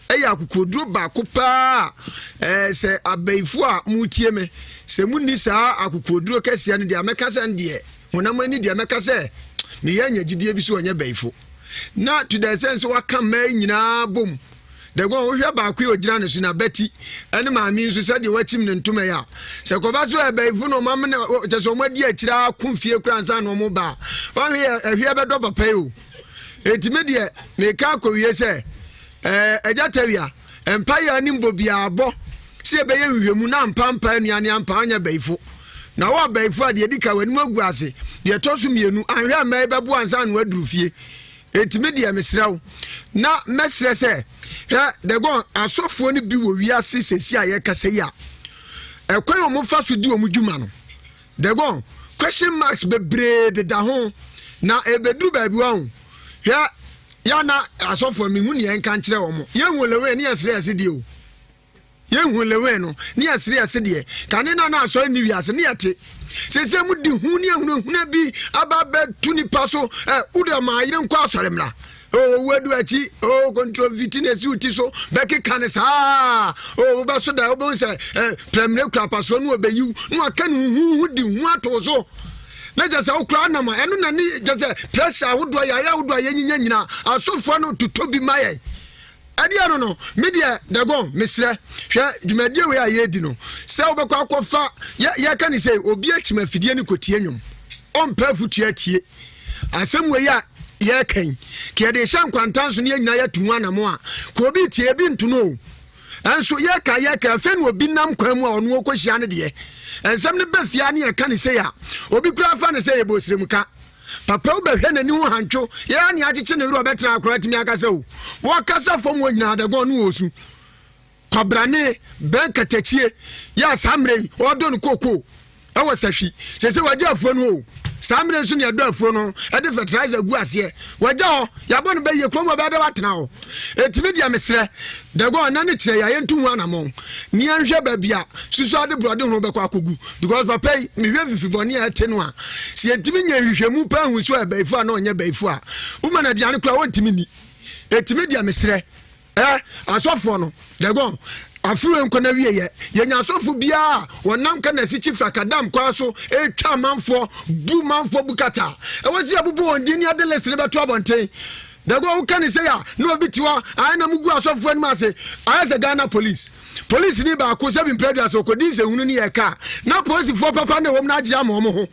Ɛyɛ akokoɔduro baako paa a ɛɛ sɛ abayifoɔ a motie me sɛ monni saa akokoɔduro kɛseɛ no deɛ mɛka sɛ deɛ honam ani deɛ mɛka sɛ meyɛ anya gyidie bi so ɔnyɛ bayifo na to the extent sɛ waka mmaa yi nyinaa bom dɛgɔn wohwɛ baako yi ogyina ne so na bɛti ɛne maame nso sɛdeɛ wakyim ne ntoma yi a sɛ kɔba so ɛbɛyifo na ɔma mene kyɛ sɛ ɔma di akyire ako fie kora nsa na ɔmo ba a wɔhwɛ ɛhwɛ bɛdɔ papa yi o eti me deɛ meka akɔwie sɛ Ɛɛ, Agya Tawia, mpaeɛ a anim bɔ biara bɔ sɛ yɛbɛyɛ nhwehwɛmu na ampa ampa anua ne ampa anyɛ bayifo. Na wɔ abayifo a, deɛ ɛdi ka w'anim agu ase, deɛ ɛtɔ so mmienu, anhwɛ a mmaa yi bɛboa ansa na wɔaduru fie. Enti me deɛ mesrɛ wo, na mɛsrɛ sɛ, hwɛ, Dagon, asɔfoɔ no bi wɔ wiase sɛsi a yɛkasa yi a, ɛkwan a wɔfa so di wɔn dwuma no, Dagon, question marks bebree deda ho, na ɛbɛduru baabi wahu. Hwɛ, yɛ na asɔfoɔ mehu neɛ nka nkyerɛ wɔn. Yɛhu lewe ne yɛsrɛ yɛse deɛ o. Yɛhu lewe no ne yɛsrɛ yɛse deɛ. Kane na na asɔre ne wiase ne yɛte. Sese mu di hu ne ahunahuna bi aba bɛtu nipa so. Ɛ wode ma ayere nkɔ asɔre mmra. Oh, wo adu akyi. Oh, kontroviti na esi wo ti so. Bɛkeka ne saa. Oh, wobɛso da wobɛhu sɛ eh, prɛmire kura apasoɔ no ɔbɛyiw na waka ne huhu di hu ato so. Na kyɛ sɛ wokora nam a ɛno na ne kyɛ sɛ pressure ahodoɔ yare ahodoɔ a yɛnyinya nyinaa asɔfoɔ no totɔ bi ma yɛn. Ɛdeɛ no no, me deɛ Dagon mesrɛ hwɛ dwumadie wei a yɛredi no sɛ wobɛkɔ akɔfa yɛka ne sɛ obi akyim afidie ne kɔtie nnwom ɔmpɛ afotua atie Asɛm wei a yɛreka yi, ka yɛde rehyɛ nkwanta nso ne yɛn nyinaa yɛatu ho anamo a, ka obi tie ebi nto no o. Ɛnso yɛka yɛka afei na obi nam kwan mu a ɔno ɔkɔhyia no deɛ. Nsɛm no bɛ fie ne yɛka ne sei a, obi koraa fa ne sɛ yɛbɔ osiremka. Papa wo bɛhwɛ n'ani ho hantwo, yɛa ne akyekye ne werɛ ɔbɛtena akora atumi akasa o. Wɔkasa fam wɔ nyinaa dagɔn no wɔ su. Kwabrane bɛn katakyie yɛ a saa mmerɛ yi ɔdɔ no kookoo ɛwɔ sahwi sɛ sɛ wagya afuo no o saa mmerɛ nso ne ɛdɔ afuo no ɛde fertilizer gu aseɛ wagya hɔ yɛabɔ no bɛyie kurom ɔbɛyɛ dɛ watena hɔ ɛtumi deɛ mesrɛ dɛgɔ ɔna ne kyerɛ yɛ yɛntu ho anamɔn ne yɛnhwɛ baabi a susu ade borɔde ho bɛkɔ akɔgu because papa yi mehwɛ fifi bɔne a ɛte no a sɛ yɛntumi nyɛ nhwehwɛmu paa hu so a ɛbɛyifo a na ɔnyɛ bɛyifo a woma no aduane koraa wɔntumi ni ɛtumi deɛ mesrɛ Ɛ asɔfoɔ no, dɛgɔn, afe wei nkɔ n'awieɛ, yɛnya asɔfo biara a wɔnam Kanasi Frakadam kwan so retwa amanfoɔ, bu manfoɔ bukata. Ɛwɔ sɛ yɛbobɔ wɔn din ne yɛde list no bɛto abɔnten. Dɛgɔn, woka ne sei a, na obi te hɔ, ayɛ na mugu asɔfoɔ anim ase, ayɛ sɛ Ghana police. Polisini baako, sɛbi mpɛ aduasa, ɔkɔdi nsɛnhunu ne yɛka a, na polisifoɔ papa na ɛwɔ mu no agye ama wɔn ho.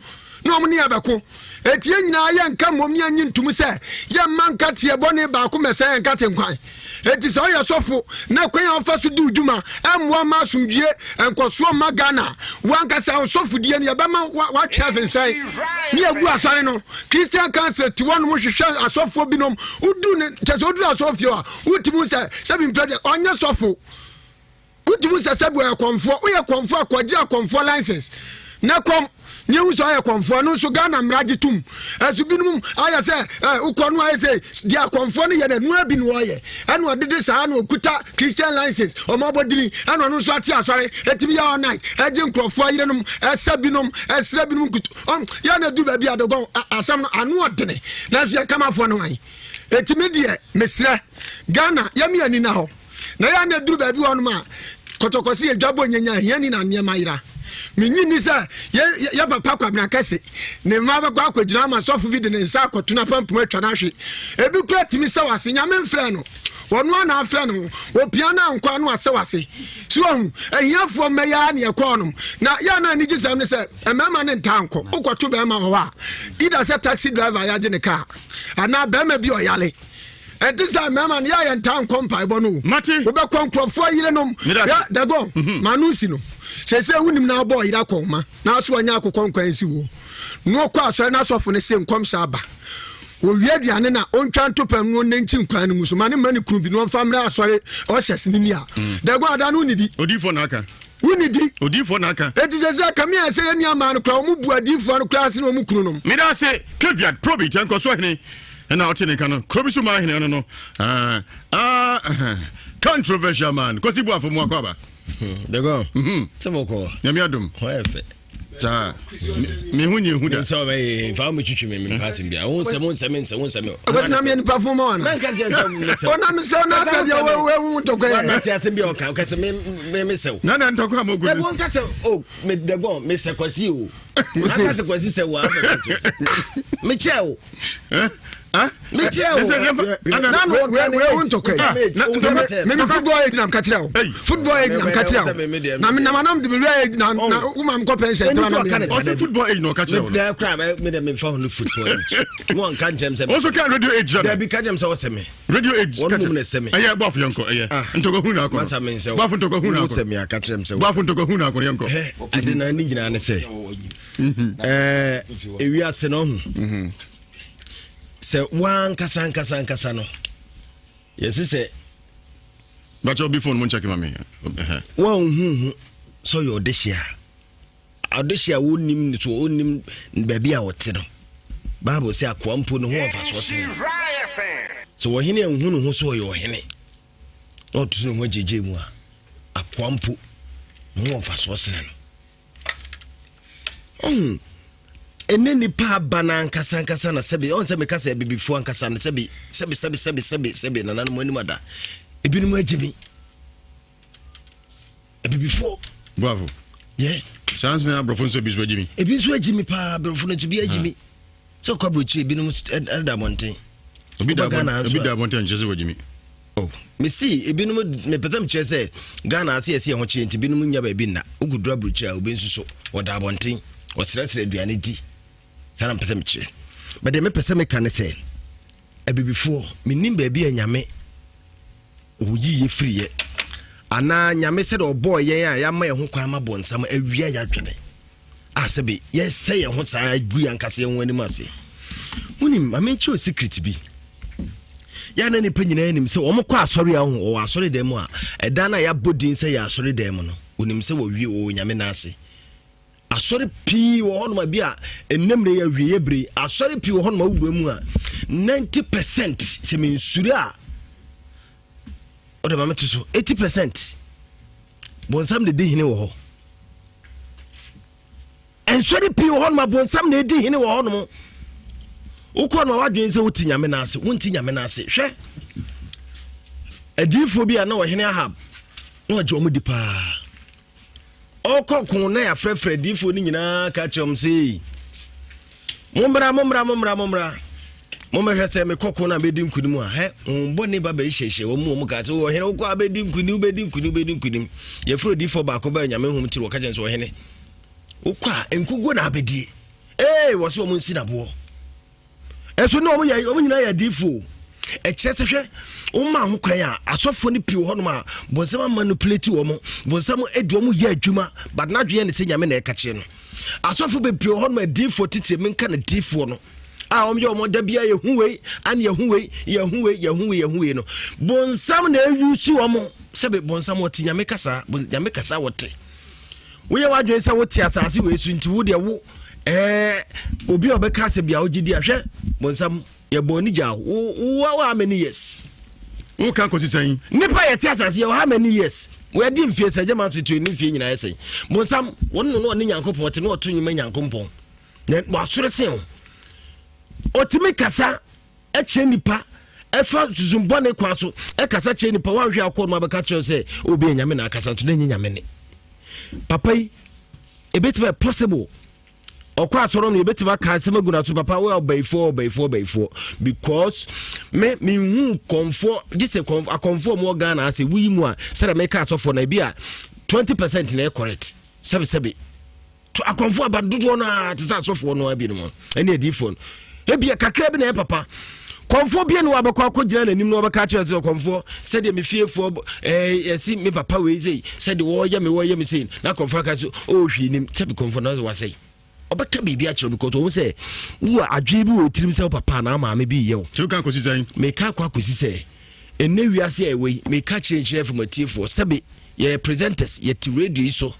na wɔn ne yɛn bɛko. Enti yɛn nyinaa yɛnka mmom ne yɛnye ntom sɛ yɛmma nkateɛ bɔne baako mmɛsɛe yɛn nkate nkwan. Enti sɛ woyɛ sɔfo na kwan a wofa so di wo dwuma mmoa mma asomdwie nkɔsoɔ mma Ghana a, wo ankasa wo sɔfodie no yɛbɛma woatwe asensɛn ne yɛgu asɔre no. Christian Council te wɔnom hwehwɛ asɔfoɔ binom. Wodu ne kyɛ sɛ woduru asɔrefie a wotumi hu sɛ sɛbi mpɛ deɛ ɔnyɛ sɔfo. Wotumi sɛ sɛbi ɔyɛ kɔmfoɔ. Woyɛ kɔmfoɔ a kɔgye akɔmfoɔ license na kɔm ne ehu sɛ ɔyɛ kɔmfoɔ no nso Ghana mmara gye tom. Ɛso binom ayɛ sɛ ɛ wokɔ no ayɛ sɛ deɛ akɔmfoɔ no yɛ no ɛnoa bi na ɔyɛ ɛna ɔdede saa na ɔkuta Christian license ɔmo abɔdini ɛna ɔno nso ate asɔre ɛtumi yɛ all night ɛgye nkurɔfoɔ yerenom ɛsɛ binom ɛsrɛ binom nkutu ɔn yɛ na du baabi adɔgɔn asɛm no ano ɔdene nanso yɛ kamafoɔ no wan ɛtumi deɛ mesrɛ Ghana yɛmi ani na hɔ. Na yɛ a na ɛduru baabi hɔ nom a, kɔtɔkɔ se yɛ dwabɔ nyanya ahiani na nneɛma yera. Menyi nni sɛ yɛ yɛ papa Kwabena Kɛse ne mma bɛkɔ akɔgyina ama sɔfo bi de ne nsa akɔto n'apampam atwa no ahwe. Ebi kura tumi sɛ wase, Nyame mfrɛ no. Ɔno ara na afrɛ no ho. Opia no ankɔ ano asɛ wase. So wahu? Ahiafoɔ mma yi ara ne ɛkɔɔ nom. Na yɛ a na anigyesɛm ne sɛ mmarima no ntaa nkɔ. Wokɔto barima wɔ hɔ a, either sɛ taxi driver a yɛagye ne kaa anaa barima bi a ɔyare. Ɛnte sɛ mmarima no, yɛ a yɛntaa nkɔ mpaebɔ no o. Mate. Wobɛkɔ nkurɔfoɔ yerenom. Meda ase. Dagon, mhm. ma no nsi no. Seesei wonim na abɔ ɔyere akɔnma na aso anya akokɔ nkwan nsi woɔ. Na ɔkɔ asɔre na asɔfo no se nkɔmhyɛ aba. Owie aduane na ɔntwa ntopam no ɔnnankyi nkwan no mu so ma ne mma ne kunu bi na ɔmfa mmerɛ asɔre ɔhyɛs no ni a. Mm. Dagon ada no wonnidi. Odiyifoɔ na aka. Wonnidi. Odiyifoɔ na aka. Enti sɛ sɛ kame a ɛsɛ yɛn nua mmaa no koraa wɔn bu adiyifoɔ no koraa sene wɔn kunu nom. Meda ase Caveat Probit nkɔsoɔ hene ɛna ɔte ne nka no kuro bi so maa hene no no ah, ah, controversial man Kwasi Boafo mu akɔ aba. Dɛgɔ. Sɛ bɔkɔ. Nyame adom. Hɔ yɛ fɛ. Saa me ho nyɛ hu da. Nsɛ ɔbɛ yɛ nfa wo metwitwi me me paati bia. Wo nsɛ mo nsɛ me nsɛ wo nsɛ me. Ɔbɛti na meyɛ nipa fun ma wana. Mɛnka kyerɛ sɛ me sɛ. Ɔna me sɛ ɔna sɛ deɛ wo wo ntɔkwa yɛ. Wana te asɛm bi a ɔka ɔka sɛ me me me sɛw. Na na ntɔkwa a mo gu. Ɛbɔ nka sɛ o me dɛgɔn me sɛ kwasi o. Aka sɛ kwasi sɛ wo a me kyɛ o. mekyɛ o wewu ntɔkwa yi meme football age na mka kyerɛ wo football age na mka kyerɛ wo na menam anam de mewura age na woma mekɔ pension tɛma na meyɛ ɔsɛ football age na ɔka kyerɛ wo no kora mede memfa ho no football age na ɔnka nkyɛm sɛ ɔso ka radio age dabi ka kyɛm sɛ ɔsɛ me radio age wɔn mom na ɛsɛ me ɛyɛ bɔfo yɛnkɔ ɛyɛ ntɔkwa hu na akɔ masa me nsɛ bɔfo ntɔkwa hu na akɔ sɛ me aka kyerɛ m sɛ bɔfo ntɔkwa hu na akɔ yɛnkɔ ade na ne nyinaa ne sɛ ɛɛ ewiase no ɔho sɛ wankasa ankasa ankasa no yɛse sɛ bàtɛ obi phone mu nkyɛn ma mi. wɔnhuhu sɛ ɔyɛ ɔdehye a ɔdehye a wɔnnim ne so wɔnnim baabi a ɔte no bible sɛ akoa mpo ne ho ɔmfasoɔ sɛn sɛ ɔhene anhu ne ho sɛ ɔyɛ ɔhene na ɔto ne ho agyegye mu a akoa mpo ne ho ɔmfasoɔ sene no ɔhu ɛne nipa aba no ankasa ankasa na sɛbi ɔn sɛ meka sɛ abibifoɔ ankasa no sɛbi sɛbi sɛbi sɛbi sɛbi sɛbi nananom anim ada ebinom agye mi abibifoɔ bravo yɛ saa nso na aborɔfo nso ebi nso agye mi ebi nso agye mi paa aborɔfo no nso bi agye mi sɛ ɔkɔ aburokyire ebinom ɛda abɔnten obi da abɔnten nkyerɛ sɛ wɔgye mi oh mesi ebinom mepɛ sɛ mekyerɛ sɛ ghana ase yɛsi ɛho kyerɛ nti ebinom nya baabi nna wokɔduru aburokyire a obi nso so wɔda abɔnten wɔsrɛsrɛ aduane di saa na mepɛ sɛ mekyerɛ bɛdeɛ mepɛ sɛ meka ne sɛ abibifoɔ menim baabi a nyame ɔyi yɛ firiɛ anaa nyame sɛdeɛ ɔbɔɔ yɛn a yɛama yɛn ho kwan ma bɔnsam awia yɛadwene a sɛbe yɛsɛ yɛn ho saa gu yɛn ankasa yɛn ho anim ase wonim ma menkyerɛ secret bi yɛa na nnipa nyinaa nim sɛ wɔn kɔ asɔre a ho wɔwɔ asɔre dan mu a ɛdan no a yɛabɔ din sɛ yɛ asɔre dan mu no wonim sɛ wɔwie wɔ nyame no ase asɔre pii wɔ hɔnom a bi a ɛnnɛ mmerɛ yɛ awieɛ bere asɔre pii wɔ hɔnom a wowura mu a 90 percent sɛ mensure a wode ma mete so 80 percent bonsam de di hene wɔ hɔ nsɔre pii wɔ hɔnom a bonsam na ɛdi hene wɔ hɔnom wokɔ no a woadwene sɛ wote nyame no ase wonte nyame no ase hwɛ adiyifoɔ bi a na ɔhene ahab na ɔgye ɔmo di paa Ɔrekɔ ko na yɛafrɛfrɛ adiyifoɔ no nyinaa ka kyerɛ wɔn sɛ, mommra mommra mommra mommra mommɛhwɛ sɛ mekɔ ko no a mɛdi nkonim a hɛ wɔn bɔne ba bɛhyehyɛ wɔn mu wɔn kaa sɛ ɔhene wokɔ a bɛdi nkonim wobɛdi nkonim wobɛdi nkonim yɛfrɛ odiyifoɔ baako baa nyame hom tiri wɔka kyerɛ sɛ ɔhene wokɔ a nkuguo na abɛdie ee wɔ sɛ wɔn nsi naboɔ ɛso ne wɔn yɛ wɔn nyinaa yɛ adiifo ɛkyerɛ sɛ hwɛ wɔn maa ho kwan a asɔfoɔ no pii wɔ hɔnom a bɔnsɛm amanipulate wɔn bɔnsɛm edi wɔn yɛ adwuma but n'adwene yɛ ne sɛ nyame na ɛka kyerɛ no asɔfo bebree wɔ hɔnom adiifo titire menka no diifoɔ no a wɔn yɛ wɔn da bia yɛhu wei ane yɛhu wei yɛhu wei yɛhu wei yɛhu wei no bɔnsɛm na ɛyusi wɔn sɛbe bɔnsɛm wɔte nyame kasa nyame kasa wɔte Woyɛ w'adwene sɛ wote asase wei so nti wo deɛ wo ɛɛ obi a ɔbɛka asɛ bia wogye di ahwɛ bonsam yɛbɔ ne gya wo wo how many years woka kɔsi sɛn nipa yɛte asase yɛwɔ how many years wɔadi mfie sɛ gyama nso tuo ne mfie nyinaa yɛ sɛn bonsam wɔn no ɔne nyankopɔn te ne ɔto nnwuma nyankopɔn na wasore sen wo ɔtumi kasa kyerɛ nipa ɛfa susumbɔne kwan so ɛkasa kyerɛ nipa wanhwɛ akɔ no abɛka kyerɛ sɛ obi yɛ nyame na akasa nso na ɛnyɛ nyame ne papa yi ebetumi ɛ possible ɔkɔ asɔrɔ no ebetumi aka asɛm agu n'aso papa wo ɔbɛyifoɔ ɔbɛyifoɔ ɔbɛyifoɔ because me me hu kɔnfoɔ gye sɛ kɔnfoɔ akɔnfoɔ mu wɔ Ghana ase wuyi mu a sɛdeɛ meka asɔfoɔ na ebi a 20 percent na ɛyɛ correct sɛbisɛbi to akɔmfoɔ aba dodoɔ no ara te sɛ asɔfoɔ no ara binom ɛne adiyifoɔ no ebia kakra bi na ɛyɛ papa kɔmfoɔ bia ne wabɛkɔ akɔgyina n'anim na wɔbɛka kyerɛ sɛ kɔmfoɔ sɛdeɛ me fiefoɔ ɛɛ yɛsi me papa wei sei sɛdeɛ wɔyɛ me wɔyɛ me sei na kɔmfoɔ aka sɛ ɔhwii nim sɛbi kɔmfoɔ na wasɛe ɔbɛka biribi akyerɛ because ɔhu sɛ wo adwene bi wɔ tirim sɛ wo papa anaa maame bi yɛ wo. Tí o ka akɔsi sɛn? Meka akɔ akɔsi sɛ ɛnɛ wiase a ɛwɔ yi meka kyerɛ nhyira fam atiefoɔ sɛbi yɛyɛ presenters yɛte radio yi so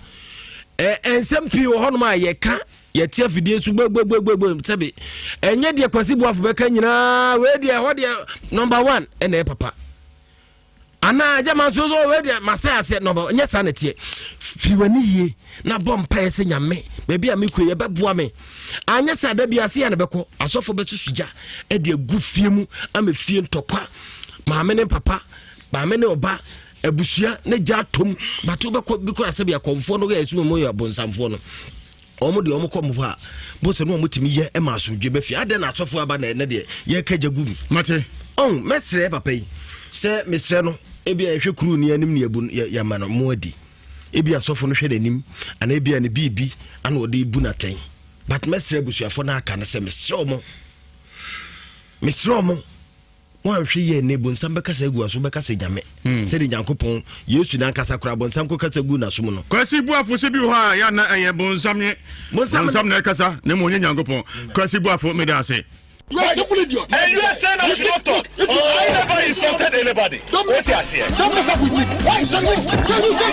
ɛ nsɛm pii wɔ hɔnom a yɛka yɛte afidie so gbɛgbɛgbɛgbɛ sɛbi ɛnyɛ deɛ Kwasi Boafo bɛka nyinaa wei deɛ ɛhɔ deɛ number one ɛna ɛyɛ papa. Anaa gyama nso so wei deɛ masɛ aseɛ no nyɛ saa na ɛteɛ. Firi w'ani yie na bɔ mpaeɛ sɛ Nyame baabi a mekɔ yi ɛbɛboa me. Anyɛ saa da bi ase yɛ na bɛkɔ. Asɔfo bɛsusu gya de agu fie mu ama fie ntɔkwa. Maame ne papa, maame ne ɔba, abusua ne gya atom. Bato bɛkɔ bi koraa sɛ bi akɔmfoɔ no yɛ ɛsum mu yɛ abonsamfoɔ no. Wɔn deɛ wɔn kɔ mu hɔ a, bo sɛ no wɔn tumi yɛ ma asomdwe bɛ fie. Adɛn na asɔfo aba na ɛnɛ deɛ yɛka gya gu mu. Mate. Ɔn mɛsrɛ papa yi sɛ mesrɛ no ebi a yɛhwɛ kuru ni anim ne yɛbu yɛma no mo adi. Ebi asɔfo no hwɛ n'anim anaa ebi a ne biribi ana ɔde bu n'atɛn. But mɛsrɛ abusuafo no aka no sɛ mesrɛ wɔn. Mesrɛ wɔn. Woanhwɛ yie ɛnnɛ bonsam bɛkasa agu aso bɛkasa nyame hmm. sɛde Nyankopɔn Yesu nankasa koraa bonsam kɔkasa gu n'asom no. Kwasi Buafo sɛ bi wɔ hɔ a yɛ na ɛyɛ bonsam nye bonsam na ɛkasa na mmom ɔnyɛ Nyankopɔn. Kwasi Buafo meda ase. You are a simple idiot. And you are saying I should not talk. I never insulted anybody. Don't mess up. Don't mess up with me. Why? Say you. Say you. Say.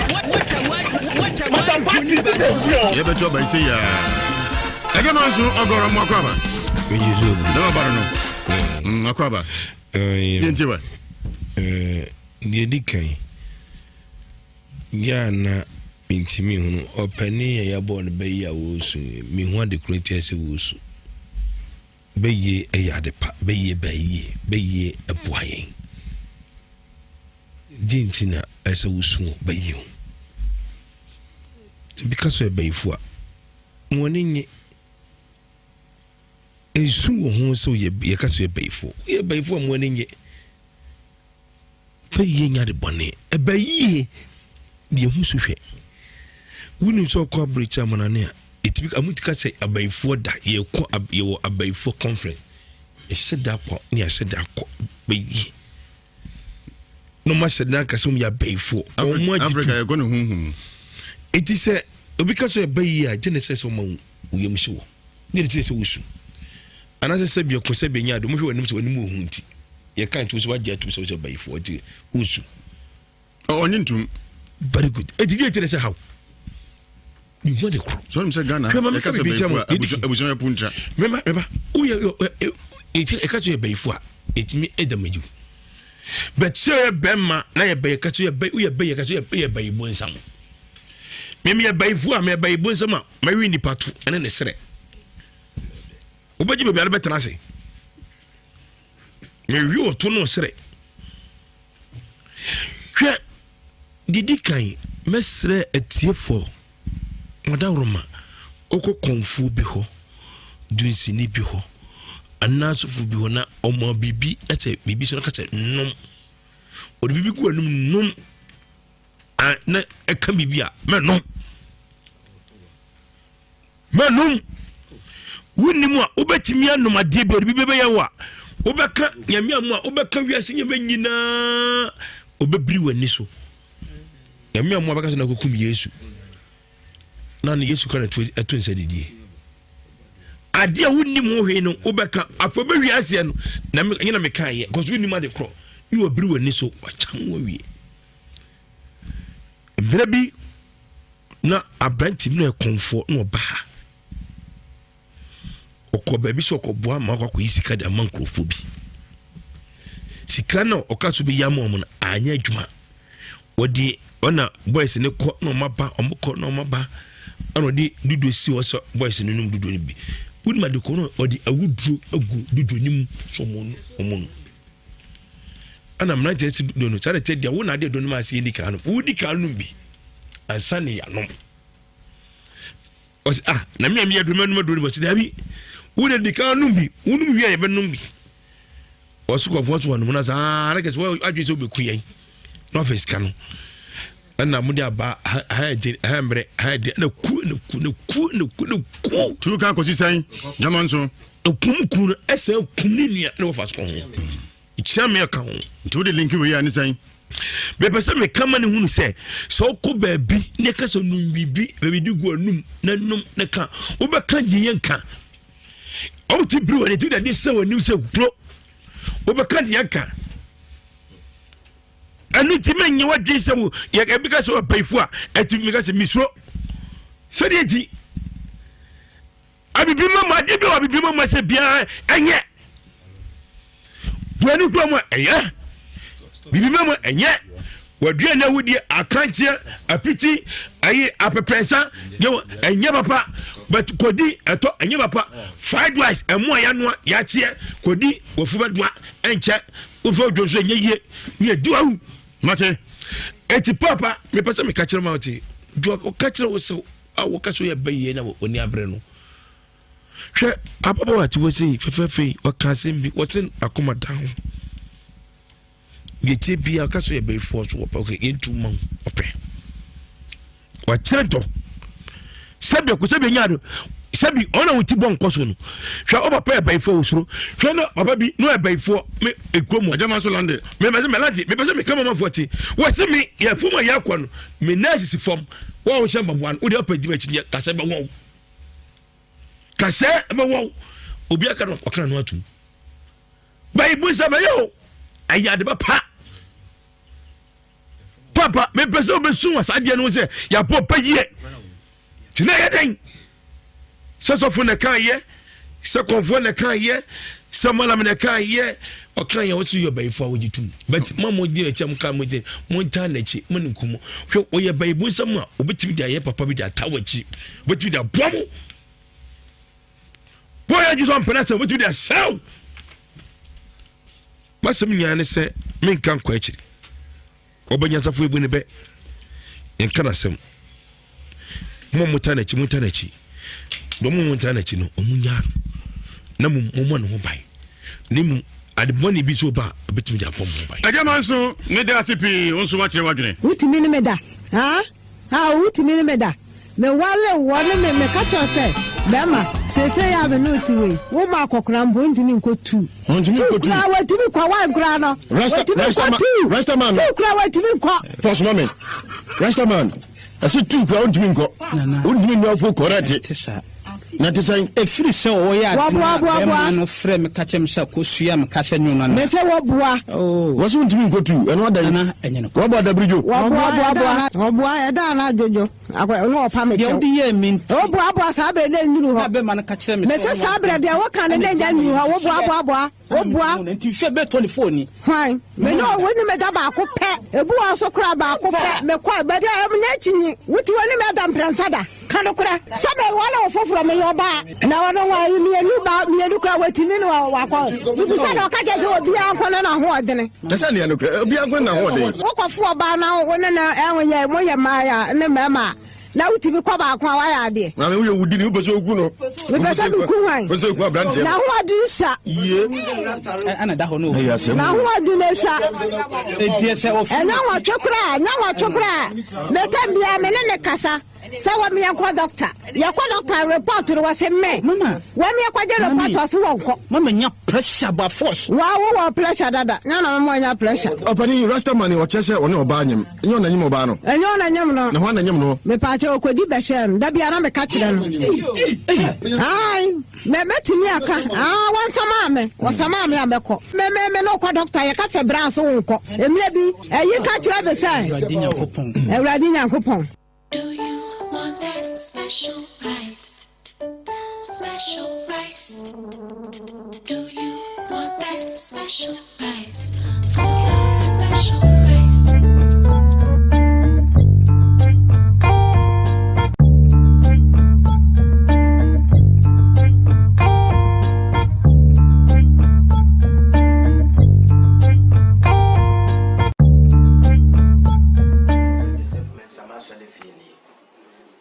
Master Party, this is real. Yɛbɛto aba yi sɛ yɛa. Ɛgɛ ma nso ɔgɔrɔ mu akɔ aba. Dɛm aba no no. Mm, akɔ aba. Yɛntie wa. Deɛ di kan, yɛ a na mentumi hunu ɔpanin a yɛabɔ no bɛyi a wɔresu mehu ade koro ntia sɛ wɔresu. Bɛyie yɛ ade pa, bɛyie ba yie, bɛyie boa yɛn. Gye nti na ɛsɛ wosu wɔ bɛyie ho. Sɛ bi ka so yɛ bɛyifo a, mo ani nye. Nsu wɔ ho sɛ woyɛ yɛka sɛ woyɛ bayifoɔ. Woyɛ bayifoɔ a mo ani nye. Bɛyie nya de bɔne. Ɛbɛ yie deɛ ho so hwɛ. Wonim sɛ ɔkɔ abirekyi amanane a ɛtumi amu ka sɛ abayifoɔ da yɛkɔ yɛwɔ abayifoɔ conference. Yɛhyɛ da kɔ ne yɛahyɛ da kɔ bɛyie. Na ɔmo ahyɛ da aka sɛ ɔmo yɛ abayifoɔ. Ɔmo agye Africa yɛkɔ ne honhom mu. Eti sɛ obi ka sɛ ɛbɛyie a gye ne sɛ sɛ ɔma wo yam hye wɔ. Ne de kyerɛ sɛ wosu. Anaasɛ sɛ biako sɛ benya ade, wɔhwɛ w'anim sɛ w'anim wɔ hu nti. Yɛka nti wo sɛ wagye atum sɛ wosɛ ɔbayifoɔ nti wosu. Ɔnye ntum. Very good. Eti deɛ kyerɛ sɛ how? Mehu ade korɔ. Sɛ ɔnim sɛ Ghana yɛka sɛ bayifoɔ a abusua yɛ puntra. Mɛba mɛba woyɛ ɛka sɛ yɛ bayifoɔ a ɛtumi ɛda magyiw. But sɛ yɛ bɛrima na yɛ bɛyɛ ka sɛ yɛ bɛyɛ woyɛ bɛyɛ ka sɛ yɛ bayi bonsam. Mɛmi yɛ bayifoɔ a mɛ bayi bonsam a mɛwe nipa to ɛne ne serɛ wobɛgye baabi a bɛtena ase mɛwe ɔto ne ɔserɛ hwɛ didi kan mɛsrɛ atiefoɔ ɔdaworoma wokɔ kɔnfoɔ bi hɔ dunsini bi hɔ anaa sɔfo bi hɔ na ɔma biribi na sɛ biribi so no ka sɛ nom ɔde biribi gu anum nom na ɛka biribi a mɛnom mɛnom wonim a wobɛtumi anom adeɛ bi ɔde bi bɛbɛyɛ wo a wobɛka nyame amu a wobɛka wiase nyɛma nyinaa ɔbɛbiri w'ani so nyame amu a bɛka sɛ na kɔkum yesu na ne yesu kora na ɛto nsa didie adeɛ a wonim ho hwee no wobɛka afei wobɛwie aseɛ no na nyɛ na mekaeɛ kɔso wonim ade korɔ ne wabiri w'ani so wakyam wawie Mmerɛ bi na aberante bi na yɛ kɔnfoɔ na ɔba ha. Ɔkɔ baabi sɛ ɔkɔboa ma akɔ akɔyi sika de ama nkurɔfoɔ bi. Sika na ɔka so bɛyi ama wɔn no anyɛ adwuma. Wɔde ɔna boys no kɔ na wɔn aba wɔn kɔ na wɔn aba ɛna ɔde duduo si hɔ sɛ boys no nom duduo no bi. Wonim ade kɔ no ɔde awuduro agu duduo no mu so wɔn no. Ɛna mmeranteɛ si do no saa na ɛkyɛ deɛ wo na adeɛ do no ma ase yɛdi kan no wodi kan nom bi ansa ne yanom ɔsɛ ah na mmea mi yɛ duro mɛnum aduro no ɔsɛ daabi wo na di kan nom bi wonom wie a yɛbɛnom bi ɔsɛ kɔfoɔ so wɔnom na saa na kɛsɛ wɔadwe sɛ wobɛku yɛn na wafɛ sika no ɛna mo de aba ha ɛdi ha mmerɛ ha ɛdi ɛna ku ɛna ku ɛna ku ɛna ku ɛna ku. Tu kan kɔsi sɛn jama nso. Ekum ku no ɛsɛ kum ne nua na wɔfa so kɔ ho. Kyia me ɛka ho. Nti wode linki wei a ne sɛn? Mepɛ sɛ meka ma ne hunu sɛ sɛ wokɔ baabi ne ɛka sɛ nom biribi baabi de gu anum na nom ne ka wobɛka gye yɛ nka ɔwote biri wɔ ne ti wode ade sɛ w'anim sɛ kuro wobɛka deɛ nka ɛno nti mɛnyɛ w'adwene sɛ wo ebi ka sɛ ɔpɛifo a ɛti meka sɛ mesuro sɛdeɛ nti abibi ma mu adeɛ bi wɔ abibi ma mu sɛ biara ɛnyɛ buani kura mu a ɛyɛ bibi ma mu ɛnyɛ. Waduane awudie, akankyeɛ, apiti, ayi apɛpɛnsa, ɛnyɛ papa. But kodi ɛtɔ ɛnyɛ papa. Fried rice ɛmo a yanoa yakyeɛ kodi wafu bɛdoa ɛnkyɛ wofa odwo nso ɛnyɛ yie ne ɛdi wawu. Mate. Eti papa mepɛ sɛ meka kyerɛ ma wote deɛ ɔka kyerɛ wo sɛ a wɔka sɛ woyɛ bɛyie na wɔni abere no hwɛ ababaawa te hɔ sei fɛfɛɛfɛ yi ɔka asɛm bi wɔse akoma da ho Deɛ ɛteɛ biara ɔka sɛ ɔyɛ bayifoɔ so wɔpɛ okay yɛntu mma wo ɔpɛ wakyerɛ dɔ sɛbi ɔkò sɛbi enya do sɛbi ɔna wɔn ti bɔ nkɔ so no hwɛ ɔ papa yɛ bayifoɔ wɔ soro hwɛ na papa bi na ɔyɛ bayifoɔ me ekuro mu ɛgyama so lande me mɛ mɛ lande mepɛ sɛ meka mama foɔ ti wɔsi mi yɛ fom a yɛ akɔ no me nan sisi fam wɔn a wɔhyɛ mpaboa no wode ɔpɛ di m'akyi yɛ kasɛ bɛ wɔw kasɛ bɛ wɔw obi aka no ɔka no atum. Bɛyi bu nsɛm ɛyɛ o ɛyɛ ade papa papa mepɛ sɛ wobɛsu wɔ saa adeɛ no ho sɛ yɛabɔ ba yie nti na ɛyɛ dɛn sɛ sɔfo na ɛka yɛ sɛ kɔnfoɔ na ɛka yɛ sɛ malam na ɛka yɛ ɔka yɛ wɔsi yɛ ɔbɛyifo a wɔgye tum but mo a mo di n'akyi a mo ka mo di mo ntaa n'akyi mo ne nkɔmɔ hwɛ ɔyɛ bɛyibu nsɛm a obetumi de ayɛ papa bi de ata wɔ akyi obetumi de aboa mo. Wɔyɛ adwene sɛ ɔmpɛ n'asɛm, wobɛtumi de asɛw. M'asɛm nyinaa ne sɛ menka nkɔ akyiri. Ɔba nyansafo ebu ne bɛ, nka n'asɛm. Mo a motaa n'akyi, montaa n'akyi. Deɛ ɔmo montaa n'akyi no, ɔmo nyaa no. Na mo mommɔ ne ho ban. Ne mu ade bɔne bi so ba a, obɛtumi de abɔ mo ho ban. Agya Manso, meda ase pii, wo nso woakyerɛ w'adwene. Wotumi ne me da? Haa? Haa wotumi ne me da? Me ware woɔ ne me meka kyerɛ sɛ bɛrima seesei a me ne wo te wei wo ma akɔkora mpo ntumi nkɔ tu. Ntumi Tu nkɔ tu. koraa watumi kɔ wan koraa no. Rasta Watumi Rasta nkɔ ma tu. Rasta man. Tu koraa watumi nkɔ. Pɔs ma me. Rasta man. Ɛsɛ tu koraa wontumi nkɔ. Wontumi nnu afo kɔrɛte. Na te sɛn? Ɛfiri sɛ ɔyɛ ade no a Wɔboa, boa, bɛrima boa. no frɛ me ka kyerɛ me sɛ kɔsua me ka sɛ nwono no. Me sɛ wɔboa. Oh. Wɔse wontumi nkɔ tu ɛno adan. Nana, ɛnyɛ nokorɛ. Wɔbɔ adabridwo. Wɔboa, boa, boa. Wɔboa, ɛda a na adwodwo. Akɔ, na ɔpa me Deɛ kyɛw. wode yɛɛ me nti. Woboa, boa, saa berɛ na ɛnnuru hɔ. Na bɛrima no ka kyerɛ me sɛ Mese ɔno saa berɛ ade deɛ woka no ɛna na ɛnya ɛgya me nnuru hɔ. Woboa, nhyehyɛeɛ. boa, boa. Woboa. Nti hwɛ bɛ 24 ni. Hwan? Me ne wo ne me da baako pɛ. Ebi wɔ so koraa baako pɛ. Mekɔ bɛde a ɛmu nyɛ kyinyi. Wote wɔ ne me ada mprɛnsa da. Ka nokorɛ. Sɛ me wale wo foforɔ meyɛ ɔbaa. Na ɔno wa mmienu ba mmienu koraa watumi ne wakɔ. Mebisa na ɔka kyerɛ sɛ obiara nko ne n'ahoɔdene. Kyɛ sɛ nea nokorɛ obiara nko ne n'ahoɔden. Wokɔfo ɔbaa na wo ne no ɛho yɛ moyɛ mmaa ne mmarima a. Na wotumi kɔ baako a wayɛ adeɛ. Maame woyɛ wudi ni wopɛ sɛ oku no. Mepɛ sɛ meku hwan. Wopɛ sɛ oku aberanteɛ. Na ahoɔden sua. Yie. Ɛna da hɔ no. Ɛyɛ asɛm. Na ahoɔden sua. Enti ɛsɛ ofi. Ɛnyɛ nwɔtwe koraa ɛnyɛ nwɔtwe koraa. Mɛtɛm biara me ne ne kasa sɛ wɔn yɛn kɔ dɔkta. Yɛkɔ dɔkta report no wɔsi mɛ. Mama. Wɔn yɛ kɔgye report wɔsi wɔn kɔ. Mama nya pressure by force. Wa wo wɔ pressure dada. Nya na mama nya pressure. Ɔpanin Rastaman ɔkyerɛ sɛ ɔne ɔbaa nyem. Ɛnyɛ ɔna nyem ɔbaa no. Ɛnyɛ ɔna nyem no. Na hwan na nyem no? Mepaakyɛ okodi bɛhyɛ no. Da biara meka kyerɛ no. Ae, mɛ mɛtumi aka. Ah, wɔnsamaa me. Wɔsamaa me a mɛkɔ. Me me me no kɔ dɔkta yɛka sɛ bra so wonkɔ. Mmerɛ bi, ɛyi ka kyerɛ me sɛ. Awurade Nyankopɔn. Awurade Nyankopɔn. Do you want that special rice? Special rice. Do you want that special rice? Full special rice. Joseph Mensah m'asɔre fie nie.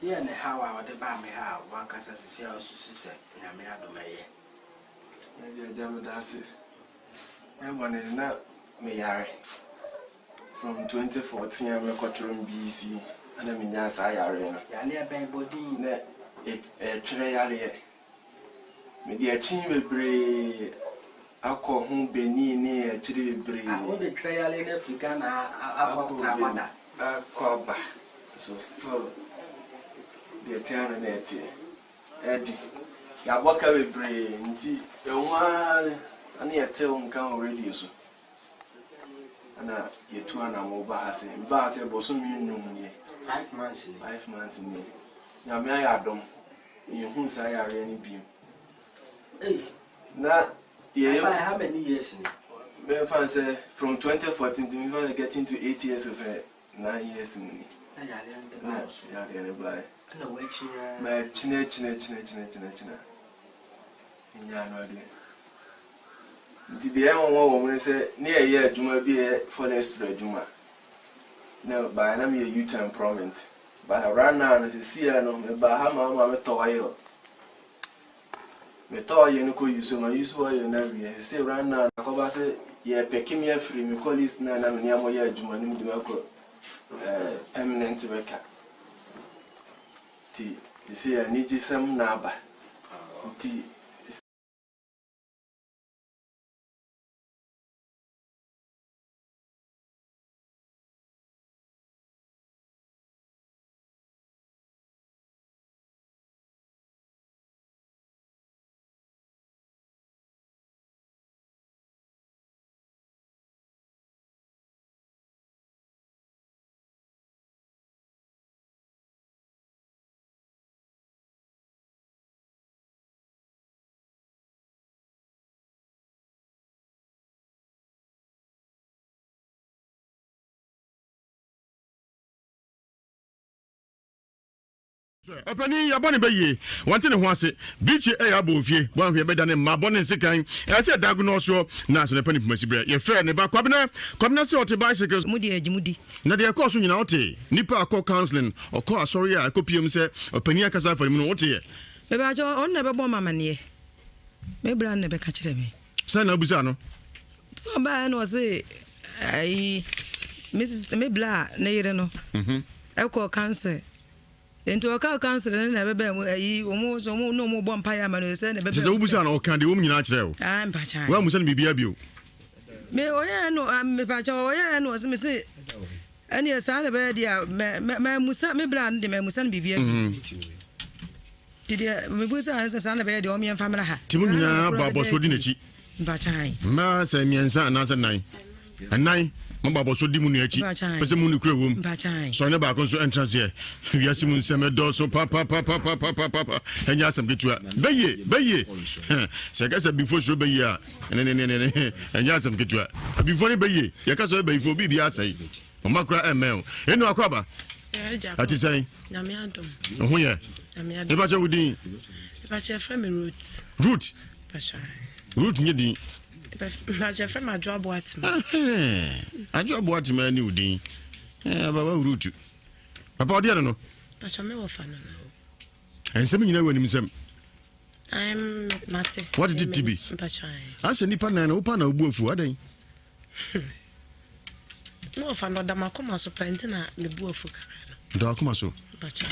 Deɛ ne haw a ɔde baa me ha a wankasa sisi a osusu sɛ Nyame adom ɛyɛ. Me deɛ agya meda ase. Ɛyɛ bɔne de na me yare from 2014 a mekɔtwerɛ me BEC ɛna menyaa saa yareɛ no. Yareɛ bɛn bɔ din? Na ɛtwerɛ yareɛ. Mede akyin bebree akɔ ho Benin ne akyiri bebree. Ah wode twerɛ yareɛ no afiri Ghana akɔ Tamada? Akɔ aba so still deɛ ɛteɛ ara na ɛteɛ. Ɛdi yɛabɔ ka bebree nti ɛho ara ne yɛte wo nka wɔ radio so ɛna yɛtu anamɔ ba ha se mebaa ha sɛ bosome nnum nie. 5 months nie. 5 months nie. Nyame ayɛ adom yɛnhuu saa yareɛ no bio. Ei. Na yɛyɛ. How many years ni? Memfa no sɛ from 2014 nti memfa no sɛ getting to 8 years o sɛ 9 years mu ni. Na yareɛ no de Na baa wo so. yareɛ no baeɛ. Ɛna woakyini ara. Makyini akyini akyini akyini akyini akyini a menyaa ano adeɛ. Nti deɛ ɛyɛ nwanwa wɔ mu ne sɛ ne yɛyɛ adwuma bi a ɛyɛ forestry adwuma. Na baeɛ na meyɛ youth employment. But right now no seesei ara no mebaa ha ma wɔma metɔ oil. Me tɔ oil no kɔ use ma use oil no awie sesei right now no akɔba sɛ yɛ pɛke me afiri me colleagues no a na me ne ɔmo yɛ adwuma no mu de me akɔ eh, permanent worker nti sesei anigyesɛm na aba nti. Ɔpanin yi abɔ ne bɛ yie, wante ne ho ase. Birikyi ɛyɛ abɔ ofie, wanhwɛ bɛda ne mma bɔ ne nsekan. Ɛyɛ sɛ dago no ɔsoɔ na asɛ ne pɛ ne pumasi berɛ. Yɛfrɛ ne ba Kwabena. Kwabena sɛ ɔte bicycle. Mo deɛ gye mo di. Na deɛ ɛkɔɔ so nyinaa wote. Nipa akɔ counseling, ɔkɔ asɔre a ɛkɔ piem sɛ ɔpanin akasa afa ne mu no woteɛ. Mepakyɛw, ɔno na ɛbɛbɔ me amaneɛ. Me bra no na ɛbɛka kyerɛ me. Sɛn na wobisaa no? Nti ɔbaeɛ na ɔse ayi me sista me bla ne yere no ɛkɔ council nti ɔka council no na ɛbɛbɛn mu ayi wɔn so wɔn na wɔn bɔ mpaeɛ ama no sɛ na ɛbɛbɛn mu sɛ wobusa no ɔka deɛ wɔm nyinaa kyerɛ wo ah mpakyɛ woamusa no biribiara bio me ɔyɛ no mepakyɛ ɔyɛ no ɔse me se ɛneɛ saa na ɛbɛyɛ deɛ a mɛ mɛ musa me bla no de mɛ musa no biribiara bio Nti deɛ mebu sɛ sɛ saa na ɛbɛyɛ deɛ ɔmeɛ mfa mmra ha. Nti mo nyinaa bɔ abɔsoɔ di n'akyi. Mpakyan. Mmaa sɛ mmiɛnsa anaasɛ nnan. Ɛnan mo bɔ abɔsoɔ di mo nua akyi. Mpakyan. Pɛ sɛ mo nukura wom. Mpakyan. Sɔre ne baako nso ɛntra seɛ. Wiase mu nsɛm ɛdɔɔso papapapapapapa. Ɛnyɛ asɛm ketewa. Bɛyie bɛyie. Sɛ ɛka sɛ abifo suro bɛyie a ɛnenenene ɛnyɛ asɛm ketewa. Abifo ne bɛyie. Yɛka sɛ ɔyɛ bɛyifo biribi asɛe. Ɔma kora ɛmmɛn o. Enu akɔ aba. Ɛte sɛn? Nyame adom. Ho yɛ. Nyame adom. Epa kyɛ wo din. Epa kyɛ frɛ me Ruth. Ruth. Ruth nye din. Epa kyɛ frɛ me Adwo Aboatema. Adwo Aboatema ni wo din. Eh, baba Ruth. Papa ɔdeɛ no no. Pakyɛ me wɔ fa no no. Nsɛm nyinaa wɔ anim nsɛm. Mate. Wɔde tete bi. Asɛ nipa nan na wopa na wobu afu adɛn? Na ɔfa no ɔda m'akoma so paa nti na me bu afu kakra no. Da akoma so.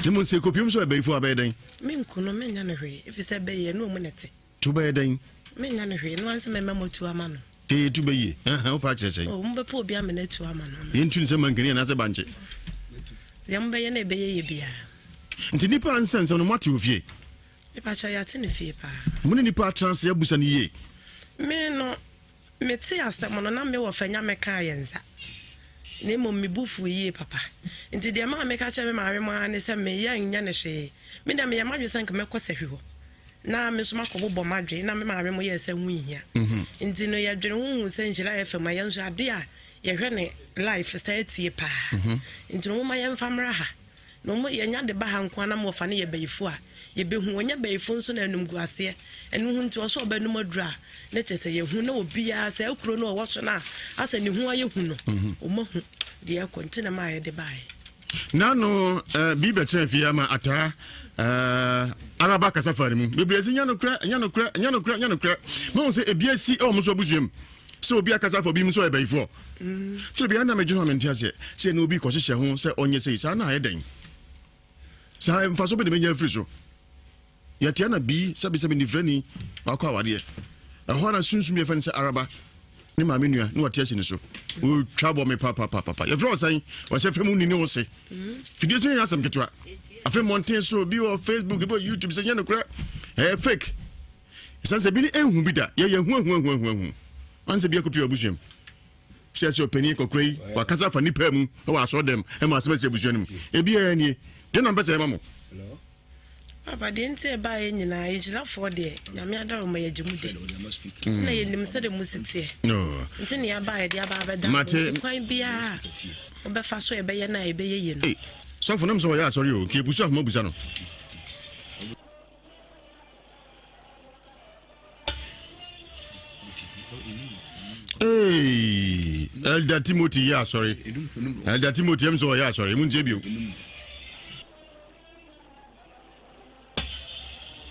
Ne mu nsɛ kɔpiem sɛ ɛbɛyifo abɛyɛ dɛn? Menku no menya no hwee ɛfiri sɛ bɛyɛ ne ɔmu ne te. To bɛyɛ dɛn? Menya no hwee no ane sɛ mɛma moatu ama no. Ee tu bɛyie wopa akyerɛ sɛn? Oh, mobɛpɛ obi ama no atu ama no. Yɛntu ne sɛ mankani anaasɛ bankye. Deɛ mobɛyɛ no ɛbɛyɛ yɛ biara. Nti nipa nsɛnsɛm no moate ofie? Mepakyɛ yɛate no fie paa. Mo ne nipa atena ase abusa no yie? Me no Metee asɛm no, na me wɔfa nya mɛkaa yɛn nsa, na mmom me bo fuui yie papa. Nti deɛ ɛmaa meka kyerɛɛ me maame mo ara ne sɛ me yɛ nyɛ no hwee. Me deɛ meyɛ m'adwene sɛ nka mɛkɔ sahwi hɔ na me nso makɔbobɔ m'adwene, na me maame mo yɛɛ sɛ ho nhia. Nti no yɛdwene ho huu sɛ Nhyira FM a yɛn nso adeɛ a yɛhwɛ ne life saa tie paa. Nti no momma yɛmfa mmra ha. Na wɔn yɛnya de ba ha nko ara na ma wɔfa no yɛ bayifo a, yɛbɛhu. Wɔnyɛ bayifo nso na animguaseɛ. Ɛno ho nti ɔsɛ ɔbɛnom aduro a, na kyerɛ sɛ yɛhu na obiara saa kuro no ɔwɔ so no a, asɛ ne ho ayɛ hu no, mhm. wɔmahu deɛ ɛkɔ nti na maa yɛde baeɛ. Nano eh, bi bɛtena fie ama ataa eh, araba kasa fa ne mu bebree sɛ nya nokorɛ nya nokorɛ nya nokorɛ nya nokorɛ mahu sɛ ebi asi ɛwɔ mo so abusua mu sɛ obi akasa afa obi mu sɛ ɔyɛ bayifoɔ kyerɛ bia na medwene ho a mente aseɛ sɛ ɛne obi kɔhyehyɛ ho sɛ ɔnyɛ sei saa na ayɛ dɛn saa mfa so bɛ ne mɛnya afiri so yɛtea na bii sɛbisɛbi nifirani wakɔ awadeɛ ɛhɔ na sunsum yɛfɛ no sɛ araba ne maame nua ne wate asi ne so ɔtwa bɔ me papapapapa yɛfrɛ ɔsɛn ɔsɛ fɛ mu nini wo se fidie so yɛ asɛm ketewa afei mmɔnten so bi wɔ facebook bi wɔ youtube sɛ nyɛ nokorɛ ɛyɛ fake Ɛsiane sɛ bi ne ɛnhu bi da, yɛyɛ hu ahu ahu ahu ahu. Ansa bi akɔpie abusua mu. Sɛ ɛsɛ ɔpanin kɔkora yi, wakasa afa nipa mu wɔ asɔre dɛm ɛma asɛm asi abusua no mu. Ebi ɛyɛ nie. Deɛ na mpɛ sɛ ɛma mo. Papa, deɛ nti ɛbaeɛ nyinaa, nhyirafoɔ deɛ, Nyame adaworoma yɛgye mu di. Na yɛnim sɛdeɛ mo si teɛ. Nti ne yɛaba yɛde aba abɛda. Nti kwan biara wobɛfa so ɛbɛyɛ no a ɛbɛyɛ yie no. Sɔfo nam sɛ ɔyɛ asɔre o, nka ebusu ahoma busa no. Hey, Elder Timothy yɛ asɔre. Elder Timothy ɛm sɛ ɔyɛ asɔre, mu ntie bio.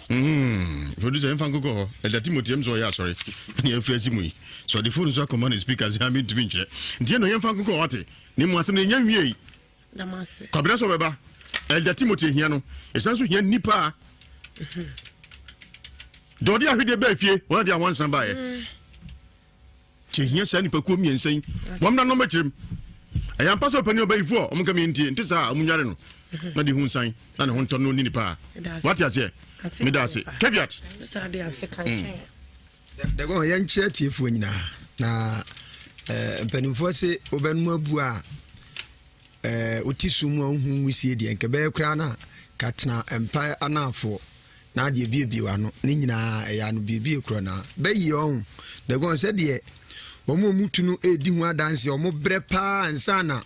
Mm, producer yɛmfa nkokɔ hɔ. Elder Timothy ɛm sɛ ɔyɛ asɔre. Ne afiri asi mu yi. Sɛ ɔde phone so akɔma ne speaker sɛ ame ntumi nkyerɛ. Nti ɛno yɛmfa nkokɔ hɔ ate. Ne mu asɛm no ɛnya nwiei. Kwabena sɛ ɔbɛba. Elder Timothy hia no. Ɛsan so hia nnipa a. Deɛ ɔde ahwedeɛ baa fie, wɔn de awansa baeɛ. Nti ehia saa nnipakuo mmiɛnsa yi wɔn na nɔmba kyerɛ mu. Ɛyɛ ampa sɛ ɔpanin ɔbayifoɔ a wɔn nka mmiɛntie nte saa a wɔn nyare no na de hu nsan na ne ho ntɔ no ni nipa a wate aseɛ meda ase caveat. Dɛgɔ yɛnkyerɛ atiefoɔ nyinaa na eh, mpanimfoɔ se wobɛnom abu a eh, wote sum mu a wohu nwusie deɛ nka bɛyɛ koraa no a ka tena mpa anaafoɔ na adeɛ biebie w'ano ne nyinaa ɛyɛ ano biebie korɔ na bɛyie ɔho dɛgɔn sɛdeɛ wɔn a wɔtu no redi ho adanseɛ wɔn brɛ paa ansa na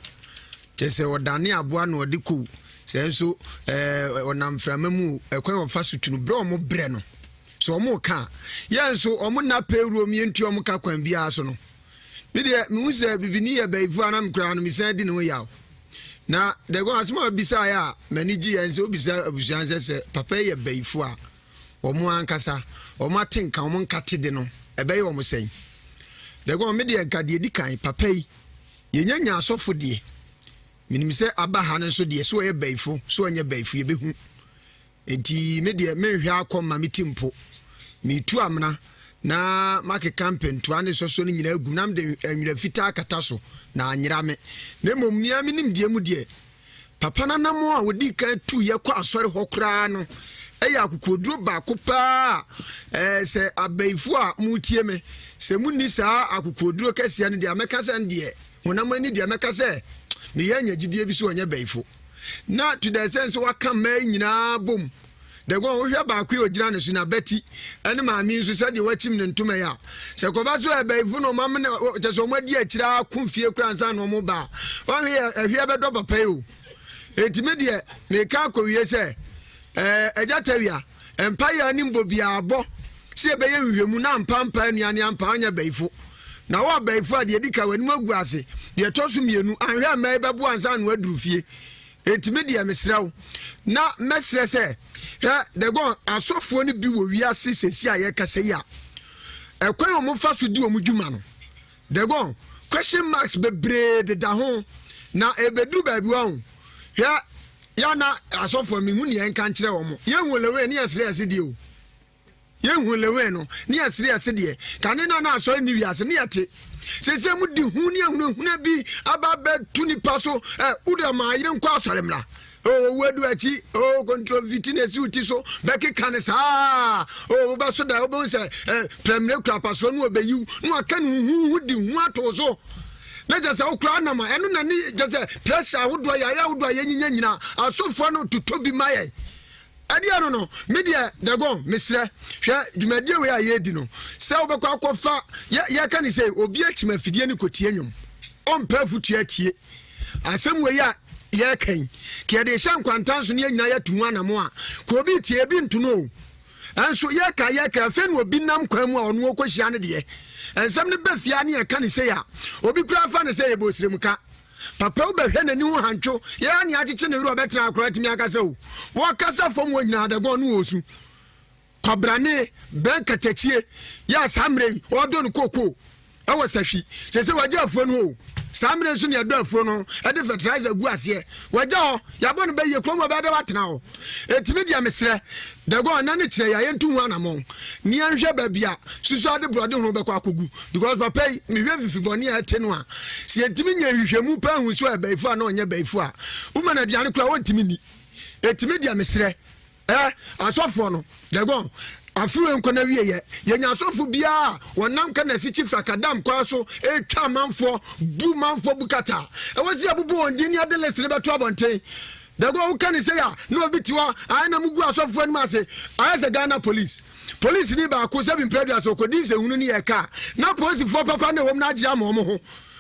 kyɛ sɛ ɔdane aboa na ɔde kow sɛ nso ɛɛ ɔnam mframa mu ɛkwan wɔfa so tu no brɛ wɔn brɛ no so wɔn ka yɛn nso wɔn nna pɛwuro mmiɛntua wɔn ka kwan biara so no Me deɛ mehu sɛ bibini yɛ bayifoɔ a na me koraa no mesan di ne ho yaw na dɛgɔn asɛm a obisaeɛ a m'ani gye yɛn sɛ obisa abusua sɛ sɛ papa yi yɛ bayifoɔ a wɔn ankasa wɔn ate nka wɔn nkate de no ɛbɛyɛ wɔn sɛn dɛgɔn me deɛ nka deɛ di kan papa yi yɛnya nya asɔfo deɛ menim sɛ aba ha no nso deɛ so ɔyɛ bayifo so ɔnyɛ bayifo yɛbɛhu Enti me deɛ menhwɛ akɔ mma me ti mpo. Meretu amena na makeka mpɛntoa ne sɔsɔ no nyinaa agu na mede nwera fitaa akata so na anyera me. Na mmom me ara me nimdeɛ mu deɛ, papa no anammɔn a ɔdii kan tuiɛ kɔ asɔre hɔ koraa no yɛ akokoɔduro baako paa a ɛɛ sɛ abayifoɔ a moretie me sɛ monni saa akokoɔduro kɛseɛ no deɛ mɛka sɛ deɛ honam ani deɛ mɛka sɛ meyɛ anya gyidie bi so ɔnyɛ bayifo. Na to the extent sɛ waka mmaa yi nyinaa bom dɛgɔn wohwɛ baako yi ogyina ne so na bɛti ɛne maame nso sɛdeɛ wakyim ne ntoma yi a sɛ kɔba so ɛbɛyifo na ɔma mene kyɛ sɛ ɔmo adi akyire ako fie kora nsa na ɔmo ba a wɔhwɛ yɛ ɛhwɛ bɛdɔ papa yi o eti me deɛ meka akɔwie sɛ ɛɛ ɛgya tawia mpa yɛ anim bɔ biara bɔ sɛ yɛbɛyɛ nhwehwɛmu na ampa ampa nua ne ampa ɔnyɛ bɛyifo na wɔ abayifo a deɛ di ka w'anim agu ase deɛ ɛtɔ so mmienu anhwɛ mmaa yi bɛbo ansa na waduru fie ɛtumi deɛ mesrɛ wo na mɛsrɛ sɛ hwɛ dɛgɔn asɔfoɔ no bi wɔ wiase sɛsi a yɛkasa yi a ɛkwan a wɔfa so di wɔn dwuma no dɛgɔn question marks bebree deda ho na ɛbɛduru baabi wa ho hwɛ yɛana asɔfoɔ mehu neɛ nka nkyerɛ wɔn yɛhu lewe ne yɛsrɛ yɛse deɛ o Yɛhu Lewe no ne yɛsere yɛse deɛ kane na na asɔre ne wiase ne yɛte sese mu di hu ne ahunahuna bi aba bɛto nipa so ɛ wode ma yere nkɔ asɔre mmra owu adu akyi o kontroviti na esi wo ti so bɛkeka ne saa o wobɛso da wobɛhu sɛ ɛ prɛmire kura pasoɔ no ɔbɛyiw na waka ne huhu di hu ato so na kyɛ sɛ wokora nam a ɛno na ne kyɛ sɛ pressure ahodoɔ yare ahodoɔ a yɛnyinya nyinaa asɔfoɔ no totɔ bi ma yɛn Ɛdeɛ no no, me deɛ Dagon, mesrɛ, hwɛ dwumadie wei a yɛredi no, sɛ wobɛkɔ akɔfa, yɛ, yɛka ne sɛ obi akyim afidie ne kɔtie nnwom, ɔmpɛ afotuo atie. Asɛm wei a yɛreka yi, ka yɛde hyɛ nkwantan so ne yɛn nyinaa yɛatu ho anamo a, ka obi tie ebi nto no o. Ɛnso yɛka yɛka afei na obi nam kwan mu a ɔno ɔkɔhyia no deɛ. Nsɛm no bɛ fie a ne yɛka ne sei a, obi koraa fa ne sɛ yɛbɔ osiremka. Papa wo bɛhwɛ n'ani ho hantwo yɛ a nea akyekye ne werɛ ɔbɛtena akora atumi akasa o. Wɔkasa fam wɔ nyinaa adagɔn no wɔ su. Kwabrane bɛn katakyie yɛ a saa mmerɛ yi ɔdɔ no kookoo ɛwɔ sahwi. Sɛ sɛ wagya afuo no o. Saa mmerɛ nso ne ɛdɔ afuo no ɛde fertilizer gu aseɛ. Wagya hɔ yɛabɔ no bɛyie kurom ɔbɛyɛ dɛ watena hɔ. Ɛtumi deɛ mesrɛ Dagon na ne kyerɛ yɛ a yɛntu ho anamɔn ne yɛnhwɛ baabi a susu ade borɔde ho bɛkɔ akɔgu because papa yi mehwɛ fifi bɔne a ɛte no a sɛ yɛntumi nyɛ nhwehwɛmu paa hu so ɛbɛyifo a na ɔnyɛ bɛyifo a woma no aduane koraa wɔntumi nni ɛtumi deɛ mesrɛ ɛ asɔfoɔ no Dagon afewe nkɔ na wie yɛ yɛnya asɔfo biara wɔnam ka na sikyi frakadam kwan so ɛtwa amanfoɔ bu manfoɔ bu kata ɛwɔ sɛ yɛbobɔ wɔn din ne ade list no bɛto abɔnten. Dago woka ne sɛ a na obi te hɔ ayɛ na mugu asɔfoɔ anim ase ayɛ sɛ Ghana police. Police ni baako sɛ bi mprɛdua so ɔkɔdi nsɛhunu ne yɛ kaa na polisifoɔ papa ne wɔm no agye ama wɔn ho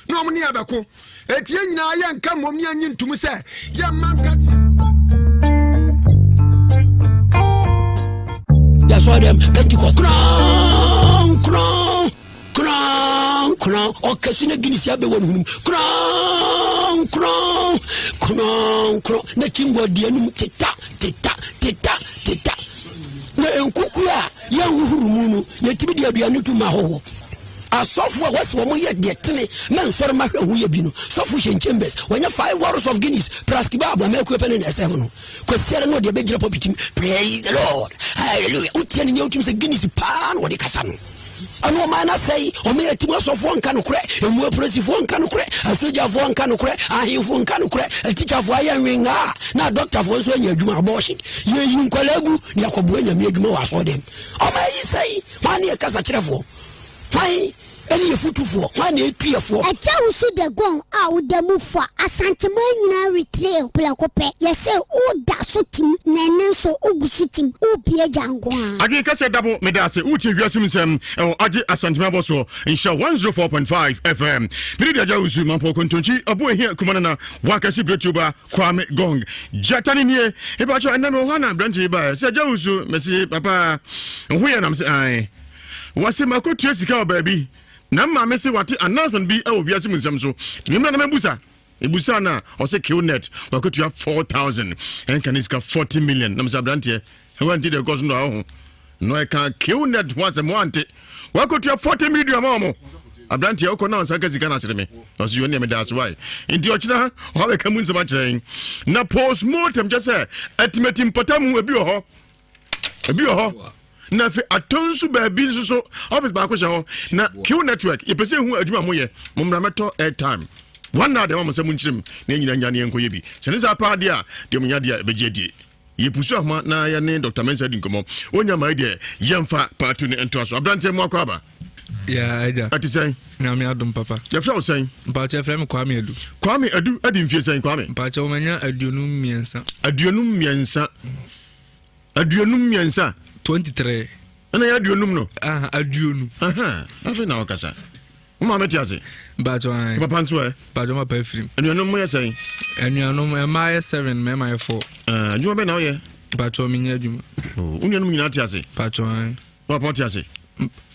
na wɔn ne abɛko. Eti yɛn nyinaa yɛ nka mmom ne yɛnyi ntom sɛ yɛmma nkateɛ. Yɛsɔ dɛm Pentecost kronkron kronkron ɔkɛse na Guinness abɛwɔ ne hunum kronkron kronkron na kyingɔ di anum teta teta teta teta na nkuku a yɛnhuhuru mu no yɛtumi de aduane tu ma ahɔhoɔ. Asɔfo a wɔse wɔn yɛ deɛ tene na nsɔre ma hwɛ ho yɛ bi no, sɔfo Shane Chambers, wɔnyɛ five bottles of Guinness plus kebab a mɛkue pɛ ne na ɛsɛve no. Kwasiara na ɔde abɛgyina pulpit mu, praise the Lord, hallelujah. Wotia ne nea wotumi sɛ Guinness paa na ɔde kasa no. Ɛno ɔman no asɛe, ɔman yɛ tim asɔfoɔ nka nokorɛ, emu apolisifoɔ nka nokorɛ, asogyafoɔ nka nokorɛ, ahemfo nka nokorɛ, atikyafoɔ ayɛ nwengaa, na adɔktafoɔ nso anya adwuma abortion. Yɛyi nkwadaa gu na yɛakɔboa nyame adwuma wɔ asɔɔdɛm. Ɔman yi sɛe, hwan ne yɛ kasakyerɛfoɔ? Hwan ne yɛ fotufoɔ? Hwan na ɛtu yɛ foɔ? Ɛkyɛ wo so Dagon a woda mu fua Asanteman nyinaa retrail prɛko pɛ Yɛse wo da so tim na ɛnnɛ nso wo gu so tim Wo pie gya nko ara. Adwene kɛseɛ dabo meda ase wotie wiase mu nsɛm ɛwɔ agye Asanteme abɔsoɔ nhyira 104.5 FM mene de agya wusu mampɔ kontonkyi ɔbo ehia kumanana wakɛse bretuba Kwame Gong gyata ne nie ebakyɛ ɛnɛ mewɔ hɔ na aberante yi baɛ sɛ agya wusu mese papa ho yɛ nam sɛ ae Wɔse makɔtua sika wɔ baabi na maame se wate announcement bi wɔ wiase mu nsɛm so nti memmra na mɛbusa. Mebusaa no a ɔse Qnet wakɔtua 4000 ɛnka ne sika 40 million na mesɛ aberanteɛ wante deɛ ɛkɔ so no ɔho no ɛka Qnet ho asɛm wante wakɔtua 40 million ama ɔmo aberanteɛ wokɔ na ɔnsa ka sika no asere me ɔse yɛ neɛ meda ase wae nti ɔkyena ɔha bɛka mu nsɛm akyerɛ yɛn na postmortem kyɛ sɛ atimati mpɔtamu ebi wɔ hɔ ebi wɔ hɔ na afei atɔ nso baabi nso so office baako hyɛ hɔ na q network yɛpɛ sɛ ehu adwuma mo yɛ mo mmara mɛtɔ airtime one hour deɛ ma mo sɛ mo nkyerɛ mu na yɛn nyinaa nya ne yɛn nkɔyɛ bi sɛ ne saa paa deɛ a deɛ mo nya deɛ a ɛbɛgye adie yɛpusu ahoma na yɛne dr mensa di nkɔmmɔ ɔnya ma deɛ yɛmfa paatu ne ntoa so aberanteɛ mu akɔ aba Yeah, agya. Ɛte sɛn? Nyame adom papa. Yɛfrɛ wo sɛn? Mpakyɛ frɛ me Kwame Adu. Kwame Adu adi mfie sɛn Kwame? Mpakyɛ wɔmanya 53. 53. 53. 23. Ɛna yɛ 50 no? Ah, 50. Afei na wɔkasa. Wo maame te ase? Mpakyɛ ae. Papa nso ɛ? Mpakyɛ papa afirim. Anuanom mo yɛ sɛn? Anuanom mmaa yɛ 7, mmarima yɛ 4. Adwuma bɛn na woyɛ? Mpakyɛ menyɛ adwuma. Oh, wo nuanom nyinaa te ase? Mpakyɛ ae. Papa ɔte ase?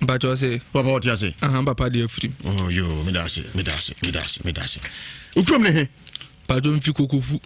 Mpakyɛ ɔse. Papa ɔte ase? Aha papa deɛ afiri. Oh yo, meda ase, meda ase, meda ase, meda ase. Okurom ne he? Mpakyɛ mfi Kokofu.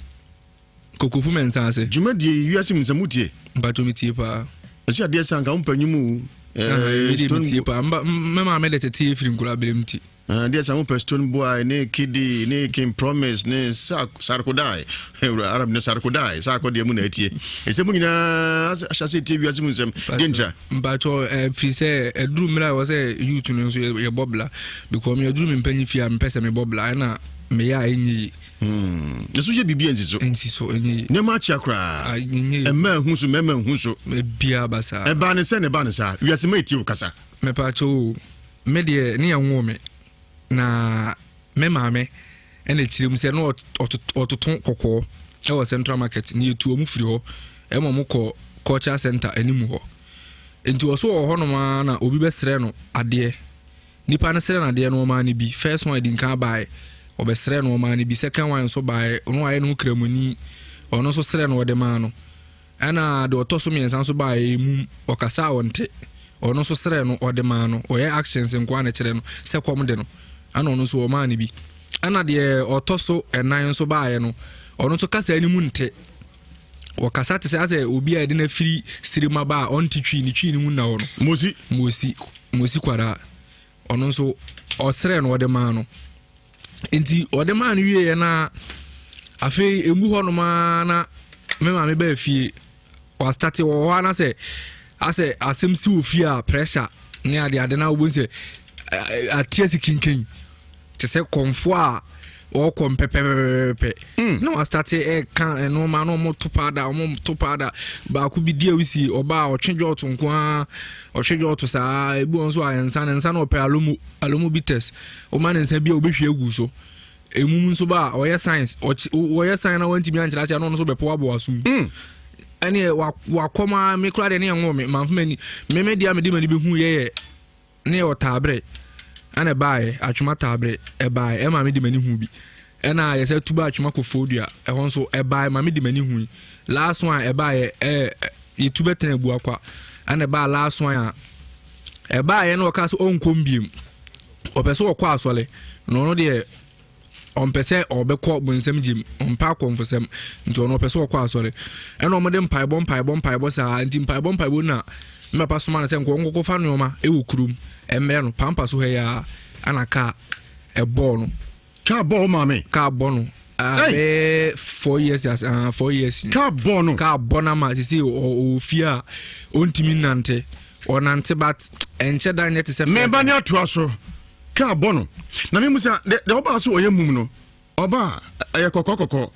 Kokofu mɛnsa ase. Dwumadie yi wiase mu nsɛm wotie? Mpakyɛ metie paa. Ɛsɛ adeɛ sɛ anka wo mpanyin mu. Eh, Medeɛ metie paa. Mɛ maame de tete efiri nkura berem ti. Deɛ sɛ wopɛ Stone Boy ne Kidi ne King Promise ne Sarkodai Arab ne Sarkodai Sarko deɛ mu na atie ɛsɛ mu nyinaa ahyɛ ase tie wiase mu nsɛm deɛ ntira mpakyɛ ɛfiri sɛ ɛduru mmerɛ a ɛwɔ sɛ youth no nso yɛbɔ bla because me aduru me mpanyin fie a mepɛ sɛ mebɔ bla ɛna meyɛ a ɛnyɛ yi ɛso yɛ biribi ansi so nsi so ɛnyɛ yi nneɛma akyea koraa ɛma ɛhu so mɛma ɛhu so biaa ba saa ɛbaa ne sɛ ne ɛbaa ne saa wiase ma ɛtie wo kasa mepakyɛ o Me deɛ ne yɛn nwoo me na me maame ɛna kyerɛ mu sɛ na ɔtoto kɔkɔɔ ɛwɔ central market ne yɛtu ɔmo firi hɔ ɛma ɔmo kɔ culture center anim hɔ nti ɔso wɔ hɔnom ara na obi bɛsrɛ no adeɛ nipa no srɛ no adeɛ no ɔmaa no bi first one adi nkan baeɛ ɔbɛsrɛ no ɔmaa no bi second one nso baeɛ ɔno ayɛ ne ho kramoni ɔno nso srɛ no ɔde maa no Ɛna deɛ ɔtɔ so mmiɛnsa nso baeɛ emum, ɔkasa a ɔnte. Ɔno nso srɛɛ no, ɔde maa no. Ɔyɛ actions nko ara na ɛkyerɛ no sɛ kɔm de no. Ɛna ɔno nso ɔmaa no bi. Ɛna deɛ ɔtɔ so ɛnan nso baeɛ no, ɔno nso kasa anim nte. Ɔkasa te sɛ asɛ obi a yɛde no afiri sirima ba a ɔnte twi, ne twi no mu nna hɔ no. Mosi. Mosi, Mosi kwadaa. Ɔno nso ɔsrɛɛ no, ɔde maa no. Nti ɔde maa no wieɛ na afei emu hɔnom ara na me maame baa fie wastate wɔ hɔ ara sɛ asɛ asɛm si wɔ fie a pressure ne ade ade na wobɛhu sɛ ate asi kinkan te sɛ kɔmfoɔ a ɔkɔ mpɛpɛpɛpɛpɛ hmm. na wastate ɛka nneɛma na ɔmo to paada ɔmo to paada baako bi di a wosie ɔbaa ɔtwe dwɔɔto nko ara ɔtwe dwɔɔto saa ebi wɔn nso a nsa ne nsa na ɔpɛ alomo alomo bitters Woma no nsa bi a, obehwie agu so. Emum nso ba a ɔyɛ science ɔkye wɔyɛ science na wantumi ankyerɛ aseɛ na ɔno nso bɛpo abɔ asom. Mm. Ɛne wakɔm a me koraa deɛ ne ɛnwo me mamfa m'ani me me deɛ a mede m'ani bɛhu yɛyɛ ne yɛ ɔtaabere ɛna ɛbaeɛ atwoma taabere ɛbaeɛ ɛma mede m'ani hu bi ɛna yɛsɛ tuba atwoma kɔfoɔ dua ɛhɔ nso ɛbaeɛ ma mede m'ani hu last one ɛbaeɛ ɛɛ yɛtu bɛtena abuakwa ɛna ɛbaa last one a ɛbaeɛ na ɔka sɛ ɔnkɔm biem ɔpɛ sɛ ɔkɔ asɔre na ɔno deɛ ɔmpɛ sɛ ɔbɛkɔ bonsam gyem ɔmpɛ akɔmfosɛm nti ɔno ɔpɛ sɛ ɔkɔ asɔre ɛna ɔmode mpaebɔ mpaebɔ mpaebɔ saa nti mpaebɔ mpaebɔ na me papa soma no sɛ nkɔ nkɔkɔ fa nneɛma ɛwɔ kurom ɛmmerɛ no pampa so ha yi a ɛna kaa ɛbɔɔ no kaa bɔɔ maame kaa bɔ no bɛɛ 4 years as 4 years kaa bɔ no kaa bɔ no ama sisi ɔwɔ fie a ɔntumi nnante ɔnante but ɛnkyɛ da nyɛ te sɛ mɛba ne atoa so kaa bɔ no na memu sɛ deɛ ɔbaa so ɔyɛ mum no ɔbaa ɛyɛ kɔkɔɔ kɔkɔɔ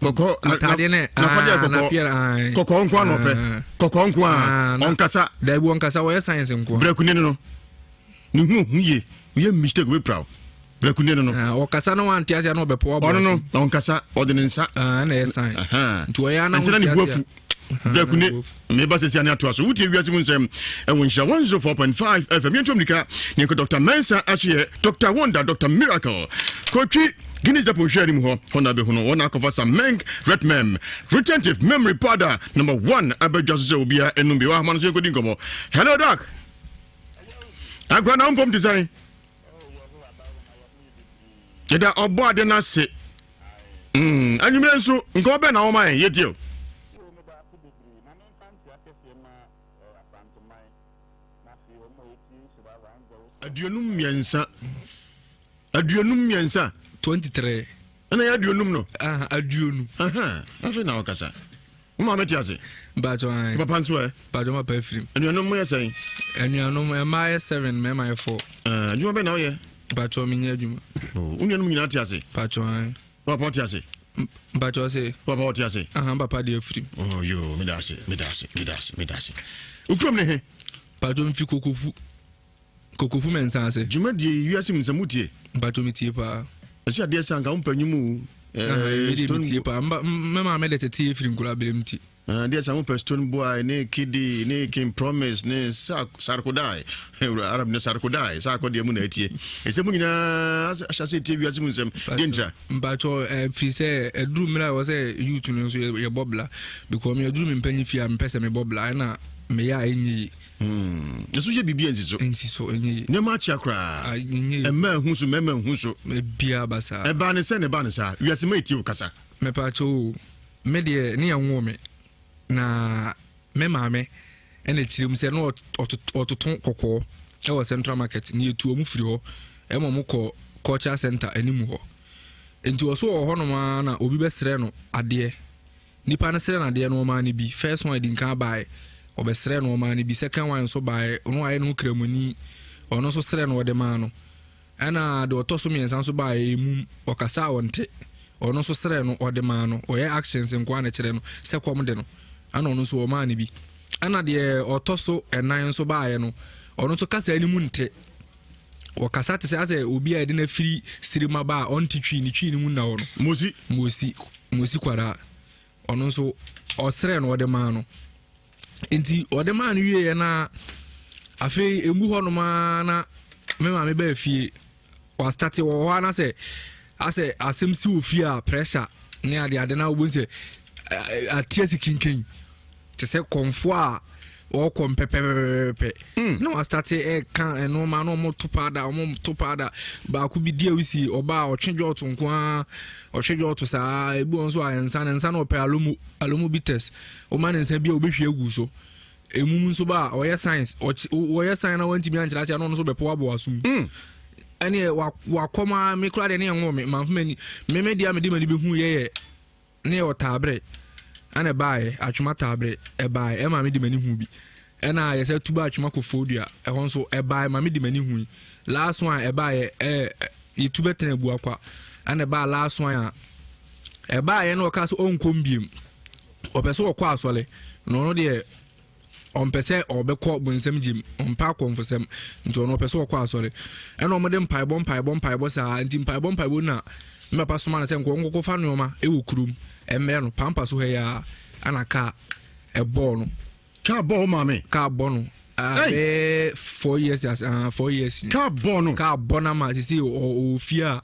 kɔkɔɔ ataadeɛ ne nafadeɛ kɔkɔɔ kɔkɔɔ nko ano ɔpɛ kɔkɔɔ nko a ɔnkasa dabi ɔnkasa wɔyɛ science nko brɛkuni no no ne ho hu yie woyɛ mistake wobɛpira wo brɛkuni no no ɔkasa na wante aseɛ na ɔbɛpɔ ɔno no na ɔnkasa ɔde ne nsa ɛna ɛyɛ sign nti ɔyɛ ana nti na ne bu afu brɛkune meba sɛsi ane atoa so wotie wiase mu nsɛm ɛwɔ nhyira 104.5 fm yɛntom nika ne yɛnkɔ Dr Mensa aso yɛ Dr Wonder Dr Miracle kɔtwi Guinness Depot nhwɛ anim hɔ hɔ na bɛhu no wɔn akɔfa Sameng Retmem retentive memory powder number one abɛdwa so sɛ obiara ɛnum bi wɔ ahoma no so yɛnkɔdi nkɔmmɔ. Hello doc, agora na wompom te sɛn? Yɛda ɔbɔ ade no ase. Anwummerɛ nso nkɔmmɔ bɛn na wɔma yɛn? Yɛtie o. 53, 53. 23. Ɛna yɛ 50 no. 50. Afei na ɔkasa. Wo maame te ase? Mpatsɔ ayi. Papa nso ɛ? Mpatsɔ papa efirim. Anuanom mo yɛ sɛn? Anuanom mmaa yɛ seven, mmarima yɛ four. Adwuma bɛn na woyɛ? Mpatsɔ mi nyɛ adwuma. Wo nuanom nyinaa te ase? Mpatsɔ ayi. Papa ɔte ase? Mpatsɔ se. Papa ɔte ase? Ahan papa deɛ efirim. Oh yo, meda ase, meda ase, meda ase, meda ase. Okurom ne he? Mpatsɔ nfi Kokofu. Kokofu mɛnsa ase. Dwumadie yi wiase mu nsɛm wotie? Mpatsɔ mi tie paa. Ɛsɛ adeɛ sɛ anka wo mpa nwom o. Mi de mi tie paa. Mɛ maame de tete efiri nkura abirem ti. Adeɛ sɛ wopɛ Stone Boy ne Kidi ne King Promise ne Sarkodai, Arab ne Sarkodai, saa akɔdeɛ mu na atie. Ɛsɛ mu nyinaa ahyɛ sɛ ɛtie wiase mu nsɛm. Deɛ ntira? Mpatsɔ ɛfiri sɛ ɛduru mmerɛ a ɛwɔ sɛ youth no nso yɛbɔ bla because me ɛduru me mpanyin fie a mepɛ sɛ mebɔ bla ɛna meyɛ a ɛnyɛ yie. Ɛso yɛ biribi a nsi so. Nsi so ɛnyɛ yie. Nneɛma akyea koraa. Ɛnyɛ yie. Ɛmma ɛhu so mmarima nhu so. Ebiara ba saa. Ɛbaa ne sɛ na ɛbaa ne saa. Wiase ma ɛtie wo kasa. Mepakyɛ o, me deɛ ne yɛn nwoo me na me maame ɛna kyerɛ mu sɛ na ɔtoto kɔkɔɔ ɛwɔ central market na yɛtu wɔn firi hɔ ɛma wɔn kɔ culture center anim hɔ nti ɔso wɔ hɔnom ara na obi bɛsrɛ no adeɛ. Nipa no srɛ no adeɛ no ɔmaa no bi, first one adi nkan baeɛ, ɔbɛsrɛ no ɔmaa no bi, second one nso baeɛ, ɔno ayɛ ne ho kramoni, ɔno nso srɛ no ɔde maa no. Ɛna deɛ ɔtɔ so mmiɛnsa nso baeɛ, emum, ɔkasa a ɔnte, ɔno nso srɛ no ɔde maa no, ɔyɛ actions nko ara na ɛkyerɛ no sɛ kɔm de no, ɛna ɔno nso ɔmaa no bi. Ɛna deɛ ɔtɔ so ɛnan nso baeɛ no, ɔno nso kasa anim nte, ɔkasa te sɛ asɛ obi a yɛde no afiri sirima ba a ɔnte twi ne twi no mu nna hɔ no. Mosi. Mosi. Mosi kwadaa. Ɔno nso ɔsrɛ no ɔde maa no. Nti ɔde maa no wieɛ na afei emu hɔ nom ara na me maame baa fie. Wastate wɔ hɔ ara na sɛ asɛ asɛm si wɔ fie a pressure ne ade ade na wobɛhu sɛ ate asi kinkan te sɛ kɔmfoɔ a ɔkɔ mpɛpɛpɛpɛpɛ hmm. na wastate ɛka nneɛma na ɔmo to paada ɔmo to paada baako bi di awusi ɔbaa ɔtwe dwɔɔto nko ara ɔtwe dwɔɔto saa ebi wɔn nso a nsa ne nsa na ɔpɛ alomo alomo bitters ɔma ne nsa bi a ɔbɛhwie agu so emu nso ba a ɔyɛ science ɔkye ɔyɛ science na wɔntumi ankyerɛ aseɛ na ɔno nso bɛpo abɔ asom hmm. ɛne wakɔm a me kora deɛ ne ɛnwo me manfo m'ani me me deɛ a mede m'ani bɛhu yɛyɛ Ne yɛ ɔtaabere ɛna ɛbaeɛ atwoma taabere ɛbaeɛ ɛma me de m'ani hu bi ɛna yɛsɛ tuba atwoma kɔfoɔ dua ɛhɔ nso ɛbaeɛ ma me de m'ani hu yi last one ɛbaeɛ ɛɛ yɛtu bɛtena abu akwa ɛna ɛbaa last one a ɛbaeɛ na ɔka sɛ ɔnkɔ mbiem ɔpɛ sɛ ɔkɔ asɔre na ɔno deɛ. ɔmpɛ sɛ ɔbɛkɔ bonsam gyem, ɔmpɛ akɔmfosɛm, nti ɔno ɔpɛ sɛ ɔkɔ asɔre. Ɛna wɔde mpaebɔ mpaebɔ mpaebɔ saa, nti mpaebɔ mpaebɔ na me papa soma no sɛ nkɔ nkɔkɔfa nneɛma ɛwɔ kurom ɛmmerɛ no, pampa so ha yi ara, ɛna kaa ɛbɔɔ no. Kaa bɔɔ wo maame? Kaa bɔ no. Ah, bɛɛ 4 years as ah, 4 years. Kaa bɔ no. Kaa bɔ no ama sisi ɔwɔ fie a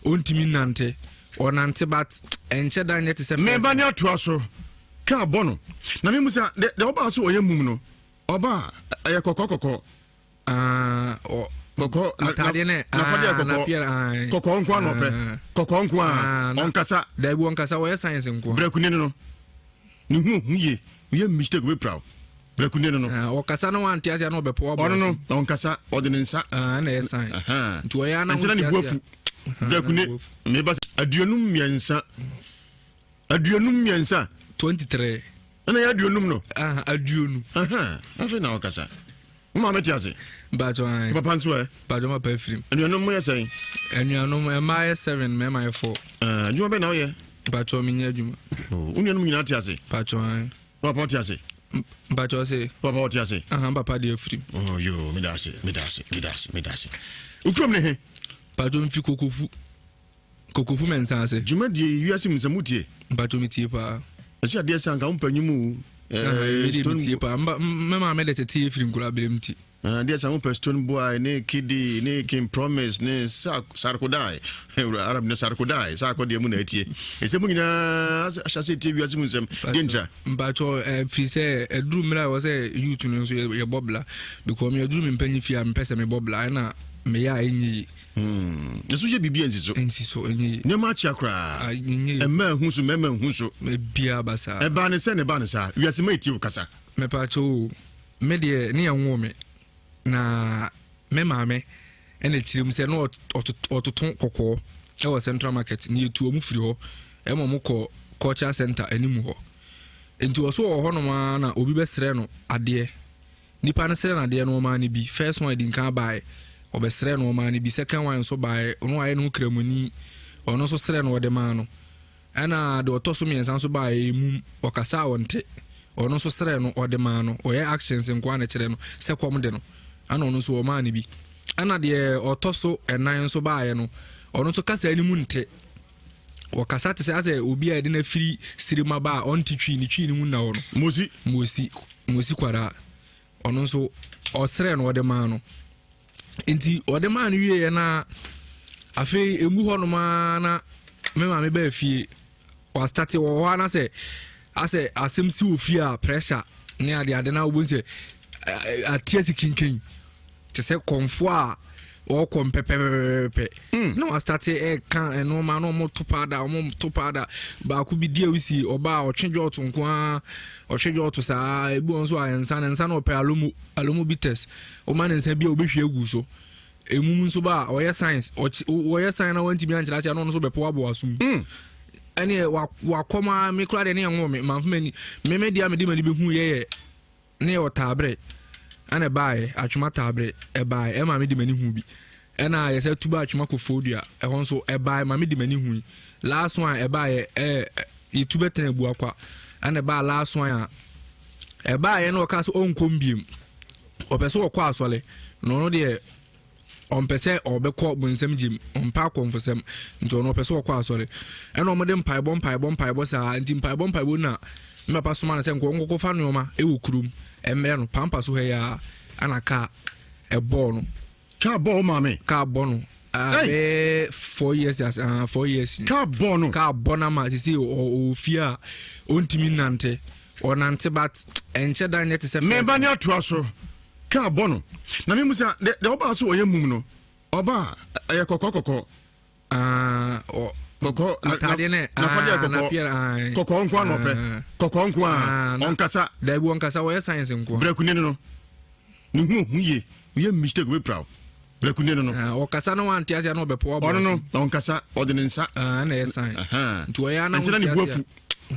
ɔntumi nante. Ɔnante but ɛnkyɛ da nyɛ te sɛ. Mɛba ne atoa so. Kaa bɔ no. Na mi musa de de ɔbaa so ɔyɛ mum no. Ɔbaa ɛyɛ kɔkɔɔ kɔkɔɔ. Ah, kɔkɔɔ ataadeɛ nɛ nafadeɛ kɔkɔɔ kɔkɔɔ nko ano ɔpɛ kɔkɔɔ nko a ɔnkasa. Dabi ɔnkasa ɔyɛ science nko. Brɛkuni no ne ho hu yie oyɛ mistake obi praw brɛkuni no no. Ɔkasa na wante aseɛ na ɔbɛpɔ wabɔ. Ɔno no na ɔnkasa ɔde ne nsa. Ɛna ɛyɛ sign. Nti ɔyɛ ana wonte aseɛ. Ne bu afu brɛkuni meba 53 23. 23. Ɛna yɛ 50 no. 20. Afei na ɔkasa. Wo maame te ase? Mpatsɔ ayi. Papa nso ɛ? Mpatsɔ papa efirim. Anuanom mo yɛ sɛn? Anuanom mmaa yɛ seven, mmarima yɛ four. Adwuma bɛn na woyɛ? Mpatsɔ mi nyɛ adwuma. Oh, wo nuanom nyinaa te ase? Mpatsɔ ayi. Papa ɔte ase? Mpatsɔ se. Papa ɔte ase? Ahan papa deɛ efirim. Oh yo, meda ase, meda ase, meda ase, meda ase. Wo kurom ne he? Mpatsɔ mfi Kokofu. Kokofu mɛnsa ase. Dwumadie yi wiase mu sɛ motie? Mpatsɔ metie paa. Ɛsɛ adeɛ sɛ anka wompa nwom o. Medeɛ metie paa. Me maame de tete yɛ firi nkura berɛ mu ti. Adeɛ sɛ wopɛ Stone Boy ne Kidi ne King Promise ne Sarkodai. Arab ne Sarkodai. Sarko deɛ mu na atie. Ɛsɛ mu nyinaa ahyɛ ase tie wiase mu nsɛm. Deɛ ntira. Mpatsɔ ɛfiri sɛ ɛduru mmerɛ a ɛwɔ sɛ youth no nso yɛbɔ bla. Because me aduru me mpanyin fie a mepɛ sɛ mebɔ bla ɛna meyɛ a ɛnyɛ yie. Hmm. Ɛso yɛ biribi a nsi so. Nsi so ɛnyɛ yie. Nneɛma akyea koraa. Ɛnyɛ yie. Mmaa ehu so mmarima ehu so. Ebia ba saa. Ɛbaa ne sɛ ne ba ne saa. Wiase ma etie wo kasa. Mɛpa o me deɛ ne yɛn wo me na me maame ɛna kyerɛ mu sɛ na ɔtoto kɔkɔɔ ɛwɔ central market ne yɛtu ɔmo firi hɔ ɛma ɔmo kɔ culture center anim hɔ nti ɔso wɔ hɔnom ara na obi bɛsrɛ no adeɛ. Nipa no srɛ no adeɛ no ɔmaa no bi, first one di nkan baeɛ, ɔbɛsrɛ no ɔmaa no bi, second one nso baeɛ, ɔno ayɛ ne ho kramoni, ɔno nso srɛ no ɔde maa no. Ɛna deɛ ɔtɔ so mmiɛnsa nso baeɛ, emum, ɔkasa a ɔnte, ɔno nso srɛ no ɔde maa no, ɔyɛ actions nko ara na ɛkyerɛ no sɛ kɔm de no, ɛna ɔno nso ɔmaa no bi. Ɛna deɛ ɔtɔ so ɛnan nso baeɛ no, ɔno nso kasa no mu nte, ɔkasa te sɛ asɛ obi a yɛde no afiri sirima ba a ɔnte twi ne twi no mu nna hɔ no. Mosi. Mosi. Mosi kwadaa. Ɔno nso ɔsrɛ no ɔde maa no. Nti ɔde maa no wieɛ na afei emu hɔnom ara na me maame baa fie. Wastate wɔ hɔ ara na sɛ asɛ asɛm si wɔ fie a pressure ne ade ade na wobɛhu sɛ ate asi kinkan. te sɛ kɔnfoɔ a ɔkɔ mpɛpɛpɛpɛpɛ hmm. na wastate ɛka nneɛma na wɔn to paada wɔn to paada baako bi di awusi ɔbaa ɔtwe dwɔɔto nko ara ɔtwe dwɔɔto saa ebi wɔn nso a nsa ne nsa na ɔpɛ alomo alomo bitters ɔma ne nsa bi a ɔbɛhwie agu so emu nso ba a ɔyɛ science ɔkye ɔyɛ science na wɔntumi ankyerɛ akyerɛ na ɔno nso bɛpo aboa so mu hmm. ɛne wakɔm a me kora deɛ ne yɛn wɔ me manfoma ni me me deɛ a me de m'ani bɛhu yɛ yɛ. Ne yɛwɔ taabere ɛna ɛbaeɛ atwoma taabere ɛbaeɛ ɛma me de m'ani hu bi ɛna yɛsɛ tuba atwoma kɔfoɔ dua ɛhɔ nso ɛbaeɛ ma me de m'ani hu yi last one ɛbaeɛ ɛɛ yɛtu bɛtena abu akwa ɛna ɛbaa last one a ɛbaeɛ na ɔka sɛ ɔnkɔ mbiem ɔpɛ sɛ ɔkɔ asɔre na ɔno deɛ ɔmpɛ sɛ ɔbɛkɔ bonsam gyem ɔmpɛ akɔmfosɛm nti ɔno ɔpɛ sɛ ɔkɔ asɔre ɛna ɔmode mpaebɔ mpaebɔ mpaebɔ saa nti mpaebɔ mpaebɔ na me papa soma no sɛ nkɔ nkɔkɔ fa nneɛma ɛwɔ kurom ɛmmerɛ no pampa so ha yi a ɛna kaa ɛbɔɔ no kaa bɔɔ maame kaa bɔ no bɛɛ 4 years as 4 years kaa bɔ no kaa bɔ no ama sisi ɔwɔ fie a ɔntumi nante ɔnante but ɛnkyɛ da nyɛ te sɛ meba ne atoa so Kaa bɔ no. Na me musa de de ɔbaa so ɔyɛ mum no. Ɔbaa ɛyɛ kɔkɔɔ kɔkɔɔ. Ah, ɔ kɔkɔɔ ataadeɛ nɛ nafadeɛ kɔkɔɔ kɔkɔɔ nko ano ɔpɛ kɔkɔɔ nko a ɔnkasa. Dabi ɔnkasa ɔyɛ science nko. Brɛkuni no no ne ho ohu yie oyɛ mistake obi praw brɛkuni no no. Ɔkasa na wante aseɛ na ɔbɛpɔ wabɔ. Ɔno no na ɔnkasa ɔde ne nsa. Ɛna ɛyɛ sign. Nti ɔyɛ ana wonte aseɛ. Nti na ne bu afu.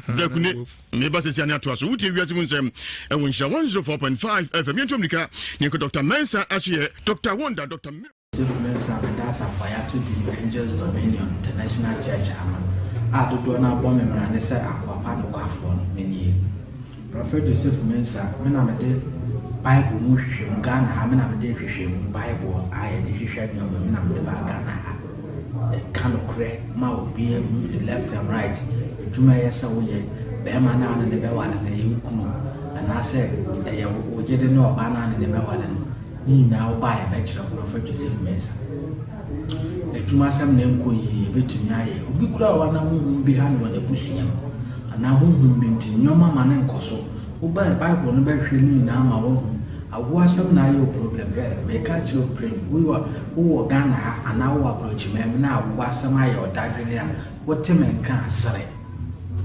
Dakune meba sɛsi ane atoa so wotie wiase mu nsɛm ɛwɔ nhyira 104.5 FM yɛntu mmirika ne yɛnkɔ Dr. Mensa aso yɛ Dr. Wonder Dr. Joseph Mensah bɛda asafo a yɛato din Angels Dominion International Church ano a dodoɔ no ara bɔ me mmara ne sɛ akoa pa nokwafoɔ no, menie. Prɔfɛt Joseph Mensah, me na mede Bible mu nhwehwɛmu, Ghana ha me na mede nhwehwɛmu Bible a yɛde hwehwɛ nneɛma me na mede baa Ghana ha. Ɛka nokorɛ ma obiara hu left and right. Adwuma ɛyɛ sɛ woyɛ bɛrima no a ne ne bɛware no ɛyɛ wo kunu anaasɛ ɛyɛ wo yere ne ɔbaa no a ne ne bɛware no. Ne nyinaa wobaa yɛbɛkyerɛ wo Prophet Joseph Mensah. Adwumasɛm na ɛnkɔ yie, yɛbɛtumi ayɛ. Obi koraa wɔ hɔ a na honhom bi ha no wɔ n'abusua mu anaa honhom bi nti nneɛma ma no nkɔ so. Wobae Bible no bɛhwehwɛ ne nyinaa ma woahu. Awoɔ asɛm na ayɛ wo problem. Hwɛ, meka akyerɛ wo pren, wowɔ wowɔ Ghana ha anaa wowɔ aborɔkyiman mu na awoɔ asɛm ayɛ wo dadwene a, wote me nka a, sere.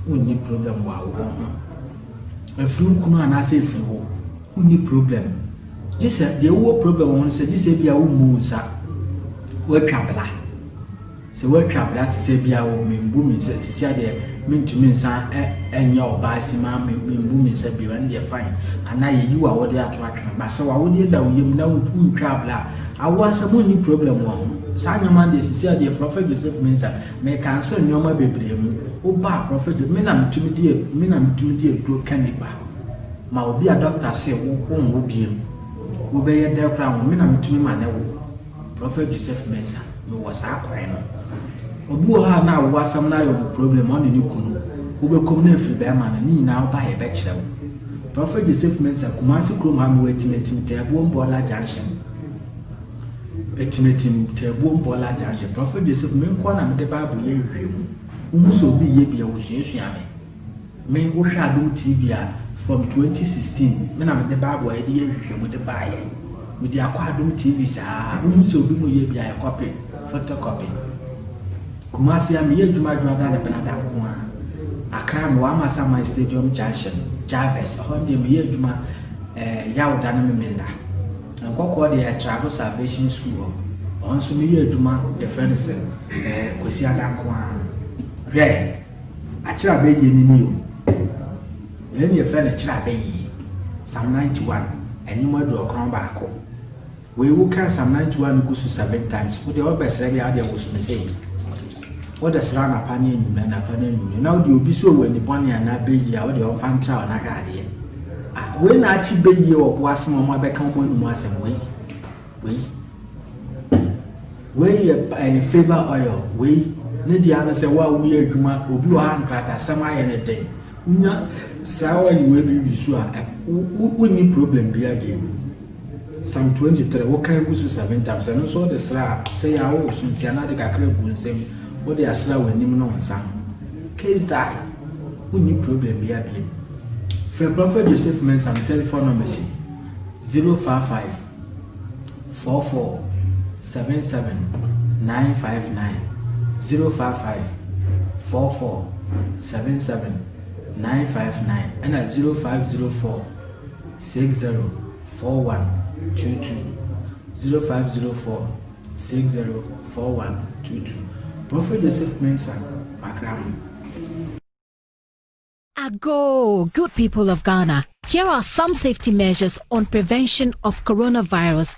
Wonni problem wɔ awoɔ ho. Ɛfiri wo kunu anaasɛ ɛfiri wo, wonni problem. Gye sɛ deɛ wowɔ problem wɔ ho no sɛ gye sɛ ebia wommu wo nsa, woatwa bla. Sɛ woatwa bra te sɛ ebia wo membu me nsa sisi adeɛ mentumi nsa nyɛ ɔbaa si ma membu me nsa bio ɛno deɛ fine anaa yɛyi w'awodeɛ ato atwene ba sɛ w'awodeɛ da wo yam na wontwa bra a awoɔ asɛm wonni problem wɔ ho saa nneɛma deɛ sisi adeɛ Prophet Joseph Mensah meka nso nneɛma bebree mu woba Prophet me na metumi di me na metumi di aduro ka nipa ma obi a doctor se wo wonwo biem wobɛyɛ dɛ koraa wo me na metumi ma ne wo Prophet Joseph Mensah, mewɔ saa kwan no. Obi wɔ hɔ a na awo asɛm no ayɛ ɔmo problem, ɔne ne kunu. Wobɛkɔm na afiri bɛrima no, ne nyinaa woba a yɛbɛkyerɛ wo. Prophet Joseph Mensah, Kumasi kurom ha mewɔ Atimatim Taabuom Bɔɔla Junction. Atimatim Taabuom Bɔɔla Junction. Prophet Joseph, me nkoa na mede Bible yɛ nhwehwɛmu. Wohu sɛ obi yɛ bi a, wosuasua me. Me wo hwɛ adom TV a from 2016 me na mede bible a yɛde yɛ nhwehwɛmu de baayɛ mede akɔ adom TV saa wohu sɛ obi mu yɛ bi a yɛ copy photocopy Kumasi a meyɛ adwuma adwuma da ne benada nko a Accra mewɔ Amasaman Stadium Junction Jarvis ɛhɔ deɛ meyɛ adwuma eh, Yawda ne Memenda Nkɔkɔɔ deɛ Ɛtrado Salvation School hɔ ɔno nso meyɛ adwuma yɛfrɛ no sɛ eh, Kwasi Ada nko a hwɛ Akyerɛ abɛyie no ni o. Wei ne yɛfrɛ no kyerɛ abɛyie. Psalm 91, ɛnwom 91. Wei wo kan Psalm 91 no gu so seven times. Wo deɛ wobɛsrɛ deɛ adeɛ woso me sei. Wode srɛ anapa ne anwummerɛ, anapa ne anwummerɛ. Na wode obi so wɔ ani bɔne anaa bɛyie a wode ɔmfa ntra wo na hwɛ adeɛ. Ah, wei na akye bɛyie wɔ bo ase ma ɔmo abɛka ɔmo anum asɛm wei. Wei. Wei yɛ ɛyɛ favour oil. Wei ne deɛ ano sɛ wo a woyɛ adwuma obi wɔ ha nkratasɛm ayɛ ne den. Wonya saa oil wei bi wi so a wonni problem biara bio. Psalm 23 wokan gu so seven times ɛno nso wode sra a sɛ yɛ a wowɔ so nti anaa de kakra gu nsam wode asra w'anim ne wo nsa ho. Case die. Wonni problem biara bio. Frɛ Prophet Joseph Mensah me telephone number si 055 44 77 959 055 44 77 959 ɛna 0504 60 41 22 0504 60 41 22 Prophet Joseph Mensah Makramo. Ago, good people of Ghana. Here are some safety measures on prevention of coronavirus.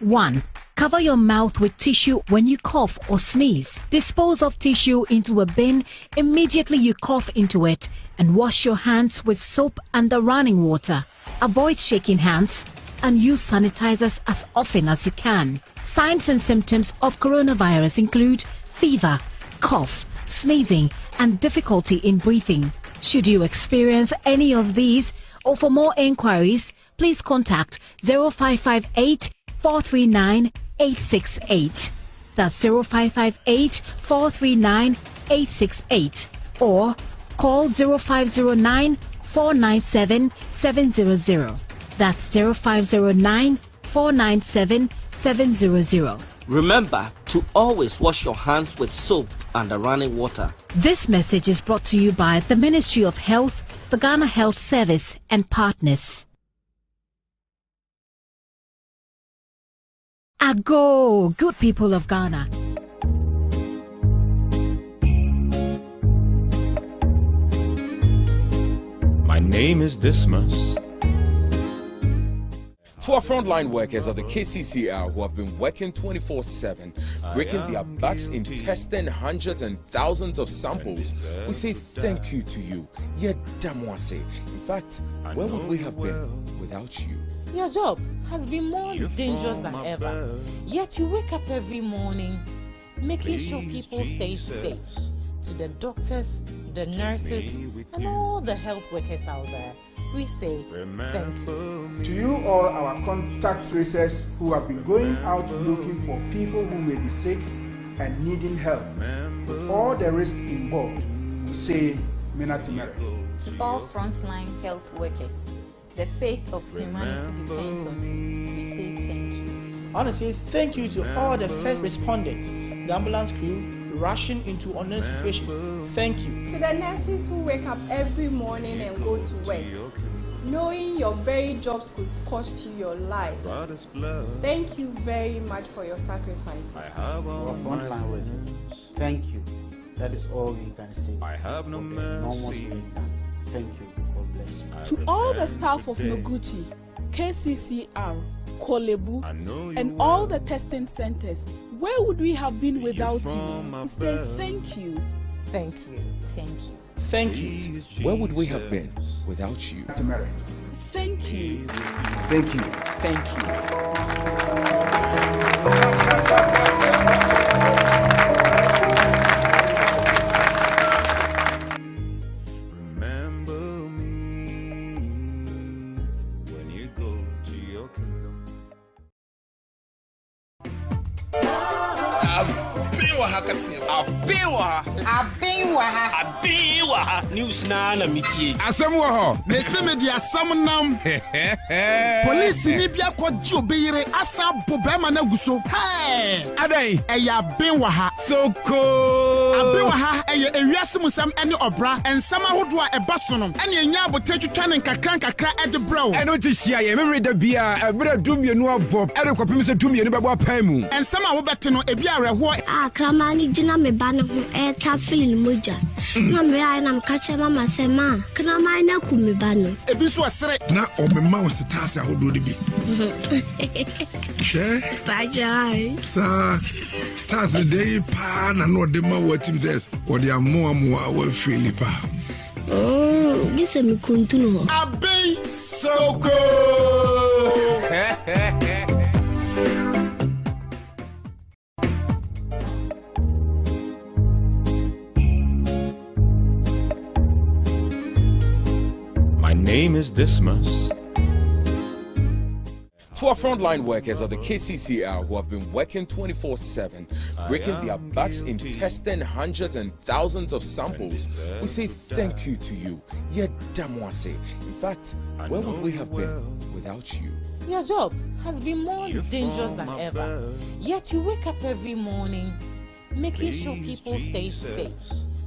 1. Cover your mouth with tissue when you cough or sneeze. Dispose of tissue into a bin immediately you cough into it and wash your hands with soap and the running water. Avoid shaking hands and use sanitizers as often as you can. Signs and symptoms of coronavirus include fever, cough, sneezing, and difficulty in breathing. Should you experience any of these or for more inquiries, please contact 0558 439 868. That's 0558 439 868 or call 0509 497 700. That's 0509 497 700. Remember to always wash your hands with soap and the running water. This message is brought to you by the Ministry of Health, the Ghana Health Service, and partners. Ago, good people of Ghana. My name is Dismas. To our frontline workers at the KCCR who have been working 24 7, breaking their backs in testing hundreds and thousands of samples, we say thank you to you. Yedamwase. In fact, where would we have been without you? Your job has been more dangerous than ever. Yet you wake up every morning making sure people stay safe. To the doctors, the nurses, and all the health workers out there, we say thank you. To you all our contact tracers who have been going out looking for people who may be sick and needing help, with all the risk involved, we say Minatimere. To all frontline health workers, the faith of humanity depends on you. We say thank you. I want to say thank you to all the first responders, the ambulance crew rushing into unknown situation. Thank you. To the nurses who wake up every morning and go to work, knowing your very jobs could cost you your lives. Thank you very much for your sacrifices. Our frontline workers, thank you. That is all we can say. I have no mercy. Enormous done. Thank you. God bless you. To all the staff of Noguchi, KCCR, Korle Bu, and all the testing centers, where would we have been without you? We say thank you. Thank you. Thank you. Thank you. Where would we have been without you? Thank you. Thank you. Thank Remember me when you go to your kingdom. Aben wɔ ha kɛseɛ. Aben wɔ ha. Aben wɔ ha. Aben wɔ ha. News naa na metie. Asɛm wɔ hɔ. Mese mede asɛm nam. Polisini bi akɔgye obi yere asan abo bɛrima no agu so. Hɛɛ! Adɛn? Ɛyɛ aben wɔ ha. Sokoo! Aben wɔ ha ɛyɛ ewiase mu nsɛm ne ɔbra nsɛm ahodoɔ a ɛba so no ɛne ɛnya abotire twitwa no nkakra nkakra de brɛ wo. Ɛno nti hyia yɛn Memeneda biara ɛberɛ a dumienu abɔ de kɔpem sɛ dumienu bɛbɔ apae mu. Nsɛm a wobɛte no ebi awerɛhoɔ. A kraman no gyina me ba no ho retafere ne mogya. Na mebaeɛ na meka kyerɛɛ mama sɛ, Ma, kraman no aku me ba no. Ebi nso ɛsere. Na ɔmema wo setaase ahodoɔ no bi. Hwɛ. Pagyae. Saa stars no dɛn yi paa na na ɔde ma wo atim sɛ wɔde amoamoa wafeeli paa. Mm, gye sɛ mekuntunu hɔ. Abɛn Soko. My name is Dismas. To our frontline workers at the KCCR who have been working 24 7, breaking their backs in testing hundreds and thousands of samples, we say thank you to you. Yedamwase. In fact, where would we have been without you? Your job has been more dangerous than ever. Yet you wake up every morning making sure people stay safe.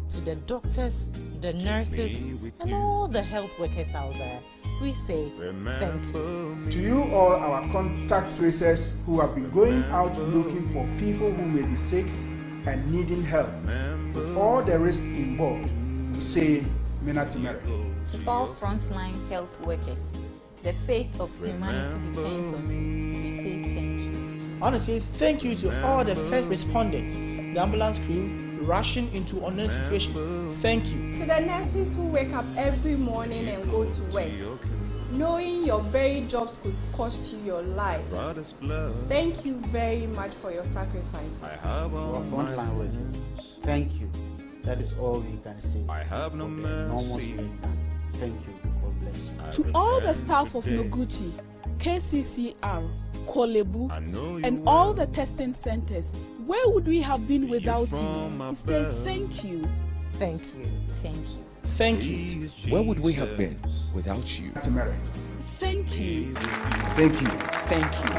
To the doctors, the nurses, and all the health workers out there, we say thank you. To you all our contact tracers who have been going out looking for people who may be sick and needing help, with all the risk involved, we say Minatimere. To all frontline health workers, the faith of humanity depends on you. We say thank you. I want to say thank you to all the first responders, the ambulance crew rushing into unknown situation. Thank you. To the nurses who wake up every morning and go to work, knowing your very jobs could cost you your lives. Thank you very much for your sacrifices. Our frontline workers, thank you. That is all we can say. I have no mercy. Thank you. God bless you. To all the staff of Noguchi, KCCR, Korle Bu, and all the testing centers, where would we have been without you? We say thank you. Thank you. Thank you. Thank you. Where would we have been without you? Thank you. Thank you. Thank you.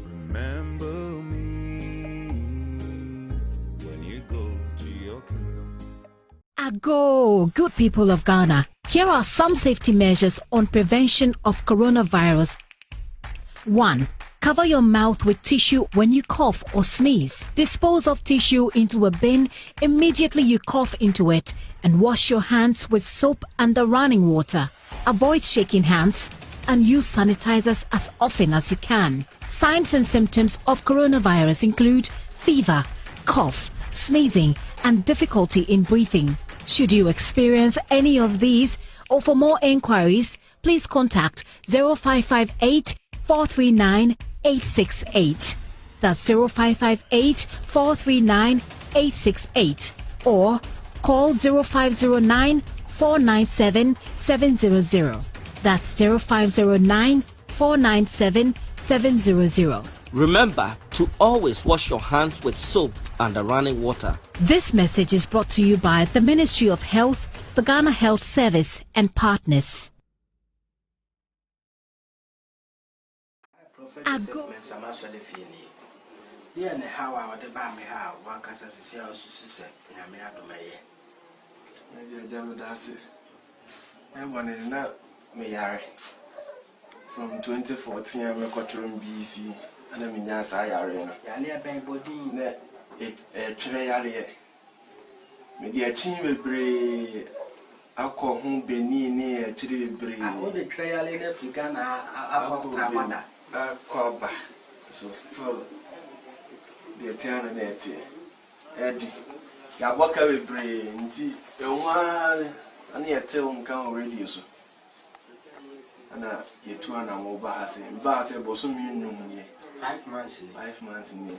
Remember me when you go to your kingdom. Ago, good people of Ghana. Here are some safety measures on prevention of coronavirus. 1. Cover your mouth with tissue when you cough or sneeze. Dispose of tissue into a bin immediately you cough into it and wash your hands with soap and the running water. Avoid shaking hands and use sanitizers as often as you can. Signs and symptoms of coronavirus include fever, cough, sneezing, and difficulty in breathing. Should you experience any of these or for more inquiries, please contact 0558 439 868. That's 0558 439 868 or call 0509 497 700. That's 0509 497 700. Remember to always wash your hands with soap and the running water. This message is brought to you by the Ministry of Health, the Ghana Health Service, and partners. Prophet Joseph Mensah m'asɔre fie nie. Deɛ ne haw a ɔde baa me ha a wankasa sisi a osusu sɛ Nyame adom ɛyɛ. Me deɛ agya meda ase. Ɛbɔ ne na me yare from 2014 a mekɔtwerɛ me BEC ɛna menyaa saa yareɛ no. Yareɛ bɛn bɔ din? Na ɛtwerɛ yareɛ. Mede akyin bebree akɔ ho Benin ne akyiri bebree. Ah wode twerɛ yale no afiri Ghana ha akɔ akɔ da? Akɔ aba so still deɛ ɛteɛ ara na ɛteɛ. Ɛdi yɛabɔ ka bebree nti ɛho ara ne yɛte wo nka wɔ radio so ɛna yɛtu anamɔ ba ha sɛ mbaa ha sɛ bosome nnum nie. 5 months nie. 5 months nie.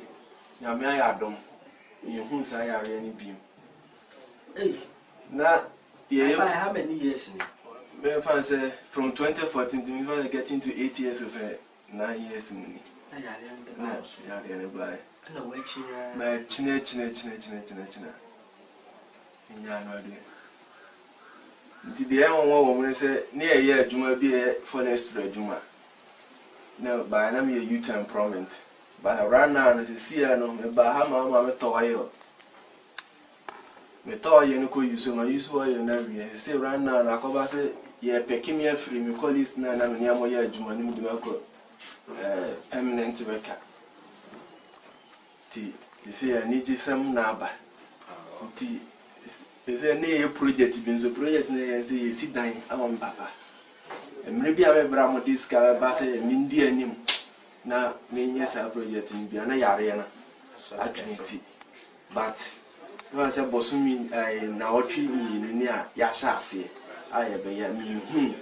Nyame ayɛ adom. Menhuu saa yareɛ no bio. Ei! Na yɛyɛ. By how many years ni? Memfa no sɛ from 2014 nti memfa no sɛ getting to 8 years sɛ 9 years mu ni. Na yareɛ no de baa wo so. Na yareɛ no baeɛ. Ɛna woakyini ara. Makyini akyini akyini akyini akyini akyini a menyaa no adeɛ. Nti deɛ ɛyɛ nwanwa wɔ mu ne sɛ ne yɛyɛ adwuma bi a ɛyɛ forestry adwuma. Na baeɛ na meyɛ youth employment. But right now no sesiei no me baa ha ma wo maame tɔ oil me tɔ oil no kɔ use ma use oil no awie sesei right now no akɔba sɛ yɛ pɛki me afiri me colleagues no a na me ne ɔmo yɛ adwuma no mu de me akɔ eh, permanent worker nti sesei anigyesɛm na aba nti sesei ne yɛ project bi nso project no yɛ sɛ yɛsi dan ama me papa mmerɛ bi a me bra mo de sika bɛba sɛ mendi anim na menyɛ saa project no bia na yareɛ no atwe me ti but ɛfa sɛ bosome ɛɛ naawɔtwe mmienu ni a yɛahyɛ aseɛ a yɛbɛyɛ menhuu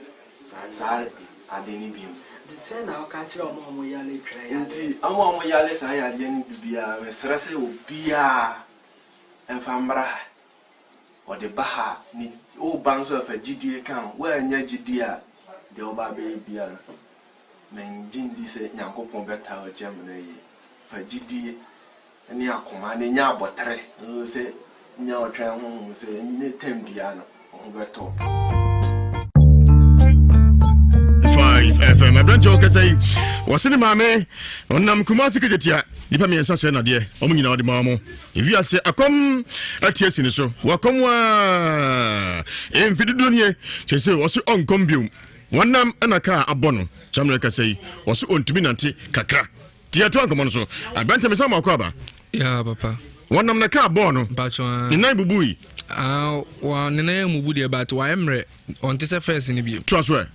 saa ade no bio. Nti sɛn na woka kyerɛ wɔn a wɔyare twerɛ yareɛ? Nti wɔn a wɔyare saa yareɛ no bi biara mesrɛ sɛ obiara mfa mmra ha Ɔde ba ha a, ne woba nso a fa gyidie ka ho. Woannya gyidie a, deɛ woba abɛyɛ biara no, mennye nndi sɛ Nyankopɔn bɛtaa w'akyi ama no ayie. Fa gyidie ne akoma na nya abɔterɛ nso sɛ nya ɔtwɛn honhom sɛ ɛnyɛ tam biara no wo ho bɛtɔ wo. 5 FM aberanteɛ ɔkasa yi wɔse ne maame ɔnam Kumasi Kejetia nipa mmiɛnsa sɛ nadeɛ ɔmo nyinaa ɔde maa mo Ewiase akɔm ate asi ne so. Wakɔm a mfe dodoɔ nie. Sese ɔse ɔnkɔm bio. Wɔnam ɛna kaa abɔ no. Saa mmerɛ kasa yi ɔse ɔntumi nante kakra. Ti yɛtoa nkɔmmɔ no so. Aberante me sa ma ɔkɔ aba. Ya papa. Wɔnam na kaa bɔɔ no. Mpatsɔ. Ne nan bubui. Ah, wa ne nan mubu deɛ but wayɛ mmerɛ. Ɔnte sɛ first no bio. Toa so ɛ.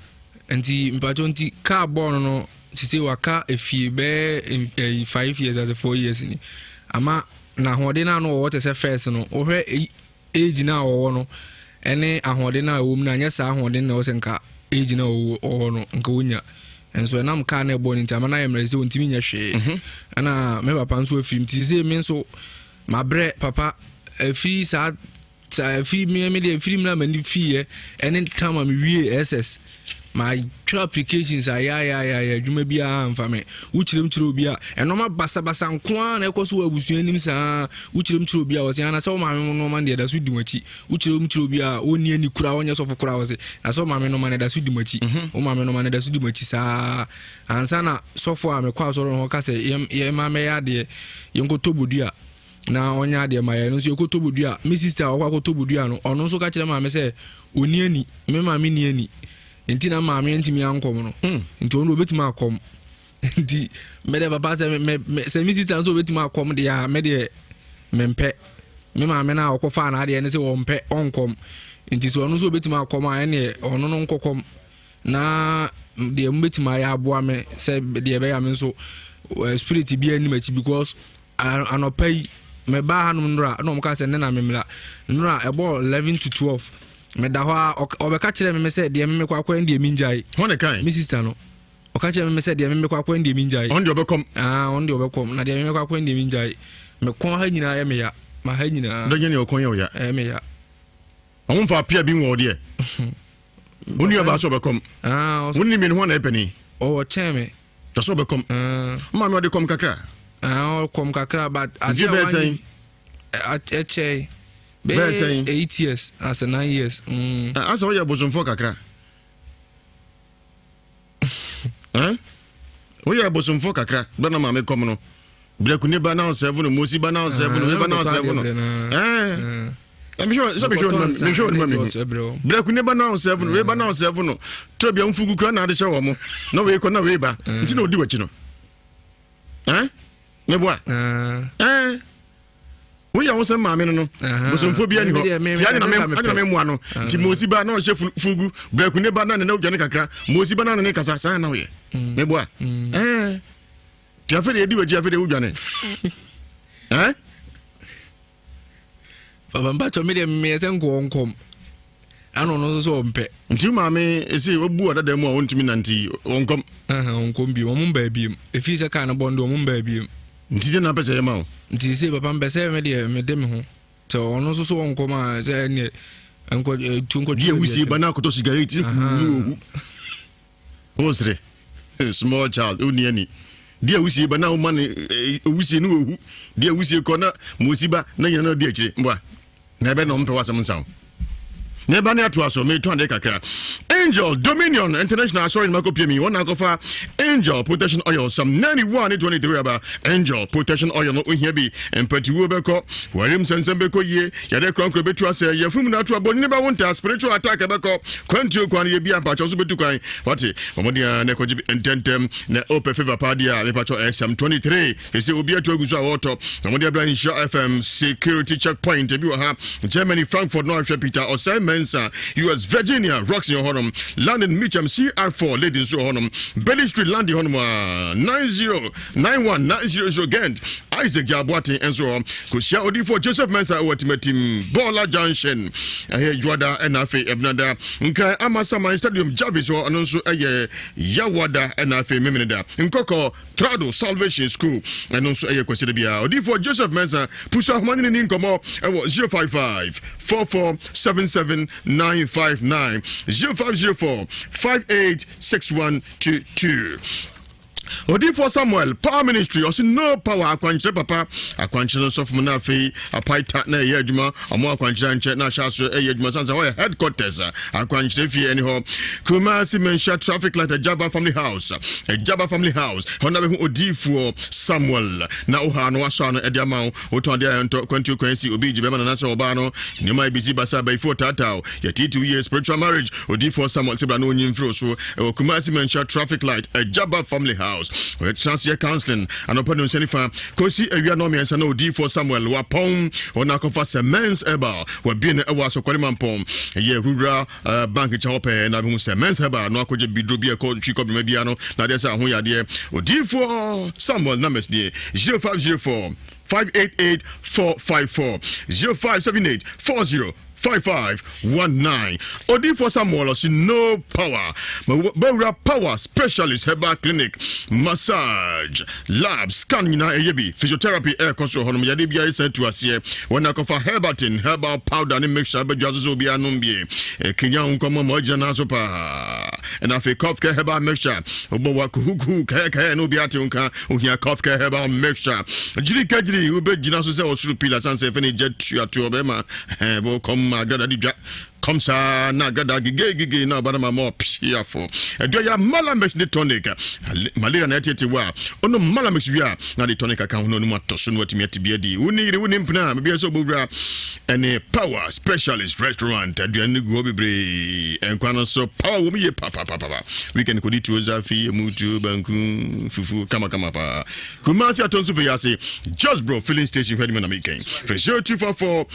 Nti mpatsɔ nti kaa bɔɔ no no sese waka efie bɛyɛ ɛyi 5 years ase 4 years ni ama n'ahoɔden no a na ɔwɔ te sɛ first no wohwɛ age no a ɔwɔ no ɛne ahoɔden no a ɛwɔ mu no anyɛ saa ahoɔden na ɛwɔ sɛ nka age no a ɔwɔ no nka ɔnya nso ɛnam kaa no ɛbɔ no nti ama no ayɛ mmerɛ sɛ ɔntumi nyɛ hwee ɛna me papa nso afiri mu nti sɛ me nso mabrɛ papa ɛfiri saa Saa ɛfiri me me deɛ ɛfiri mmerɛ a m'ani fiiɛ ɛne time a mewie SS matwerɛ applications ayayayaya adwuma biara mfa me wokyerɛm kyerɛ obi a ɛnɔma basabasa nko ara na ɛkɔ so wɔ abusua anim saa wokyerɛm kyerɛ obi a wɔsɛ ana sɛ wo maame mo nɔɔma deɛ ɛda so di wɔn akyi wokyerɛm kyerɛ obi a wɔnni ani kura wɔnyɛ sɔfo kura wɔ se na sɛ wo maame nɔɔma no ɛda so di wɔn akyi wo maame nɔɔma no ɛda so di wɔn akyi saa ansa na sɔfo a mekɔ asɔre no hɔ ka sɛ yɛma mɛyɛ adeɛ yɛnkɔtɔ bodua na ɔnyɛ adeɛ ma yɛn no nso yɛkɔtɔ bodua me sister a ɔkɔ akɔtɔ bodua no ɔno nso ka kyerɛ maame sɛ ɔni ani me maame ni ani nti na maame ntumi ankɔm no nti ɔno ɔbɛtumi akɔm. Nti me deɛ papa sɛ me me sɛ me sista nso obetumi akɔm deɛ a me deɛ mempɛ. Me maame no a ɔkɔfaa n'adeɛ no sɛ ɔmpɛ ɔnkɔm. Nti sɛ ɔno nso obetumi akɔm a ɛneɛ ɔno no nkɔkɔm. Na deɛ mobɛtumi ayɛ aboa me sɛ deɛ ɛbɛyɛ a me nso eh, spirit bi anim akyi because anɔpa yi mebaa hanom nnora na wɔka sɛ ne na memmra nnora ɛbɔ 11 to 12 meda hɔ a ɔbɛka kyerɛ me sɛ deɛ memekɔ akɔyɛ deɛ mengyae me sister no ɔka kyerɛ me sɛ deɛ memekɔ akɔyɛ deɛ mengyae ɔno deɛ ɔbɛkɔm ah, ɔno deɛ ɔbɛkɔm na deɛ memekɔ akɔyɛ deɛ mengyae mekɔn ha nyinaa yɛ meya ma ha nyinaa dɔnyɛ ne ɔkɔn yɛ ɔya ɛyɛ meya Ɔmo nfa apia bi nwɔ deɛ. Wo nua baa sɛ ɔbɛkɔm. Ah, wo ne mmienu ho na ɛpɛni. Ɔwɔ kyɛn me. Na sɛ ɔbɛkɔm. Ah. Maame ɔde kɔm kakra. Ah, ɔkɔm kakra but. Mfie bɛyɛ sɛn? Ɛkyɛe. Bɛyɛ sɛn? 8 years asɛ 9 years. Mm. Asɛ ɔyɛ bosomfoɔ kakra. Eh? Woyɛ bosomfoɔ kakra bɛ na maame kɔm no. Brɛkuni ba na ɔsɛvo no, mosi ba na ɔsɛvo no, wei ba na ɔsɛvo no. Eh. Mehwɛ sɛ mehwɛ onima mehwɛ onima mehu. Brɛkuni ba na ɔsɛvo no, wei ba na ɔsɛvo no. Tɔ bia mfugu kura na ade hyɛ wɔn mo. Na wei kɔ na wei ba. Nti na odi w'akyi no. Eh? Meboa. Eh. Woyɛ wo sɛ maame no no bosomfoɔ bi ani hɔ nti ade na memmoa no nti mosi ba na ɔhyɛ fugu brɛku ne ba na ne na wodwane kakra mosi ba na ne ne kasa saa na woyɛ mm. meboa mm. eh. nti afei deɛ ɛdi w'akyi afei deɛ wodwane eh? Papa mpakyɛ me deɛ meyɛ sɛ nkɔɔ nkɔm ɛna ɔno nso sɛ ɔmpɛ. Nti maame ɛsɛ ɔbu ɔdada mu a ɔntumi nante ɔnkɔm. Ɔnkɔm bio ɔmo mbaa biem ɛfiri sɛ kaa no bɔ no deɛ ɔmo mbaa biem. Nti deɛ na apɛ sɛ yɛma wo. Nti sɛ papa mpɛ sɛ me deɛ mede me ho sɛ ɔno nso so ɔnkɔm a sɛ ɛneɛ nkɔ tu nkɔ. Deɛ wusie ba na akɔtɔ sigaret ne hu ohu. Wosere small child onni ani. Deɛ wusie ba na woma ne owusie ne ohu. Deɛ wusie kɔ na mosi ba na nyina na ɔdi akyire mboa. Na ɛbɛ na ɔmpɛ w'asɛm nsa wo. Na ɛba ne atoa so metɔn adeɛ kakra. Angel Dominion International asɔre no makɔpie mi wɔn na akɔfa Angel Protection Oil Psalm 91 ne 23 aba. Angel Protection Oil no ohia bi mpatiwuo bɛkɔ warim nsɛnsɛm bɛkɔ yie yɛde korankora bɛtu asɛ yɛfunu mu na ato abɔnini bɛwo ntaa spiritual attack ɛbɛkɔ kwantuo kwan yɛ bia mpakyɛw so bɛtu kwan wate wɔmɔden a na ɛkɔgye ntɛntɛm na ɔpɛ favor paa deɛ a mepakyɛw ɛyɛ Psalm 23 Ɛsɛ obi atu agu so a wɔretɔ na wɔde abira Nhyira FM security checkpoint ebi wɔ ha Germany Frankfurt na ɔhwɛ Peter Osei Mensah US Virginia Rocks wɔ hɔnom London Mitcham CR4 Lady nso wɔ hɔnom Bailey Street London hɔnom a 9091900 Ghent Isaac Gyaboaten nso wɔ hɔ kɔhyia odiyifoɔ Joseph Mensah wɔ Timatim Bɔɔla Junction ɛyɛ Dwoada ɛna afei Ɛbenada Nkran Amasaman Stadium Jarvis hɔ ɔno nso ɛyɛ Yawada ɛna afei Memeneda Nkɔkɔ Trado Salvation School, ɛno nso ɛyɛ Kwasida biara. Odiyifoɔ Joseph Mensah Pusu ahoma ne ne ni nkɔmmɔ ɛwɔ 055 44 77 959 0504 58 6122. Odiyifoɔ Samuel Power Ministry ɔsi no power akwankyerɛ papa akwankyerɛ no sɔfo mu na afei apae ta na ɛyɛ adwuma ɔmo akwankyerɛ ankyɛ na ahyɛ aso ɛyɛ adwuma sansa hɔ yɛ headquarters akwankyerɛ fie ɛne hɔ Kumasi Manhyia traffic light Ajaba family house Ajaba family house hɔ na bɛhu odiyifoɔ Samuel na woha no wasɔ ano ɛde ama wo wotɔn adeɛ a ɛntɔ kwantuo kwan si obi gye bɛma nana sɛ ɔbaa no nneɛma ebisi basa abayifoɔ taataa yɛtiitiw yie spiritual marriage odiyifoɔ Samuel sɛ bra na ɔnyi mfiri so ɛwɔ Kumasi Manhyia traffic light Ajaba family house ɔyɛ tena aseɛ counseling anɔpa no nsa nifa kɔsi awia nɔmmiɛnsa na odiyifoɔ Samuel wapɔn ɔna akɔfa sɛ mens herbal wabie no ɛwɔ asɔkɔre mampɔn ɛyɛ rural uh, bank nkyɛn hɔ pɛɛ na bɛhu sɛ mens herbal no akɔgye biduro bi a ɛkɔ twi kɔbrɛma biara no na adeɛ sɛ aho yadeɛ odiyifoɔ Samuel numbers nie 0504 588 454 0578 40 5519 Odiyifoɔ Samuel ɔsi no power bɛwura power specialist herbal clinic massage lab scan nyinaa ɛyɛ bi physiotherapy ɛrekɔ so hɔnom yadeɛ biara ɛsan tu aseɛ wɔn akɔfa herbatin herbal powder ne mixture bɛdwa so sɛ obiara nom bie ɛkenya wo nkɔmmɔ ma ɔgyina n'aso paa ɛna afei cough care herbal mixture wobɔ wa kuhukuhu kɛɛkɛɛ na obiara te wo nka ohia cough care herbal mixture gyiri kagyiri wobɛgyina so sɛ ɔsoro pila san sɛ ɛfɛ ne gya tuatoɔ bɛma ɛbɔ kɔm agrada de dwa. Kɔm saa na agrada gigegige na ɔba no ma ma ɔpiafo. Ɛdua ya Malamix ne tonic. Malaria na ɛtete wo a, ɔnom Malamix wie a, na de tonic aka ho na ɔnom atɔ so na watumi ate bi adi. Wo ne yere, wo ne mpena, baabi a sɛ ɔbɔwura ɛne Power Specialist Restaurant. Aduane no gu hɔ bebree. Nkwa no nso power wɔ mu yie papapapa. Weekend kɔdi tuo zafi, emu tuo, banku, fufu, kamakama paa. Kumasi Atonsu Fei ase, Just Bro Filling Station hwɛ anim na mekɛn. Frɛ 0244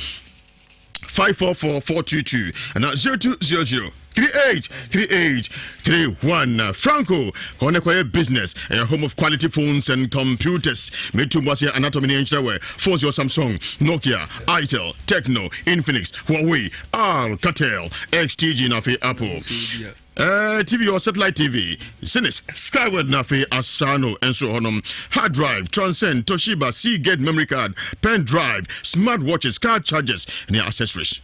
544 422 and 0200 38 38 31. Franco, Konekoye Business, a home of quality phones and computers. Metu Mwasia Anatomy Nchewe, phones your Samsung, Nokia, Itel, Tecno, Infinix, Huawei, Alcatel, XTG, Nafi, Apple. Uh, TV or satellite TV, Sinus, Skyward Nafe, Asano, and so on. Hard drive, Transcend, Toshiba, Seagate memory card, pen drive, smart watches, car chargers, and accessories.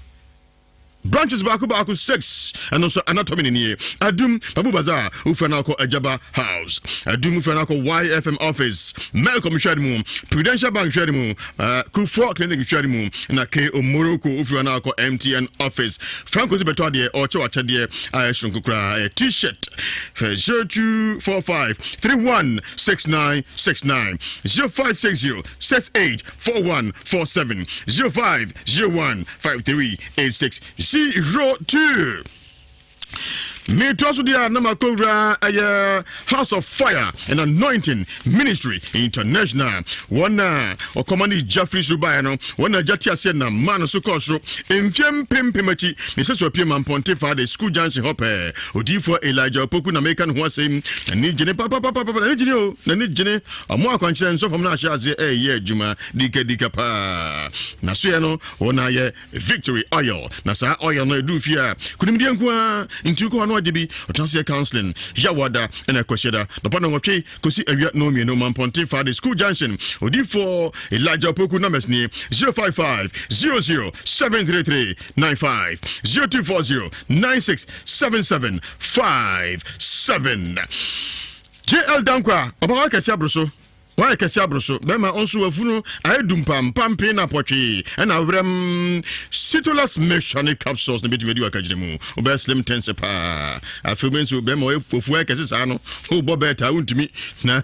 Branches baako baako six ɛno nso anatomy ne nie Adum Babu Bazaar wofira no akɔ Ajaba House Adum wofira no akɔ YFM office Melcom hwɛ mu Prudential Bank hwɛ mu uh, Kufuor Clinic hwɛ mu na K Omoroko wofira no akɔ MTN office Franco nso bɛtɔ adeɛ ɔkyɛw akyɛdeɛ a ɛyɛ soronko koraa ɛyɛ t-shirt fɛ 0245 316969 0560 68 4147 0501 5386 02 metoa so deɛ a na makɔwura ɛyɛ house of fire and anointing ministry international wɔn a ɔkɔma ne gya firi soro baeɛ no wɔn na gya te aseɛ nam maa no so kɔɔ soro mfeɛ mpempem akyi ne sɛ so apue ma mpɔnte fa de school junction hɔ pɛɛ odiyifoɔ elijah opoku na meka ne ho asɛm n'ani gyene papapapapa n'ani gyene o n'ani gyene ɔmo akwankyerɛ nsɔfam no ahyɛ aseɛ ɛyɛ adwuma dikadika paa nasoɛ no wɔn ayɛ Victory oil na saa oil no ɛduru fie a kunimdie nko ara nti wokɔ hɔ no agye bi ɔtena aseɛ counseling yawada ɛna kwasiada nɔpa nɔnwɔtwe kɔsi awia nɔmmienu mampɔnten fa de school junction odifoɔ Elijah Opoku numbers nie 055 00 733 95 0240 96 77 57 JL Dankwa ɔbaa kɛse aboro so Wayɛ kɛse aboro so. Bɛrima ɔnso wafunu ayɛ dumpam, pampee na pɔtwee ɛna awerɛm. Citolas mixture ne capsules na bɛtumi adi wakagyina mu. Wobɛyɛ slim tense paa. Afei wobɛhu sɛ bɛrima ɔyɛ wafu ayɛ kɛse saa no, wobɔ bɛɛt a wontumi. Na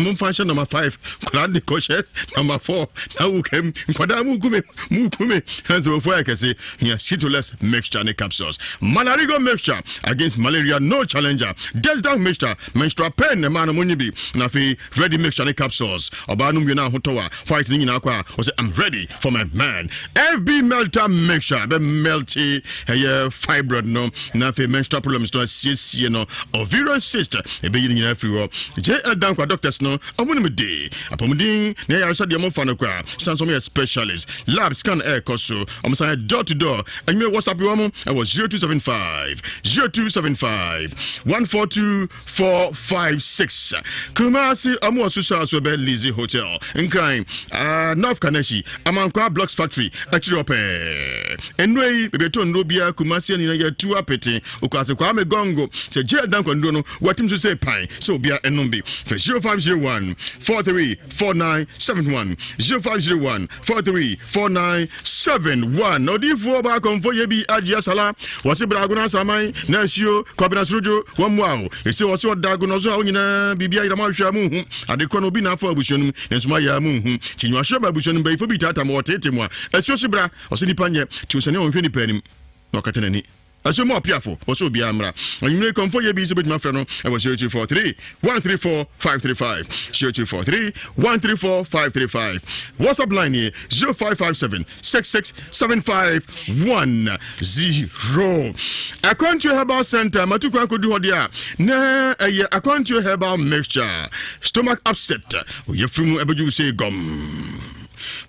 momfa nhyɛ number 5, nkwadaa de kɔhyɛ number 4 na wokam. Nkwadaa muku me, muku me. Ɛnsɛ wafu ayɛ kɛse. Hia Citolas mixture ne capsules. Malarigo mixture against malaria no challenger. Desdown mixture menstrual pain na ɛmaa no monye bi. Na afei Ready mixture ne capsules. Ɔbaa no mmienu ahotɔ a white ne nyinaa kɔ a ɔsɛ I'm ready for my man. FB melter mixture bɛ melte ɛyɛ fibroid no na afei menstrual problems no asiesie no. Ovarian cyst ɛbɛyi ne nyinaa afiri hɔ. JL Dankwa doctors no ɔmo nim de apɔmuden ne ayaresa deɛ ɔmo fa no koraa san so ɔmo yɛ specialist. Lab scan ɛɛkɔ so ɔmo san yɛ door to door. Anwummerɛ WhatsApp wɔn ɛwɔ 0275 0275 142 4 5 6 Kumasi ɔmo wɔ Susu so bɛ Lizzy Hotel Nkran uh, North Kaneshie Amankwa Blocks Factory akyiri hɔ pɛɛ nnuro yi baabi ɛtɔ nnuro biara Kumasi ani na yɛtu apete Okwase Kwame Gongo sɛ gye ɛdan kwa nnuro no wɔatim so sɛ pan sɛ obia ɛnom bi fɛ 0501 43 49 71 0501 43 49 71 Odiyifoɔ ɔbaa kɔmfo yɛ bi agye asala wɔse bra agono asaman na asuo kwabena sorodwo wɔn mmoa o ɛsɛ wɔse ɔda agono so a wo nyinaa biribi ayera mo ahwɛ a mo nhu ade kɔ no obi na afa abusua no mu nanso mo ayɛ a mo nhu kyinwahyeɛ ba abusua no mu bayifo bi taataa mo wɔteete mo a asuo se bra ɔse nipa nyɛ te osane a ɔnhwɛ nipa anim na ɔkata n'ani Asuo mu apiafo, wɔsɛ obiara mmra. Anwummere kɔmfo yɛ bi sɛ obetumi afrɛ no wɔ 0243 134 535, 0243 134 535. WhatsApp line nie 0557 66 75 10. Akwantuo Herbal Center, matu kwan kodu hɔ deɛ a, na ɛyɛ Akwantuo Herbal Mixture, stomach upset, oyafunu mu ɛbɛgye wo sei gɔmm.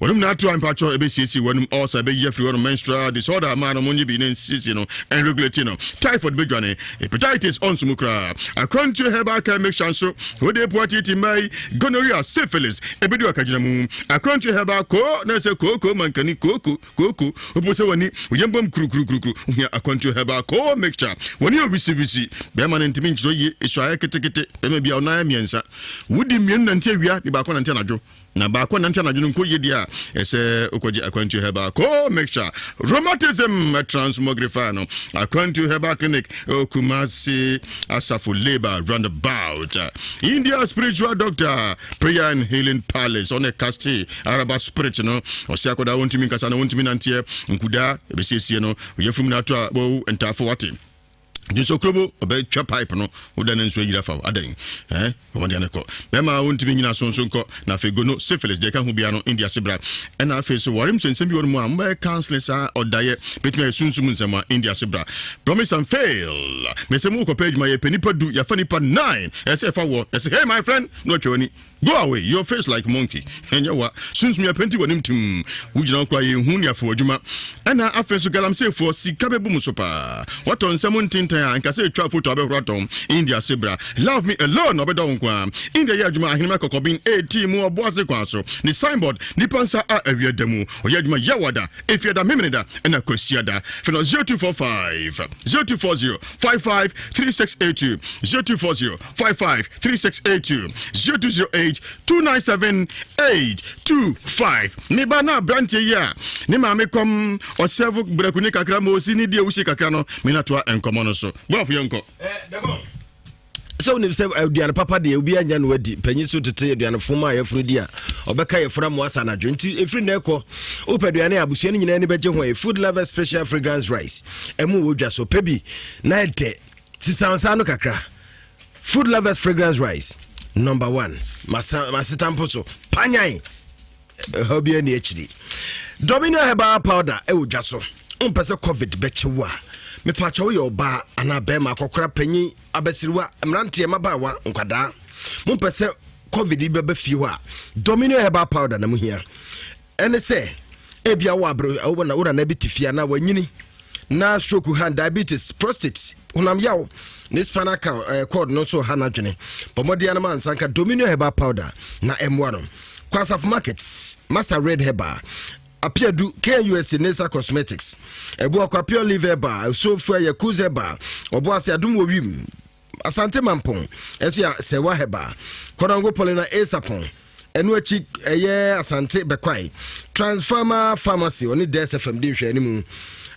Wɔnom na ato a mpakyɛw ɛbɛsiesie wɔnom ulcer ɛbɛyi afiri hɔnom menstrual disorder maa no monye bi na nsiesie no ɛnregulate no typhoid bɛdwane hepatitis ɔnso mu koraa akwantuo herbal care mixture nso wode poa titi mmaa yi gonorrhea syphilis ɛbɛdi ɔkagyina mu akwantuo herbal koo na ɛsɛ kooko mankani kooko kooko wopo sɛ w'ani woyɛ mbom kurukurukurukuru ohia akwantuo herbal koo mixture w'ani yɛ wisiwisi bɛrima no ntumi nkyerɛ yie ɛsu ayɛ ketekete bɛrima bi a ɔnan mmiɛnsa wodi mmienu nante awia de baako nante anadwo. Na baako nante anadwo no nkɔ yie deɛ a, ɛsɛ wokɔgye Akwantuo Herbal Co Mixture. Rheumatism transmogrify no. Akwantuo Herbal Clinic, Kumasi Asafo Labour Roundabout. India Spiritual Doctor, Prayer and Healing Palace. Ɔne kaste Araba Spirit no. Ɔsɛ akɔdaa wɔntumi nkasa na wɔntumi nanteɛ. Nkudaa ɛbɛsiesie no. Yɛfum no ato a wɔwu ntaafo wate. Nti nso kurobo ɔbɛtwa pipe no woda ne nsuo ayiri afa wo adɛn eh wɔn deɛ no kɔ bɛrima a wontumi nyina so nso nkɔ na afei gono syphilis deɛ ɛka ho biara no India se bra ɛna afei so wɔrem sɛ nsɛm bi wɔ no mu a mobɛyɛ counseling saa ɔdayɛ bɛtumi ayɛ sunsum nsɛm a India se bra promise and fail mesɛ mu wokɔpɛ adwuma yɛpɛ nipa du yɛfa nipa 9 ɛsɛ ɛfa wɔ ɛsɛ hey my friend na ɔtwa w'ani Go away, your face like monkey. Ɛnyɛ wa. Sunsum yɛ penti w'anim tum. Wogyina hɔ koraa yɛnhu ne afo adwuma. Ɛna afei nso galamseyfoɔ sika bɛbu mu so paa. Wɔtɔ nsɛm ntintan a nka sɛ ɛtwa foto abɛhoro atɔn. India se bra. Love me alone na ɔbɛdɔ wo nko ara. India yɛ adwuma ahenema kɔkɔben ɛti mu ɔboase kwan so. Ne signboard nipa nsa a awia da mu. Ɔyɛ adwuma Yawada, Efiada, Memeneda ɛna Kwasiada. Frɛ no 0245 0240 55 3682 0240 55 3682 0208 297 825 Me ba na aberanteɛ yi a ne maame kɔm ɔsɛvo brakuni kakra ma ɔsi ne deɛ wosi kakra no me na toa nkɔmmɔ no so boafo yɛnkɔ sɛ wonim sɛ aduane papa deɛ obi anya no adi panyin so tete aduane fom a yɛforo di a ɔbɛka yɛfra mu asa anadwo nti ɛfiri nnɛ kɔ wopɛ aduane a abusua no nyinaa ani bɛgye ho ɛ food lover special fragrance rice ɛmu wɔ dwa so pɛ bi na ɛdɛ Sisa nsa ano kakra. Food lovers fragrance rice number one. Masa maseta mpo so. Panyan. Ɛhɔ bi ani akyiri. Dominion herbal powder ɛwɔ dwa so. Wompɛ sɛ covid bɛkye wo a. Mepaakyɛ woyɛ ɔbaa anaa bɛrima akɔkora panyin abasiriwa mmeranteɛ mmabaawa nkwadaa. Mompɛ sɛ covid yi bɛba fie hɔ a Dominion herbal powder na mohia. Ɛne sɛ, ebia wɔ abere wo na wo nana bi te fie anaa wanyini na stroke ha diabetes prostate honam yaw ne spinal eh, cord no nso ha n'adwene bɔ mmɔden anam ansa nka dominion herbal powder na ɛmmoa no kɔ asafo market master red herbal apiadu KUSC Nesa Cosmetics ɛboa kwa pure live herbal sofu ɛyɛ kuz herbal ɔboa ase adum wɔ wim Asante Mampong nso yɛ Sɛwa Herbal, Kɔdɔngo Paulina A. Sapon, ɛno akyi ɛyɛ Asante Bɛkwae, Transformer Pharmacy, ɔne Des FM di nhwɛanimu,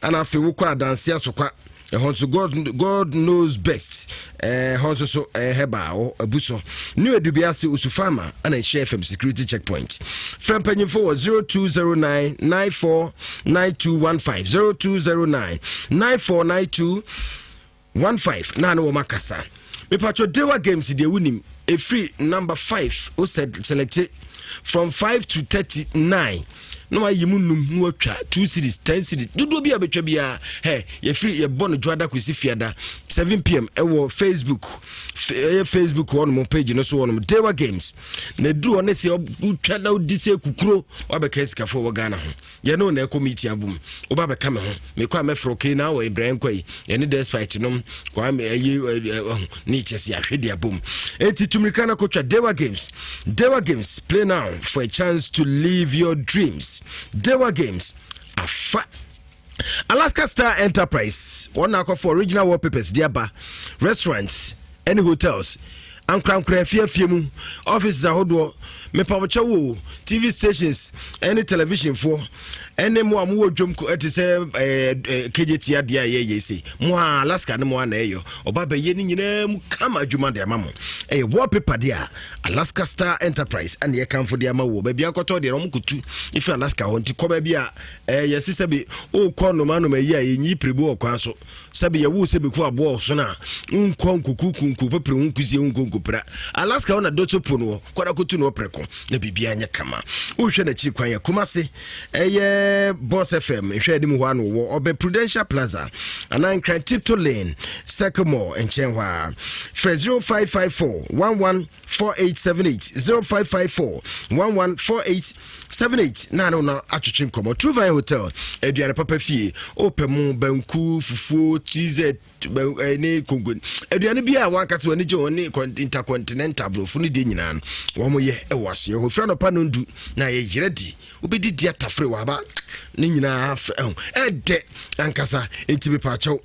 ɛna afei wokɔ Adanse Asokwa, ɛhɔ nso God, God knows best, ɛhɔ nso so ɛyɛ herbal abu so. New Edubiase Osu Pharma ɛna Nhyira FM security checkpoint. Frɛ mpanyinfo wɔ 0209 949215 0209 9492 15 na ne wɔn akasa mepatwɔ dewa games deɛ wonim ɛfiri number 5 wo select from 5 to 39 na wayi mu num na watwa 2 series 10 series dodoɔ bi a bɛtwa biara hɛ yɛfiri yɛbɔ no dwoada kɔsi fiada 7 pm ɛwɔ facebook ɛyɛ facebook hɔnom page no so hɔnom dewa games na ɛduru hɔ ne sɛ wotwa na wodi sɛ kukuro wabɛka sikafoɔ wɔ ghana ho Yɛne wo na ɛkɔ meeting abom. Woba bɛka me ho. Mekɔ a mɛfrɛ okay na wɔ Ibrahim kɔ yi. Yɛne despite nom Kwame ɛyi ɛho ne kyɛ sɛ yɛahwɛ de abom. Enti tumirika na kotwa Dewa Games. Dewa Games play now for a chance to live your dreams. Dewa Games afa. Alaska Star Enterprise wɔn na akɔfo original wallpapers de aba restaurants ɛne hotels ankorankora afiafie mu offices ahodoɔ mepawkyɛ wo tv stations ɛne television foɔ ɛne mo a mowɔ dwom ɛte sɛ ɛɛ kgt adeɛ a yɛyɛ se mo a alaska ne mo a na ɛyɔ ɔba bɛyɛ ne nyinaa mu kama adwuma de ama mo ɛyɛ wallpaper deɛ a alaska star enterprise ɛne yɛkamfo de ama wo baabi akɔtɔ deɛ wɔn kotu efiri alaska hɔ nti kɔ baabi a ɛɛ yɛsi sɛbi okɔ nnoma nnoma yi a yɛnyi piribu wɔ kwan so Sɛbe yɛwoo sɛ bɛku aboa ɔsono a, wonkɔ nkoku kunku pepere ho nkusie wonkɔ nkopira. Alaska hɔ na dɔtɔ po no wɔ, kɔda kɔtu no wɔ prɛko na biribiara nyɛ kama. Wohwɛ n'akyiri kwan yɛ Kumase, ɛyɛ Boss FM nhwɛ anim hɔ ano wɔ ɔbɛn Prudential Plaza anaa Nkran Tiptoe Lane, Circle Mall nkyɛn hɔ a. Frɛ 0554 11 4878 0554 1148 78 na ne na atwetwe nkɔmmɔ True Vine Hotel aduane papa fie wopɛ mo banku fufuo tz eh, ne konko aduane bi a wankasa w'ani gye ho ne intercontinental aborɔfo no deɛ nyinaa no wɔn yɛ ɛwɔ aseɛ hɔ fira nɔpa no ndu na yɛyerɛ di wobɛdidi atafere wɔ aba ne nyinaa ɛdɛ ankasa nti mepaakyɛw.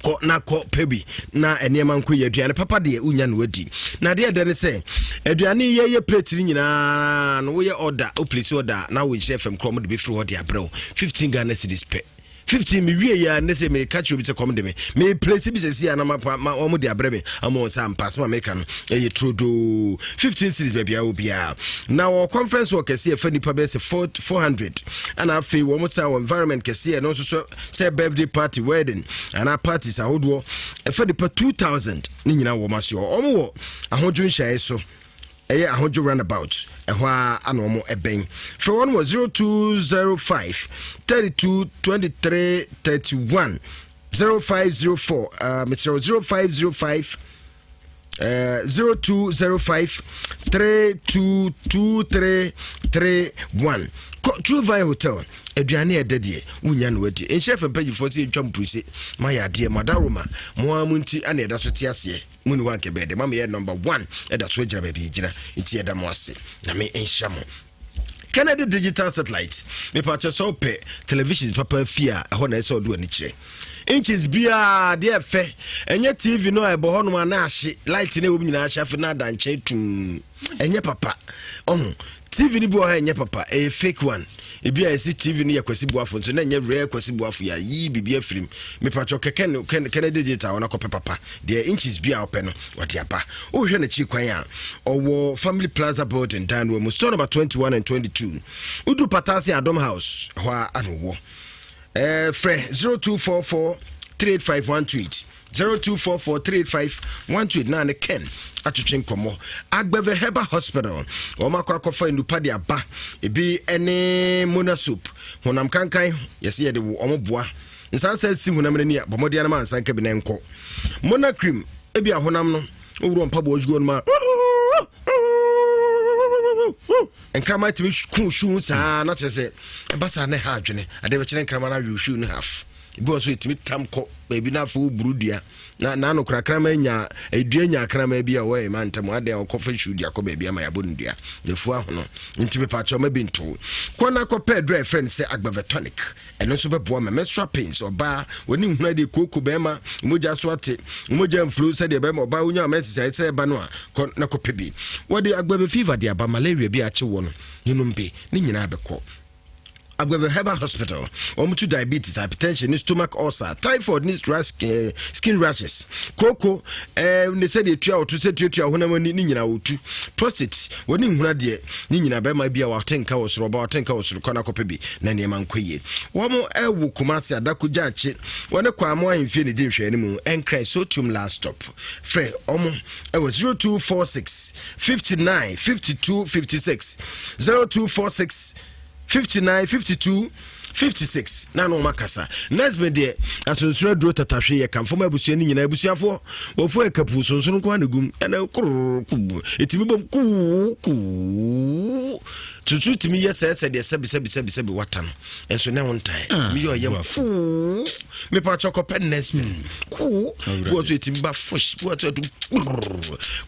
Kɔ na kɔ pɛ bi na nneɛma nkɔ yie. Aduane papa deɛ wonya no wadi. Na adeɛ ɛdɛ ne sɛ aduane yɛyɛ plate no nyinaa no woyɛ order, wo place order na wo nhyɛ fam korɔ wɔde bɛfiri hɔ de abrɛ wo 15 Ghana cedis pɛ. 15 mewie yɛ a ne sɛ meka kyerɛ obi sɛ kɔm de me me place bi sɛsi a na ma ma wɔn de abrɛ me ama wɔn sɛ ampa asɛm a meka no ɛyɛ turodoo 15 cities baabi a obiara na wɔ conference wɔ kɛseɛ ɛfa nipa bɛyɛ sɛ 400 ɛna afei wɔn san wɔ environment kɛseɛ ɛno nso so sɛ birthday party wedding anaa parties ahodoɔ ɛfa nipa 2000 ne nyinaa wɔn ase wɔn wɔ ahodwo nhyɛe so ɛyɛ ahodwo roundabout ɛhɔ ara ana wɔn ɛbɛn frɛ wɔn wɔ 0205 32 23 31 0504 uh, mekyerɛ 0505 0205 322331 kɔ True Vine Hotel aduane ɛdɛ deɛ wonya no adi nhyɛ fɛ mpanyinfoɔ sɛ yɛntwa mpuruse ma yɛ adeɛ madaroma mo ara mo nti ana ɛda so te aseɛ mu ne wanka bɛɛ de ma meyɛ number one ɛda so agyina baabi gyina nti ɛda mo ase na me nhyira mo Kennedy Digital Satellite mepakyɛ sɛ wopɛ television papa fie a ɛhɔ na ɛsɛ ɔde w'ani kyerɛ inches biara deɛ ɛfɛ ɛnyɛ tv no a ɛbɔ hɔnom a na ahye light no ɛwɔ mu nyinaa ahye afei na ada nkyɛn tum ɛnyɛ papa ɔho tv no bi wɔ hɔ ɛnyɛ papa ɛyɛ fake one ebi a yɛsi tv no yɛ kwasi buafo nso na ɛnyɛ rare kwasi buafo yɛ ayi biribi afirim mepatwɔ kɛkɛ no kennedy digital wɔn akɔpɛ papa deɛ inches bi a ɔpɛ no ɔde aba wohwɛ n'akyi kwan a ɔwɔ family plaza building dan no mu store number 21 and 22 woduru patase adom house hɔ a ano wɔ ɛɛ frɛ 0244 385 128 0244 385 128 na ne ken atwetwe nkɔmmɔ agbɛvɛ herbal hospital wɔn akɔ akɔfa nnupa de aba ebi ne mona soap honam kankan yɛsɛ yɛde wɔn boa nsansa si honam no ani a bɔ mmɔden anam ansa nka bi na nkɔ mona cream ebi a honam no owurɔ mpaboa zuo no ma nkraman tumi ku shoe saa na kyerɛ sɛ ɛba saa na ɛha adwene adeɛ bɛkyerɛ nkraman no awe shoe no half ebi wɔ so ɛtumi tam kɔ baabi na afei woburu dua na n'ano kora kraman nya dua nya kraman bi a wɔyɛ ma ntam adeɛ a ɔkɔfa shoe de akɔ baabi ama yɛabɔ no dua na ahono nti mepakyɛ ɔma bi nto kɔ na kɔpɛ aduru a ɛfrɛ no sɛ agbavetonic Ɛno nso bɛboa ma menstrual pains, ɔbaa wɔne nhunu adeɛ, kooko bɛrima, mogya so ate, mogya mflu sɛdeɛ bɛrima ɔbaa wonya menses a ɛsɛ ɛba no a, kɔ na kɔpɛ bi. Wɔde agbɛbɛ fever de aba, malaria bi a akye wɔ no, ne nom bi, ne nyinaa bɛkɔ. Agbɛbɛ Herbal Hospital, wɔn tu diabetes, hypertension ne stomach ulcer, typhoid ne rash, eh, skin rashes, kooko, eh, ne sɛdeɛ etua wɔto sɛ tuatua honam ani ne nyinaa wɔtu, prostate, wɔne nhunu adeɛ, ne nyinaa bɛrima bi a wɔate nka wɔ soro, ɔbaa wɔate nka wɔ soro, kɔ na kɔpɛ bi. na nneɛma nkɔ yie. Wɔn wɔ Kumasi Adako Gyaakye, wɔne Kwamo Ahemfie ne di nhwɛani mu, Nkran Sotum last stop. Frɛ wɔn wɔ 0246 59 52 56, 0246 59 52 56 na na wɔn akasa. Next me deɛ asonsono aduro tatahwe yɛ kamfo ma abusua no nyinaa abusuafoɔ wɔfo ɛkapu sonsono nko ara na egum ɛna kororo kubu etimi bom kuu kuu Tutu tumi yɛ sɛɛ sɛ deɛ sɛbi sɛbi sɛbi sɛbi wata no nso ne ho ntan ah, tumi yɛ ɔyɛ kuu mepa kyɛ kɔpɛ nurseman hmm. kuu bi wɔ so ɛtumi ba fosh bi wɔ so ɛtum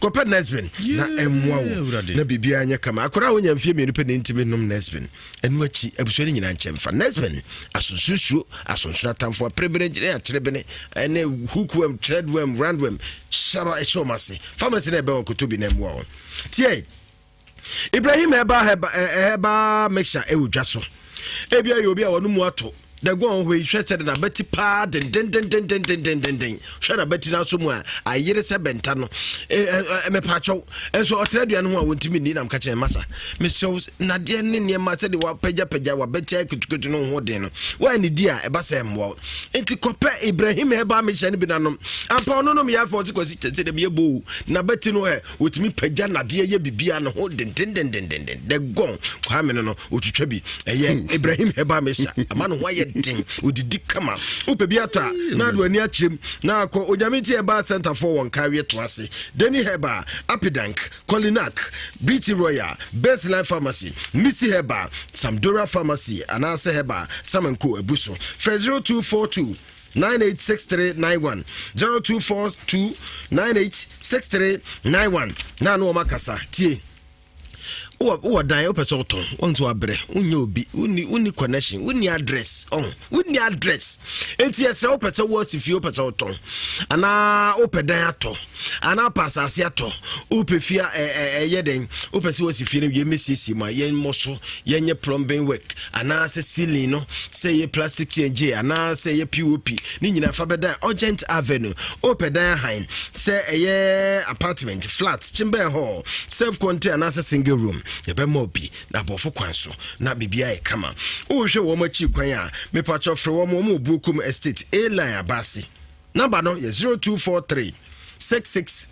kɔpɛ nurseman na ɛmmoa wo na biribiara nyɛ kama akwadaa a wonya mfie mmienu pɛ ne ntumi nom nurseman ɛno akyi abusua no nyinaa nkyɛn mfa nurseman asonsusuo asonsono atamfo aperebene ne akyerebene ɛne hookworm threadworm roundworm hyɛ ɛhyɛ wɔn ase pharmacy na ɛbɛn wɔn koto bi na ɛmmoa wɔn tie Ibrahim herbal herbal herbal mixture ɛwɔ dwa so. Ebi ayɛ obi a wɔn mu ato. Dagu a wɔn hɔ yi hwɛ sɛ de n'abati paa dendendendendendendenden hwɛ n'abati n'aso mu a ayere sɛ bɛnta no mepaakyɛw nso ɔtena aduane ho a wɔntumi nni nam ka kyerɛ masa mesrɛ nadeɛ ne nneɛma sɛde wapagyapagya wabati ayɛ kutukutu no ho den no wɔa ne di a ɛba sɛ mmoa wo nti kɔpɛ Ibrahim herbal mixture no bi nanom ampa ɔno nom yɛ afɔ ɔte kwasi sɛ dɛm yɛ boo n'abati no ɛ wɔtumi pagya nadeɛ yɛ biribiara ne ho dendendendendenden the gone kwame no no ɔtwitwa bi ɛyɛ hmm. ibrahim heba mesa ama ne ho ayɛ den ɔdidi kama wopɛ bi atɔ a na ade w'ani akyerɛm na akɔ onyame nti ɛbaa centerfoɔ wɔn kaweɛ to ase deni heba apidank colinac bt royal best life pharmacy missy heba samdora pharmacy anaasɛ heba samanko abu so frɛ 0242 986391 0242 986391 na ano wɔn akasa tie. Wowɔ wowɔ dan wopɛ sɛ wotɔn, wɔn nso wabrɛ, wonyɛ obi, wonni wonni connection, wonni address, ɔho, wonni address. Enti ɛsɛ wopɛ sɛ wɔasi fie, wopɛ sɛ wotɔn, anaa wopɛ dan atɔ, anaa wopɛ asase atɔ, wopɛ fie a ɛyɛ dɛn, wopɛ sɛ wɔasi fie no wie mmɛsiesie mu a, yɛmmɔ so, yɛnyɛ plumbing work, anaasɛ ceiling no, sɛ ɛyɛ plastic TNG, anaasɛ ɛyɛ POP, ne nyinaa fa bɛdan Urgent Avenue. Wopɛ dan ahan, sɛ ɛyɛ apartment, flat, chamber hall, self contained anaasɛ single room, yɛbɛma obi na abɔfo kwan so na biribiara yɛ kama. Wohwɛ wɔn akyi kwan a, mepakyɛ frɛ wɔn, wɔn wɔ Buokum Estate, A line Abaase. Number no yɛ 0243 66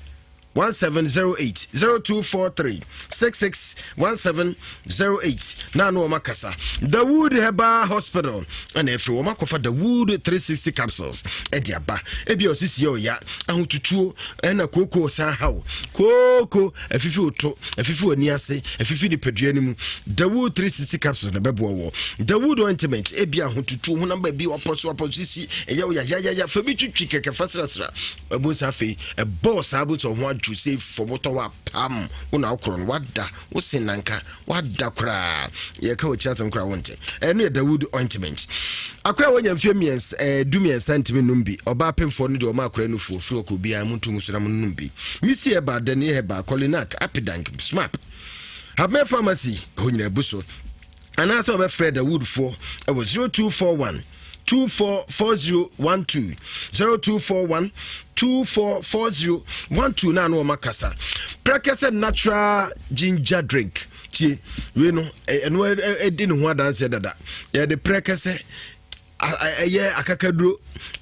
1708 0243 66 1708 na ano wɔn akasa. Dawood Herbal Hospital ɛna ɛfiri wɔn akɔfa Dawood 360 capsules ɛde aba. Ebi a osisi yɛ ɔya ahotutuo ɛna kooko san haw kooko afifi oto afifi wɔ ani ase afifi nipadua no mu. Dawood 360 capsules na ɛbɛboa wɔ. Dawood ointment ebi ahotutuo honam baabi ɔpɔ so ɔpɔ sisi ɛyɛ ɔya yayaya fa bi twitwi kɛkɛ fa srasra. Ɛbu nsa afei ɛbɔɔ saa bu sɛ ɔho adwo sɛ fam wotɔ hɔ a pam wo na wokorɔ no wada wo se nanka wada koraa yɛka wɔ akyi asɛm koraa wonte. Ɛno yɛ Dawood ointment. Akora a wanya mfeɛ mmiɛnsa ɛɛ du mmiɛnsa ntumi nnom bi. Ɔbaa pemfoɔ no deɛ ɔma akora nufoɔ firi ɔkɔ obiara mu nto ngu so na mo nnom bi. Misi Herbal, Dani Herbal, Kolinak, Apidank, Smap, Habme Pharmacy ɛhɔ nyinaa bu so. Anaasɛ wɔbɛfrɛ Dawoodfoɔ wɔ 0241 244012 0241 244012 na ano wɔn akasa. Prɛkɛsɛ natural ginger drink tie wei no ɛno ɛdi ne ho adanseɛ dada. Yɛde prɛkɛsɛ ɛyɛ akakaduro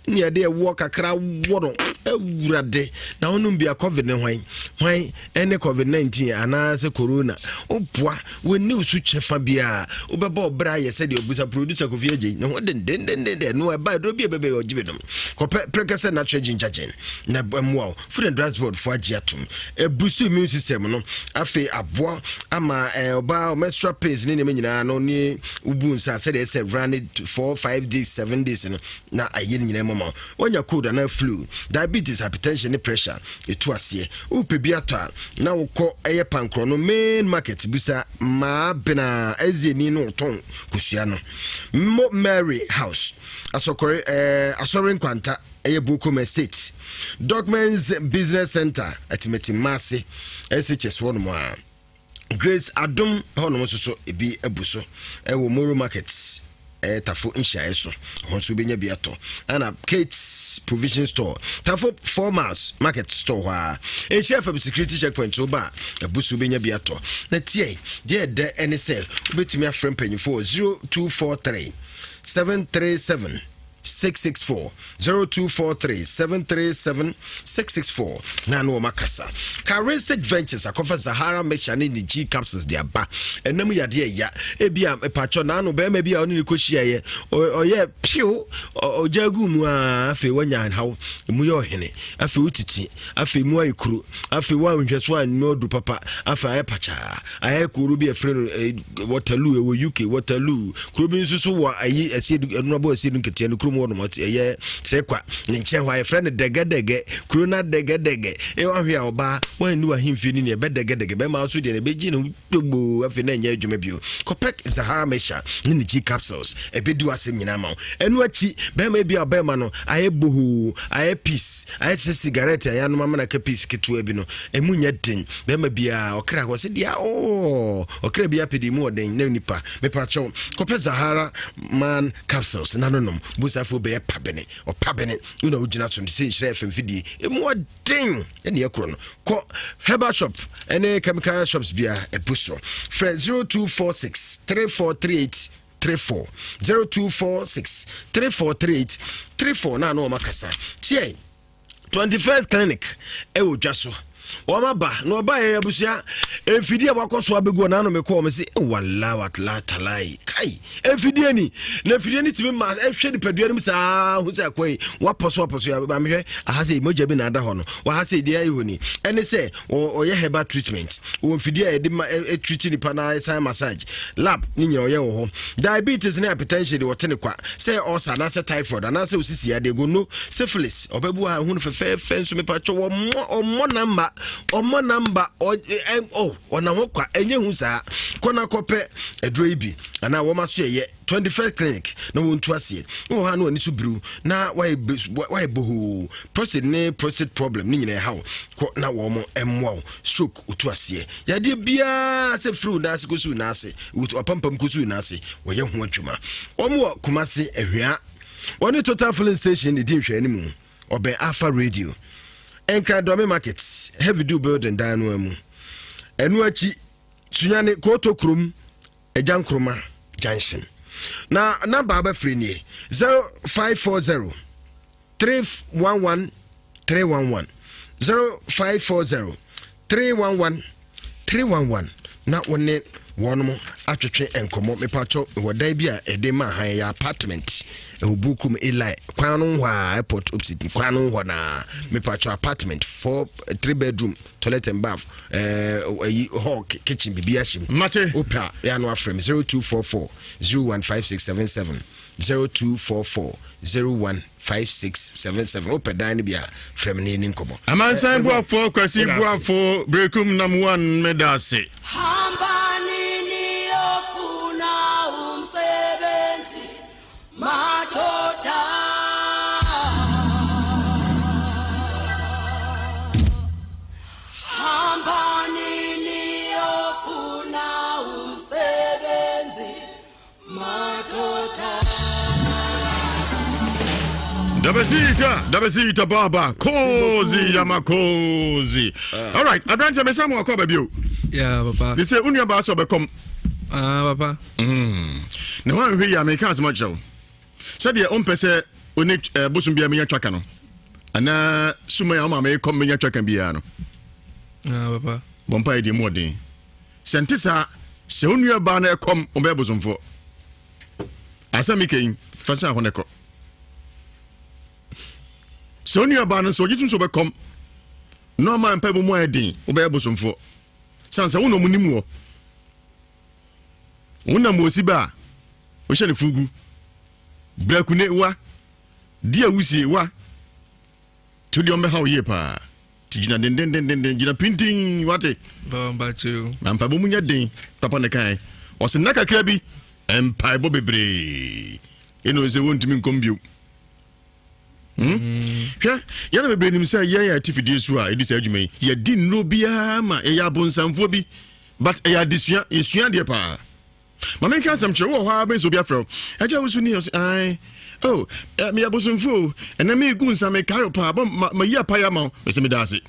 ne yɛde ɛwoɔ kakra wɔ no awurade na wonom bia covid ne hwan hwan ɛne covid 19 anaasɛ corona woboa wɔnni wo so kyɛfa biara wobɛbɔ ɔbrɛ ayɛ sɛdeɛ ɔbusa producer Kofi Agye ne ho dendendenden ɛno ɛba ɛduro bi a ɛbɛbɛ ɔgye bi nom kɔpɛ prɛkɛsɛ natural ginger gin na ɛmmoa wo. Food and Drugs Board fo agye atom ɛbusu immune system no afei aboa ama ɔbaa menstrual pains ne nneɛma nyinaa no ne wobu nsa sɛdeɛ ɛsɛ run it 4 5 days 7 days no na ayɛ ne nyinaa mama wanya cold anaa flu, diabetes, hypertension ne pressure ɛtu aseɛ. Wopɛ bi atɔ a na wokɔ ɛyɛ pankorɔ no main market bisa maa bena ɛzieni no ɔtɔn kosua no mo Mary House asɔkɔre asɔre nkwanta ɛyɛ Bukom Estate Docments Business Center Atimati Mase SHS hɔ nom a Grace Adom hɔ nom nso so ebi abu so ɛwɔ Moro Market ɛyɛ Tafo nhyiaeɛ so hɔ nso wobɛnya bi atɔ ɛna Kate's Provision Store Tafo 4 miles market store hɔ a Nhyira FM security checkpoint so ba a abu so wobɛnya bi atɔ na tiɛ deɛ ɛdɛ ɛne sɛ wobɛtumi afrɛ mpanyinfoɔ 0243 737 664 0243 737 664 na ne wɔn akasa. Charistic Ventures akɔfa Zahara mixture ne ne G capsules de aba. Ɛnam yadeɛ ɛya ebi a mpatsɔ n'ano bɛrima bi a ɔne ne kɔ hyiaeɛ ɔyɛ piw ɔgya gu mu a afei wanya haw emu yɛ ɔhene afei wotiti afei mu ayɛ kuro afei woanhwɛ so anyɛ ɔdu papa afei ayɛ pakyaa ayɛ kuro bi ɛfrɛ no eh, Waterloo ɛwɔ UK Waterloo kuro bi nso so wɔ ayi ɛsiedu ɛnurabɔ ɛsiedu nketewa no kurom hɔ nom ɛyɛ sɛkwa ne nkyɛn hɔ a yɛfrɛ no dɛgɛdɛgɛ kuro no adɛgɛdɛgɛ ɛwɔ ahwɛ a ɔbaa wɔn ani wɔ ahemfie no nea ɛbɛdɛgɛdɛgɛ bɛma nso deɛ ɛbɛgye ne gbogbo afei na ɛnyɛ adwuma bio kɔpɛ Sahara Mesha ne ne G capsules ɛbɛdi w'asɛm nyinaa ma wo ɛno akyi bɛrima bi a bɛrima no ayɛ bohoo ayɛ peace ayɛ sɛ sigaret a yɛanom amana ka peace ketewa bi no ɛmu nyɛ den bɛrima biara ɔkra hɔ sɛ deɛ oo ɔkra bi apɛ deɛ mu ɔden na nipa mepakyɛw kɔpɛ Zahara man capsules na no nom busafoɔ bɛyɛ pabene ɔpabene wo na wogyina so no sɛ nhyira fm fidie ɛmu ɔden ɛne ɛkorɔ no kɔ herbal shop ɛne chemical shops bia ɛbu so frɛ 0246 3438 34 0246 3438 34 na ano ɔma kasa tiɛ 21st clinic ɛwɔ dwa so wɔn aba na ɔba yɛ abusua mfidie a wakɔ so abɛgu ɔna ano mekɔ wɔn sɛ wala watala talai kai. Ai, mfidie ni. Na mfidie ni tumi ma ɛhwɛ nipadua no mu saa ho sɛ ɛkɔ yi. Wapɔ so apɔ so ya maame hwɛ aha sɛ mogya bi na ada hɔ no. Waha sɛ deɛ ayɛ hɔ ni. Ɛne sɛ ɔyɛ herbal treatment. Wɔ mfidie a yɛde ma ɛtreat nipa na ɛsan massage. Lab ne nyina ɔyɛ wɔ hɔ. Diabetes ne hypertension de wɔte ne kwa. Sɛ ulcer anaasɛ typhoid anaasɛ osisi adeɛ gono syphilis ɔbɛbu a ho no fɛfɛɛfɛ nso mepatwɔ wɔmmɔ ɔmmɔ namba ɔmmɔ namba ɔ ɔnam hɔ kwa ɛnyɛ hu saa kɔ na kɔpɛ aduro yi bi anaa wɔn aso ɛyɛ 21st clinic na wɔn tu aseɛ na wɔ hɔ a na wɔn ani so biriw na wayɛ wayɛ bohoo prostate ne prostate problem ne nyinaa ɛhaw kɔ na wɔn mmoa wo stroke otu aseɛ yadeɛ biara sɛ firi wo nan ase kɔsi wo nan ase wapampam kɔsi wo nan ase wɔyɛ ho adwuma wɔn wɔ Kumase Ahwia wɔne Total filling station ne di nhwɛani mu ɔbɛn Alpha Radio Nkran Dɔme Market Heavy Do building dan no mu ɛno akyi Sunyane Koto kurom Agya Nkroma junction na namba abɛfrɛ nie 0540 311 311 0540 311 311 na wo ne wɔnom atwetwe nkɔmmɔ. Mepatwɔ wɔ dan bi a ɛde ma han yɛ apartment ɛwɔ Bukum Eli kwan no hɔ a airport opposite kwan no hɔ na mepatwɔ apartment 4 3 bedroom toilet and bath ɛyi eh, hall kitchen bibi ahyɛ mu. Mate. Wopɛ a yɛ ano afrɛ me 0244 015677 0244 015677 wopɛ dan no bi a frɛ me na yɛni nkɔmmɔ. Amansan Boafoɔ Kwasi Boafo Berekum nam one meda ase. Dabasita, dabasita baba, kozi yama kozi. Ah. All right, abrante me samu akɔ baabi o. Yeah, papa. They say unia ba so bekom. Ah, papa. Na wan hwe ya me ka asem akyerɛ wo. Sɛ deɛ ompɛ sɛ one eh, bosom bia menya twaka no. Ana suma ya o ma me kɔm menya twaka bia no. Ah, papa. Bompa ye deɛ mu ɔden. Sɛ nte saa, sɛ wo nua baa no ɛkɔm, wɔbɛyɛ bosomfoɔ. Asɛm mi kɛn, fa sɛ ahɔ no kɔ. Sɛ wo nua baa no nso, ɔgye tom sɛ ɔbɛkɔm, na ɔma mpaebɔ mu ayɛ den, wobɛyɛ bosomfoɔ. Sane sɛ wo na ɔmo nim wɔ. Wo nam wɔ ba a, wohyɛ no fugu. Brakune wa, di awusie wa. Nti wodeɛ ɔmbɛha wo yie paa. Nti gyina dendendendenden, gyina pintinn, wate? Na mpaebɔ mu nyɛ den, papa ne kan. Ɔse nna kakra bi, mpaebɔ bebree. Ɛna ɔsɛ wɔntumi nkɔm bio. Hmm? Hwɛ, yɛn na bebree nim sɛ yɛn a ɛte fidie so a ɛdi saa adwuma yi, yɛdi nnuro biara ma yɛyɛ abonsamfoɔ bi. But ɛyɛ adesua, yɛsua adeɛ paa. Ma menka asɛm kyerɛ wo wɔ hɔ ara bɛn sɛ obi afrɛ wo. Agya wo so ni ɔse ae. Oh, eh, meyɛ bosomfo o. Ɛnɛ megu nsa mekae wo paa. Bɔ ma mayi apae ama wo. Mese meda ase.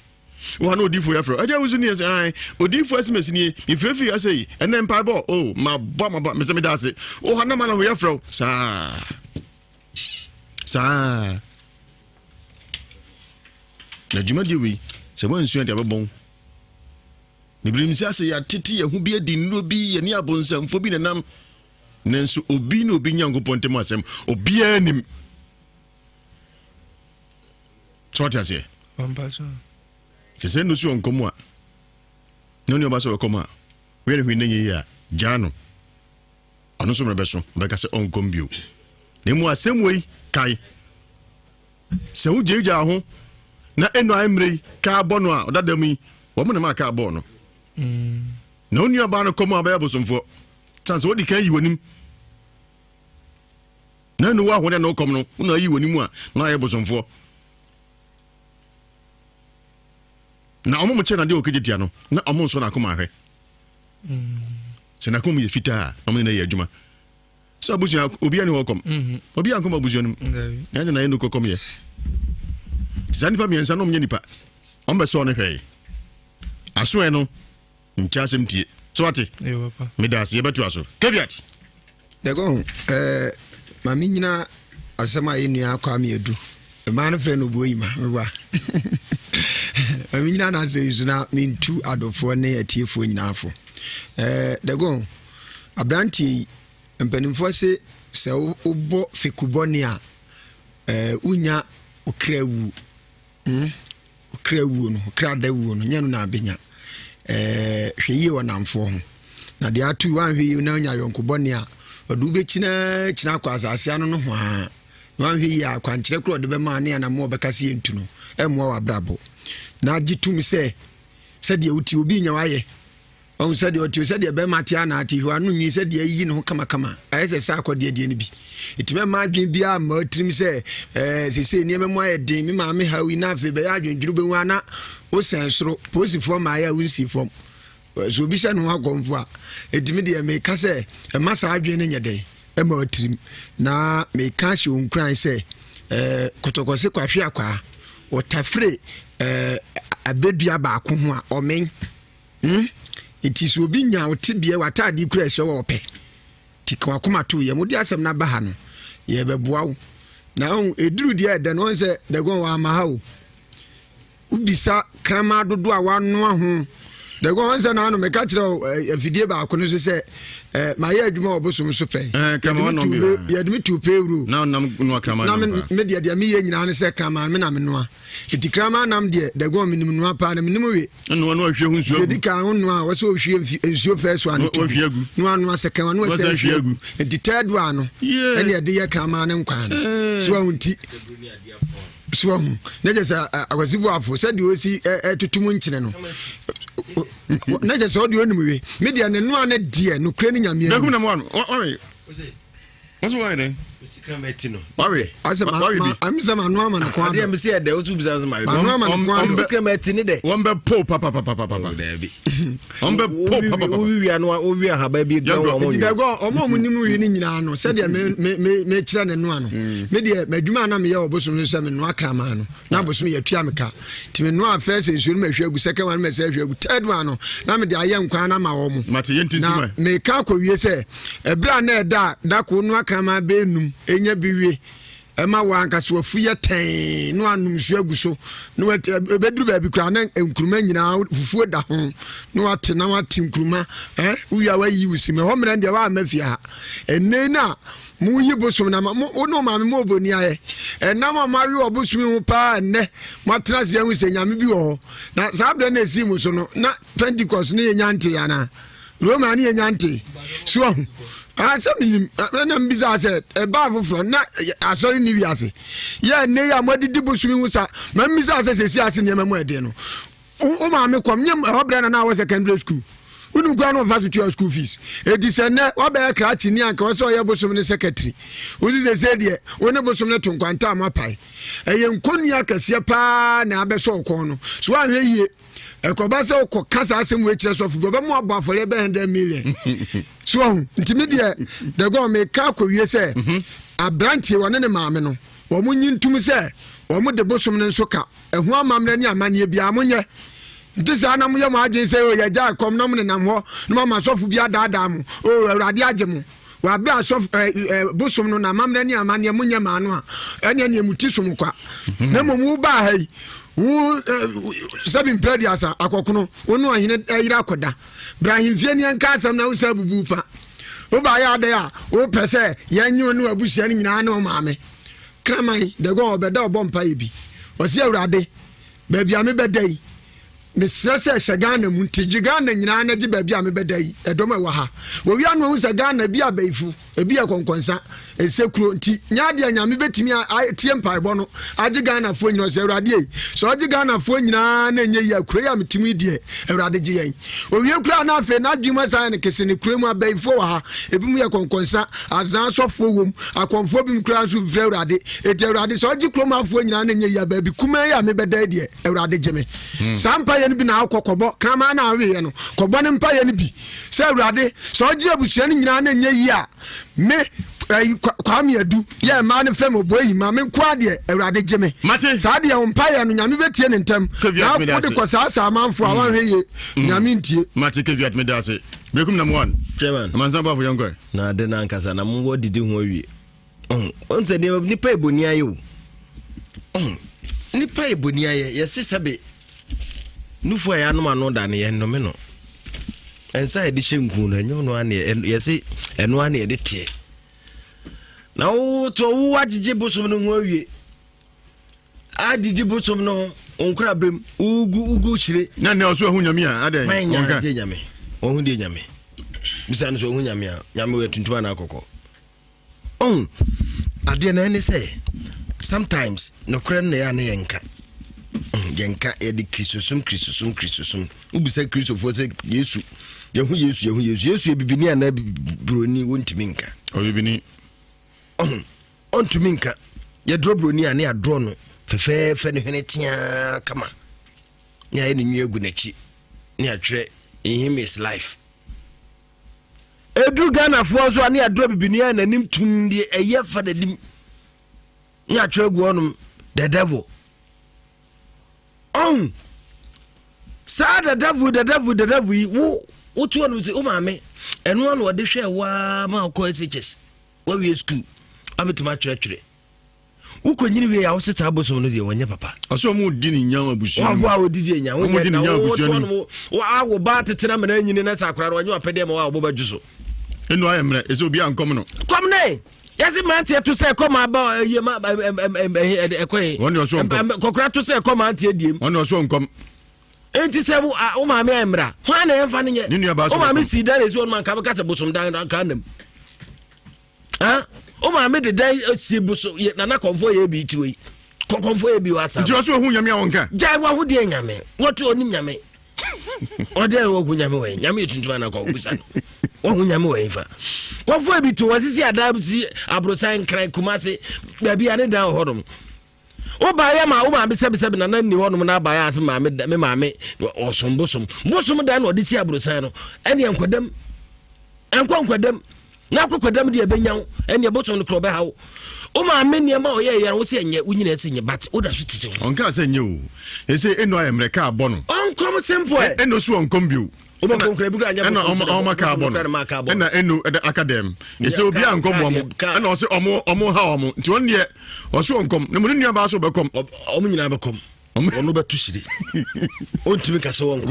Wɔ ha na odifo yɛ frɛ. Agya wo so ni ɔse ae. Odifo asimesi nie. Mefirafiri ase yi. Ɛnɛ mpaebɔ. Oh, mabɔ mabɔ. Mese meda ase. Wɔ ha na malam yɛ frɛ wo. Saa. Saa. Na dwumadie wei, sɛ woansua deɛ bɛbɔn. Bebree nim sɛ asɛ yɛatete yɛn ho bi adi nnuro bi, yɛne abonsamfoɔ bi nenam. Nanso obi ne obi Nyankopɔn ntam asɛm, obiara nim. Sɛ ɔte aseɛ? Sɛ sɛ nnusu ɔnkɔ mu a, na ɔne ɔba sɛ ɔbɛkɔ mu a, woyɛ no hwee na nyɛ yie a, gyaa no. Ɔno nso mmerɛ bɛso, ɔbɛka sɛ ɔnkɔm bio. Na mmom asɛm wei, kae. Sɛ wogyaagyaa ho na ɛnu ayɛ mmerɛ yi kaa bɔ no a ɔda dam yi, wɔn na maa kaa bɔɔ no. Na wo nuabaa no kɔm a bɛyɛ bosomfoɔ. San sɛ wodi kan yi w'anim na ɛnu wɔ ahoɔden na wokɔm no, wo na ayi w'anim a na ayɛ bosomfoɔ. Na wɔn mo kyɛ nadeɛ wɔ kegye tia no, na wɔn nsɔ n'akoma ahwɛ. Sɛ n'akoma mu yɛ fitaa a, na wɔn nyinaa yɛ adwuma. Sɛ abusua obiara ni hɔ kɔm. Mhm. Obiara nkɔm abusua no mu. Na ɛna yɛ no kɔkɔm yɛ. Saa nipa mmiɛnsa no nyɛ nipa. Wɔn bɛ sɔɔ no hwɛe. Asoɛ no nkyɛ asɛm tie. Sɛ wate? Meda ase yɛbɛto aso. Kebiat. Dɛgɔn ɛɛ eh, maame nyina asɛm a yɛ nua Kwame Adu. Mmaa no frɛ no Obuoyima meboa. Maame nyina n'asɛm yi so na mentu adɔfoɔ ne atiefoɔ nyinaa fo. Ɛɛ eh, Dɛgɔn aberanteɛ yi. Mpanimfoɔ se sɛ wobɔ fekubɔne a, eh, wonya okra wuo. Hmm? Okra wuo no, okra da wuo no, nyɛ no na abɛnya. Eh, hwɛ yie wɔ namfoɔ ho. Na deɛ ato yi, woanhwɛ yie na wonya yɔnko bɔne a, ɔde wobɛkyina kyina akɔ asase ano no hwaa. Na woanhwɛ yie a, akwankyerɛ korɔ ɔde bɛma ne anamɔ ɔbɛka sɛ yɛntu no, ɛmmoa w'abrabɔ. Na gye tom sɛ, sɛdeɛ wote obi nya wayɛ. Wahu sɛdeɛ ɔte o, sɛdeɛ bɛrima te a na ate, hwɛ ano nwi sɛdeɛ ayiyi ne ho kamakama, ayɛ sɛ saa akɔdeɛ deɛ no bi. Ɛtumi ɛma adwene biara mma tirim sɛ ɛɛ sese nneɛma mu ayɛ den, me maame haw yi na afei bɛyɛ adwendwene bɛhu ana wosɛn soro, polisifoɔ mmaeɛ a wonsi fam. So obi hyɛ ne ho akɔmfo a, ɛtumi deɛ meka sɛ ɛma saa adwene no nyɛ dɛn ɛma tirim. Na meka ahyɛ wo nkuran sɛ ɛɛ kɔtɔkɔse kwahwe akwaa, wɔtafere ɛɛ abɛdua baako ho a ɔmen. Hmm? Enti sɛ obi nya wo tebea, w'ataade kura ɛhyɛ wɔ ɔpɛ. Ti ka wakoma to yam. Wode asɛm no aba ha no, yɛbɛboa wo. Na ɔn, ɛduru deɛ ɛdɛ no, ɔn sɛ dɛgɔn wɔ ama ha o. Wobisa kraman dodoɔ a wanoa ho. Dɛgɔn ɔn sɛ naano meka kyerɛ wo afidie baako no so sɛ eh, mayɛ adwuma wɔ bosom so pɛn. Eh, Yɛde me tu payroll. Na me deɛ deɛ meyɛ nyinaa ne sɛ kraman me na menoa. Eti kraman nam deɛ dagɔn menim noa paa na menim we. Noa no ahwie ho nsuo agu. Yɛdi kan ho noa wɔsɛ ohwie nsuo first one to gu. Agu. Noa noa second one wɔsɛ ahwie agu. Eti third one no ɛne ɛde yɛ kraman ne nkwan no. So ahu nti so ahu ne kyɛ sɛ akwasi buafo sɛdeɛ osi ɛtutu mu nkyene no ne kyɛ sɛ ɔdeɛ onim we me deɛ ne noa ne deɛ nokura ne nyameɛ. Dɛkum na mo ano ɔwe. Wọ́n sọ wáyé dẹ. Wáwé. Wáwé bi. Àmì sẹ́ ma nú àmà nìkan adọ. Adé mi sí ẹ̀dẹ̀ o tún bisa sọ ma. Ma nú àmà nìkan adọ. Sikirama ti ni dẹ. Wọ́n bẹ po papapapapa. Wọ́n bẹ po papapapa. Owi wia no owi ahaba bi gan wɔn wi. Dagɔ ɔmo ɔmo nim wi ni nyinaa no sɛdeɛ me me me me kyerɛ ne noa no. Me deɛ m'adwuma na meyɛ wɔ bosom no sɛ me noa kraman no. Na bosom yɛ tua me ka. Nti me noa first nsuo no ma hwie agu second one ma sɛ hwie agu third one no na me de ayɛ nkwan na ma wɔn. Mate yɛn ti Na meka akɔwie sɛ Ɛberɛ a na ɛda a da koro noa kraman bɛyɛ num nya bi wie ɛma wɔn ankasa wafu yɛ tɛn na wanom nsuo agu so na wate ɛbɛduru baabi koraa na nkuruma nyinaa fufuo da ho na wate na wate nkuruma ɛ wowie a wayi wo sim ɛhɔ mmerɛ deɛ woamma fie ha ɛnnɛ na moyi bosom na mo wo ne maame mo oboni ayɛ ɛnam a moawe wɔ bosom ho paa ɛnnɛ moatena ase ahu sɛ nyame bi wɔ hɔ na saa berɛ na ɛsii mu so no na pentecost ne yɛnya nte anaa Roma ne yɛnya nte so ahu sɛ menim na mbisa sɛ ɛbaa foforɔ na asɔre nni wiase yɛ ɛnɛ yi a moadidi bosom ho sa ma mbisa sɛ sɛsi ase nneɛma mu ɛden no wo maame kɔm nyɛ ɛhɔ berɛ na na wɔ secondary school wonim koraa na ɔfa so tua school fees ɛti sɛ nnɛ woabɛyɛ krakye ni anka wɔ sɛ ɔyɛ bosom ne secretary wosi sɛ sɛ deɛ wo ne bosom no to nkwanta a moapae ɛyɛ nkɔnnua kɛseɛ paa na abɛsɔ ɔkɔn no so woanhwɛ yie ɛkɔba sɛ wokɔka saa asɛm wei kyerɛ sɔfo bi ɔbɛma abɔ afɔreɛ bɛyɛ 100 million so ahu nti me deɛ dɛgɔn meka akɔwie sɛ mhm. aberanteɛ wɔne ne maame no wɔn nyi ntom sɛ wɔn de bosom no nso ka ɛho amammerɛ ne amanneɛ biara monyɛ nti saa na moyɛ mo adwene sɛ o oh, yɛgya ɛkɔm na mo nenam hɔ na moama sɔfo bi adaadaa mo o oh, awurade agye mo Wɔ bere a sɔfo ɛ ɛ bosom no na amammerɛ ne amanneɛ mo nyɛ maa no a, ɛneɛ neɛ mo ti som kwa. Mhm. Na mmom wo baa ha yi, wo sɛbi mpɛ aduasa akɔkono, wo ne ɔhene ayere akɔda. Bra ahemfie ne yɛnka asɛm na wo sɛ abubu pa. Wo baa yɛ adɛn a wopɛ sɛ yɛnye wo ne w'abusua no nyinaa ne wo maame. Kraman, dɛgɔn ɔbɛda ɔbɔ mpaeɛ bi. Ɔse Awurade, baabi a mebɛda yi, Mesrɛ sɛ hyɛ Ghana mu nti gye Ghana nyinaa na gye baabi a mebɛda yi ɛdɔm a ɛwɔ ha. Wɔwia no ahu sɛ Ghana ebi abayifo, ebi yɛ kɔnkɔnsa, nsekuro nti nyɛ adeɛ a Nyame bɛtumi atie mpaebɔ no agye Ghanafoɔ nyinaa. Ɔsɛ Awurade ei, sɛ ɔgye Ghanafoɔ nyinaa na ɛnyɛ yie a kuro yi a mete mu yi deɛ Awurade gye yɛn. Owie koraa na afei n'adwene mu asan ayɛ no kese ne kuro mu abayifoɔ wɔ ha, ebi mu yɛ kɔnkɔnsa, azaa asɔfoɔ wom, akɔmfoɔ bi mu koraa nso mfiri Awurade. Enti Awurade sɛ ɔgye kurom afoɔ nyinaa na ɛnyɛ yie a baabi kumaa yi a mebɛda yi deɛ Awurade gye me. Hmm. Saa mpaeɛ no bi na akɔ kɔbɔ kraman no a aweeɛ no kɔbɔ ne mpaeɛ no bi sɛ Awurade sɛ ɔgye abusua no nyinaa na ɛnyɛ yie a me eh, Kwame Adu yɛ mmaa no fam ɔbɔ yi ma me nko adeɛ Awurade gye me. Saa deɛ wo mpaeɛ no Nyame bɛtie ne ntɛm na wode kɔ saa saa amanfoɔ a hmm. wanhwɛ yie hmm. Nyame ntie. Mate Keviat meda ase. Bekum nam one. Chairman. Amansan bɔfo yɛnkɔ. Na ade no ankasa na mowɔ didi ho awie. Ɔn sɛ nneɛma nipa yɛ boni ayɛ o. Ɔn nipa yɛ boni ayɛ yɛse sɛbe nufu a yɛanom ano da no yɛnnome no. Nsa a yɛde hyɛ nku no ɛnyɛ ɔno ara yɛse ɛno ara na yɛde teɛ. Na wotɔ wo agyegye bosom no ho awie. Adidi bosom no ho nkora berem wogu wogu hyire. Na nea ɔso ahu nyame a adɛn? Wɔn deɛ nyame. Wɔn deɛ nyame. Bisa no sɛ ɔhu nyame a nyame yɛ tuntum anaa kɔkɔɔ. Ɔhu adeɛ no ɛne sɛ sometimes nokorɛ no na ɛyɛ a na yɛnka yɛnka yɛde kristosom kristosom kristosom wobisa kristofoɔ sɛ yesu yɛho yesu yɛho yesu yesu yɛ bibini anaa buroni wontumi nka ɔbibini ɔho ɔntumi nka yɛdorɔ buroni a ne yɛadorɔ no fɛfɛɛfɛ ne hwene teaa kama ne ayɛ ne nwi agu n'akyi ne atwerɛ in him is life Ɛduru Ghanafoɔ nso a ne yɛadorɔ bibini a n'anim tum deɛ ɛyɛ fa n'anim ne atwerɛ agu hɔnom the devil ɔn saa the devil the devil the devil yi wo wotu hɔnom sɛ wo maame ɛno ano ɔde hwɛ waa ma ɔkɔ SHS wawie sukuu abɛtumi atwerɛtwerɛ Wokɔnyini wie a wose saa bosom no deɛ wɔnyɛ papa. Ɔsɛ ɔmo di ne nyan abusua no mu. Wɔn a wɔdi deɛ nyan. Ɔmo di ne nyan abusua no mu. Awo ba tetena mena nyini na sɛ akora no wɔnyɛ wapɛdeɛ ma wɔ a wɔbɔ bɛdwo so. Enu ayɛ mmerɛ ɛsɛ obi ankɔm no. Kɔm ne yɛse mmeranteɛ to sɛ ɛkɔ ma aba ɛyɛ ma ɛkɔ yi. Wɔn deɛ ɔsɔ nkɔm. Kɔkora to sɛ ɛkɔ ma anteɛ diem. Wɔn deɛ ɔsɔ nkɔm. Enti sɛ wo maame ayɛ mmara hwan na yɛmfa no nyɛ. Ne nua baa sɔ. Wo maame sii dan na esi hɔ no ma nka bɛka sɛ bosom dan nka nam. ah o maame de dan si bu so nana kɔnfɔ yɛ bi tiwo yi kɔkɔnfɔ yɛ bi wɔ asa. nti ɔsɛ ohun nyame a wɔnka. gya wa ho deɛ nyame wɔte ɔnim nyame ɔde a wɔhu nyame wɔ nyame yɛ tuntum anakɔ ɔbusa no wɔhu nyame wɔ fa kɔnfɔ yɛ bi to wɔsisi adan si aborosan nkran kumase baabi a ne dan wɔ hɔnom wobaeɛ ma wo maame sɛbisɛbi nana nni hɔnom na abaeɛ ase maame me maame ɔsom bosom bosom dan na ɔde si aborosan no ɛne nkɔdam ɛnkɔ nkɔdam na akɔ kɔdam deɛ ɛbɛnya wo ɛne bosom no korɔ ɔbɛha wo wo maame nneɛma a ɔyɛ yɛ wo sɛ ɛnyɛ wo nyina sɛ nyɛ but woda so te sɛ ho ɔnka sɛ nyɛ o ɛsɛ ɛnu ayɛ mmerɛ kaa bɔ no ɔnkɔm simple ɛnu so ɔnkɔm bio ɛna ɔma kaa bɔ no ɛna ɛnu ɛda aka dɛm ɛsɛ obi a nkɔm wɔn ɛna ɔsɛ ɔmo ɔmo ha ɔmo nti wɔn deɛ ɔsɛ ɔnkɔm na mo ne nua baa so ɔbɛkɔm ɔmo nyinaa bɛkɔm ɔno bɛto hyire ɔntumi ka sɛ wɔnkɔ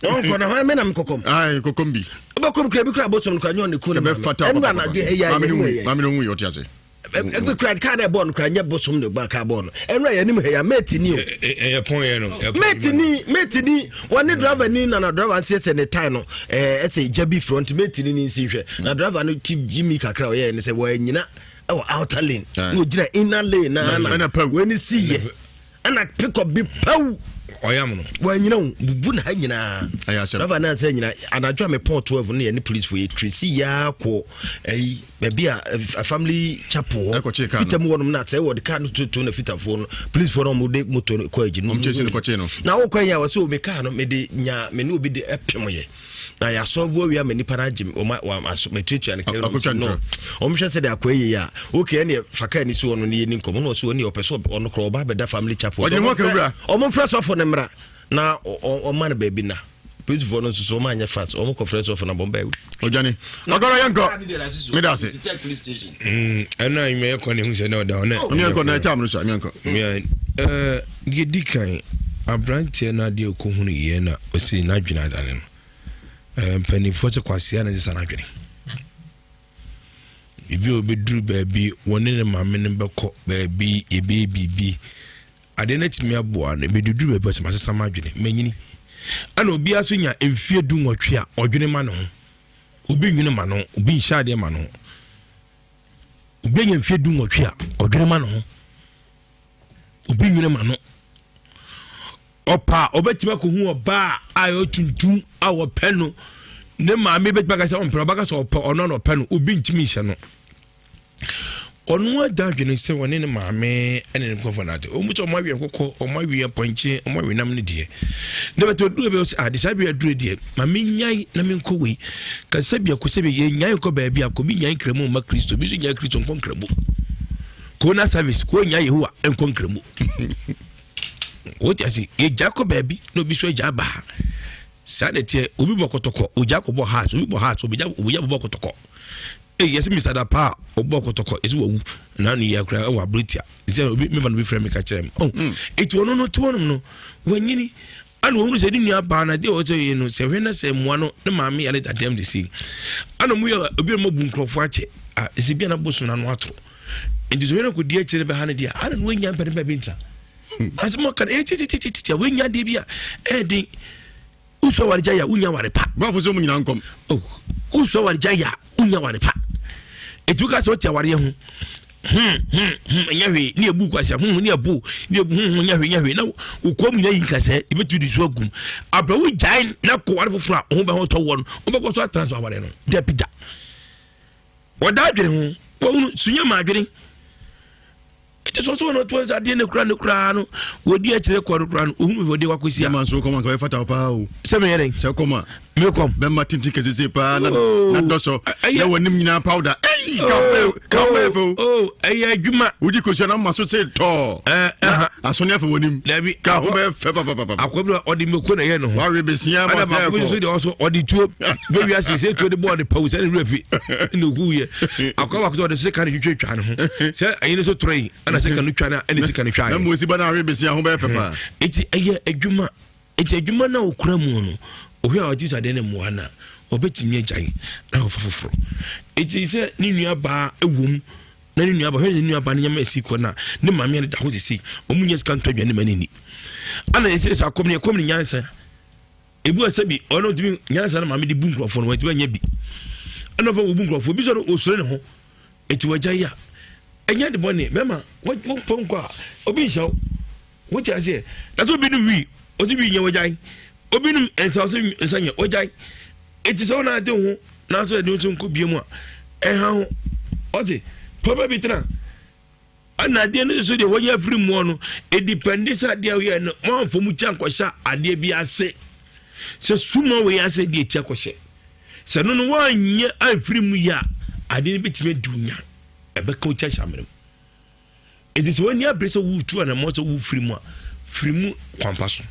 ɔnkɔ na hwan me na mekɔkɔm kɔkɔm bi wobɛkɔm kura bi kura bosom no kura nyɛ ɔne ku no ɛnu anadwo ɛyɛ ayɛ maame no hu yɛ ɔte ase ɛgbɛ kura kaa na ɛbɔɔ no kura nyɛ bosom na ɛgbɛ kaa bɔɔ no ɛnu a yɛnim hɛ ya mate ni o ɛyɛ pɔn yɛ no mate ni mate ni wɔne driver ni na na driver nsi ɛsɛ ne tie no ɛɛ ɛsɛ gya bi front mate ni ni nsi hwɛ na driver no ti jimmy kakra ɔyɛ ne sɛ wɔanyina ɛwɔ outer lane na ogyina inner lane na na wɔn ani si yɛ ɛna pick up bi pawu ɔyam no wɔanyina wo bubu na ha nyinaa driver no ansɛ nyina anadwo a mepɔn 12 no yɛne police fo yɛ tracy yɛa kɔ ɛyi baabi a family chapel hɔ fita mu hɔnom na sɛ wɔde car no toto na fitafoɔ no police foɔ no wɔde moto no kɔ agyi no na wokɔ yɛ a wɔsɛ omi car no mede nya me ne obi de ɛpem yɛ na yɛasɔlvo awie ama nipa no agye matuatua no kɛ no ɔmhwɛ sɛ de akɔ yie a ok ɛneɛ fa kaa ni so ɔno ne yɛni nkɔmmɔ na ɔsɛ ɔne ɔpɛ sɛ ɔno korɔ ɔba bɛda family chapel ɔmomfrɛ sɔfo no mmra na ɔma no baabi na polisifoɔ no nso so ɔma anyɛ fast ɔmo kɔfrɛ sɔfo no abɔmba awi ɔdwane ɔgɔrɔ yɛnkɔ meda ase ɛno a meyɛ kɔ ne hu sɛ na ɔda hɔ na meɛnkɔ na ɛtam no so meɛnkɔ Deɛ ɛdi kan, aberanteɛ no adeɛ ɔkɔhunu yɛ na ɔsi n'adwene adane no. Mpanimfoɔ sɛ kwasea na ɛsesa n'adwene. Ebi a ɔbɛduru baabi, wɔne ne maame no bɛkɔ baabi, yɛbɛyɛ biribi. Adeɛ no atumi aboa no, ɛbɛduduru baabi ɔsɛ masesa m'adwene, manyini. Ɛna obiara nso nya mfeɛ du nwɔtwe a ɔdwene ma ne ho. Obi nwene ma no, obi nhyɛ adeɛ ma no. Obi anya mfeɛ du nwɔtwe a ɔdwene ma ne ho. Obi nwene ma no. Ɔpa a ɔbɛtumi akɔhu ɔbaa a ɛyɛ tuntum a wɔpɛ no. Ne maame bɛtumi aka sɛ ɔmpɛ ɔbɛka sɛ ɔpɛ ɔno na ɔpɛ no. Obi ntumi nhyɛ no. Ɔno ada adwene sɛ ɔne ne maame ne ne nkurɔfoɔ no ate. Wɔn sɛ wɔn awe nkokɔ, wɔn awe apɔnkye, wɔn awe nam no deɛ. Ne bɛtɛ oduro bi sɛ ade ah, saa bi aduro deɛ ma me nyae na me nkɔ wei. Kasa bi akɔ sɛ bi yɛ nyae nkɔ baabi akɔ bi nyae nkramu mma Kristo bi nso nyae Kristo nkɔ nkramu. Corona service kò nyae Yehowa nkɔ nkramu. Wɔte ase yɛgya kɔ baabi na obi nso agya aba ha. Saa na ɛteɛ obi bɔ kɔtɔkɔ ogya kɔbɔ heart obi bɔ heart obi gya bɔ kɔtɔkɔ. Ei yɛsɛ Mr. Dapa a ɔbɔ kɔtɔkɔ yɛsɛ wawu na ano yɛ akora ɛwɔ aberetia sɛ obi mema no bi frɛ me ka kyerɛ me oh mm. eti ɔno no te hɔnom no wanyini. Ana wɔhunu sɛ ne nua baa no adeɛ wɔ sɛ yɛ no sɛ hwɛ na sɛ mmoa no ne maame yare dadam de sei. Ana ɔmo yɛ obi a ɔmo bu nkurɔfoɔ akyɛ a ɛsɛ bi a na bosom na ano ato. Nti sɛ hwɛ na kɔdi akyire bɛha no deɛ ana na wɔanya mpɛ ne baabi ntra. Asɛm ɔka no ɛyɛ tititititi a wɔanya adeɛ bi a ɛyɛ den. Wosu aware gya yɛ a wonya aware pa. Bɔfo sɛ ɔmo nyinaa nkɔm. Oh, wosu aware gya yɛ a wonya aware pa. Etu ka sɛ ɔte awareɛ ho. Hmm hmm hmm ɛnyɛ hwee ne ebu kwasɛ hmm ne ebu ne ebu hmm nyɛ hwee nyɛ hwee na okɔ mu nyɛ yi nkasɛ ebetumi de su agum. Abɛ wo gyae na kɔ ware foforɔ a ɔho bɛ ho tɔ wɔ no wobɛkɔ so atena so aware no dabi da. Ɔda adwene ho wɔhunu sunyɛ ma adwene. Nti sɛ ɔsɛ ɔno ɔtoa sɛ adeɛ no kura no koraa no wɔdi akyire kɔ no koraa no ɔhu baabi ɔde wakɔsi a. Bɛma nso kɔm anka bɛfata wo paa o. Sɛ meyɛ dɛn? Sɛ kɔm a. Me kɔm. Bɛma tenten kɛsese paa na oh. na dɔsɔ na wɔnim nyinaa powder. Ɛyi oh, ka bɛɛ fɛ o. Oh, ɛyɛ adwuma. Wodi kosua na ma so se tɔɔ. Ɛɛ asɔne afɛ wɔnim. Dabi. Ka ho bɛɛ fɛ papapapa. Akɔ bi ɔde mako na ɛyɛ ne ho. Wawe besia ma sɛ ɛkɔ. Ɛna baako bi nso deɛ ɔso ɔde tuo bɛwi ase sɛ tuo de bɔɔ ne pawu sɛ ne werɛ fi ɛna oku yɛ. Akɔ baako sɛ ɔde sika ne twitwa twa ne ho sɛ ɛyi ne so torɔ yi ɛna sika no twa na ɛna sika no twa yɛ. Na mo esi ba na awe besia ho bɛyɛ fɛ paa. Eti ɛyɛ adwuma eti adwuma na okura mu no ohwɛ a ɔgye sɛ adeɛ no mmoa na ɔbɛtumi agyae na ɔfa foforɔ. Eti sɛ ne nua baa ɛwom na ne nua baa hwɛ ne nua baa ne nyɛma esi kɔ na ne maame no da hɔ sisi wɔn nyɛ sika ntɔ aduane ma ne ni. Ɛna yɛsɛ sɛ akɔm ne ɛkɔm ne nyansa. Ebi wɔ sɛ bi ɔno ntumi nyansa na maame de bu nkurɔfoɔ no wɔntumi anya bi ɛna ɔfɛ wɔbu nkurɔfoɔ bi sɛ ɔno osuro ne ho eti wɔgya yi a ɛnyɛ de bɔne bɛma wɔpɔ nkɔ a obi nhyɛ wo wote aseɛ na sɛ obi nom wii ɔsɛ wii nyɛ wɔgyae obi nom nsa ɔsɛ nsa nyɛ wɔgyae eti sɛ wɔn ade ho nanso ɛde nso nkɔ bie mu a ɛha ho ɔte pɔpɛ bi tena. Ɛna adeɛ no nso deɛ wɔnyɛ afiri muɔ no ɛdipɛnde sɛ adeɛ a woyɛ no moamfa mu kyi ankɔhyɛ adeɛ bi ase sɛ suma wei ase deɛ ti akɔhyɛ sɛ no no woanyɛ amfiri mu yɛ a adeɛ no bɛtumi adi wo nya ɛbɛka wo kyi ahyɛ amena mu ɛnti sɛ woani abere sɛ wotu anammɔ sɛ wofiri mu a firi mu kwampa so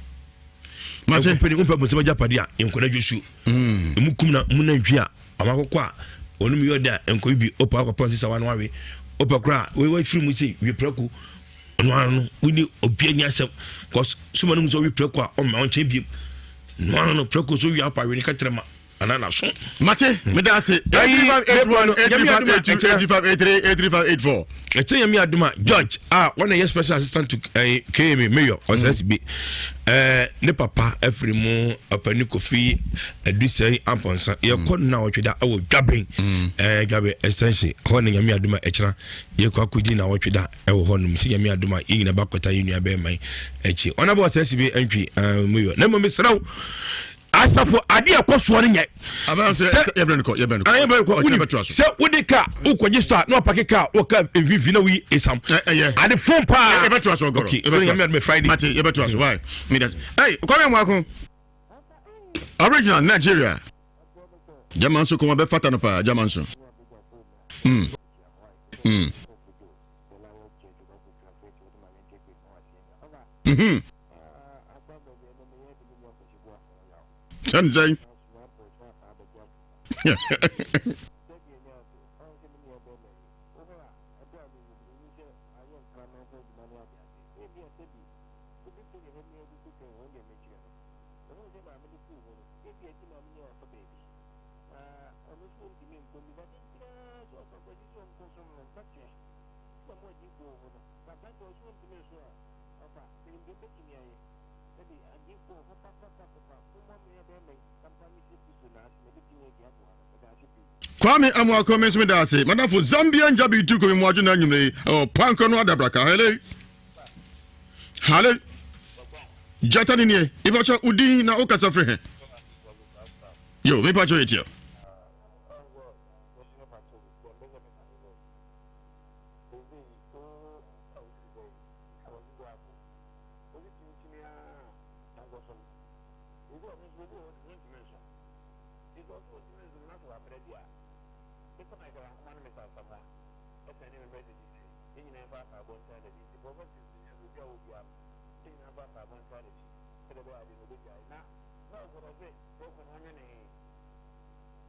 mate nkɔpɛ ne wompɛ bonsɛm agyapadeɛ a nkɔda dwosuo ɛmu kum na mu nantwi a Ɔmo akokɔ a ɔnom yɛ ɔdɛ a nkɔyi bi ɔpɛ akɔpɛ nsesa wa no awe ɔpɛ koraa wei wafiri mu sɛ wie prɛko ɔno ano no woni obi ani asɛm kɔs soma no mu sɛ ɔwe prɛko a ɔmma ɔnkyɛn biem no ano no prɛko so wie apɔ awe ne kɛtɛrɛma anaa naso. Mate meda ase. 83581 83582 83583 83584. Ɛkyɛ nyame adom a George a wɔn na yɛ special assistant to eh, KMA mayor ɔsɛs bi eh, ne papa afiri mu ɔpani Kofi Adusɛn Ampɔnsa yɛkɔ no na ɔtwe da ɛwɔ Dwaben mm. eh, Dwaben extension hɔ na nyame adom a ɛkyena yɛkɔ akɔdi na ɔtwe da ɛwɔ hɔ nom sɛ nyame adom a yɛn nyina bakɔta yɛn nua bɛrima yi akyi ɔnabɔ ɔsɛs bi antwi eh, mayor na mmom mesrɛ wo asafo adeɛ ɛkɔ soɔ no nyɛ sɛ wode ka wokɔgye store na wapake ka woka mfimfini na woyi esam ade fon paa yɛbɛtoa so ɔgɔrɔ friday mate yɛbɛtoa so why hey kwame mwako original nigeria jama nso kɔma bɛfata no paa jama nso mm. Mm. Mm-hmm. Sɛn sɛn. Kwame Amoako me nso meda ase. Madamfo Zambian Jabi tu komi mu adwo na anwummerɛ yi ɛwɔ Pankra no adabraka. Hele. Hale. Jata ni nie. Ipacho udin na okasa firi he. Yo, me pacho etia.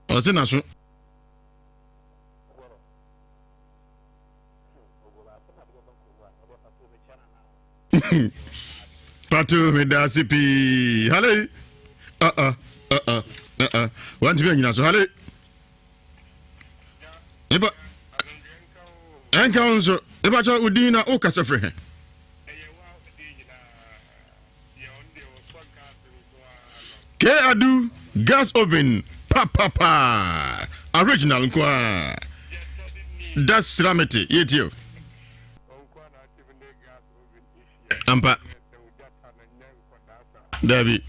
Ɔse na so. Pato meda ase pii. Hale. Uh uh uh uh uh uh. Wantumi anyina so. Hale. Eba. Ɛnka wo nso. Eba kyɛ wo din na wokasa firi he. K Adu gas oven papapa original nko a. Da sramete yɛtie o. Ampa. Dabi.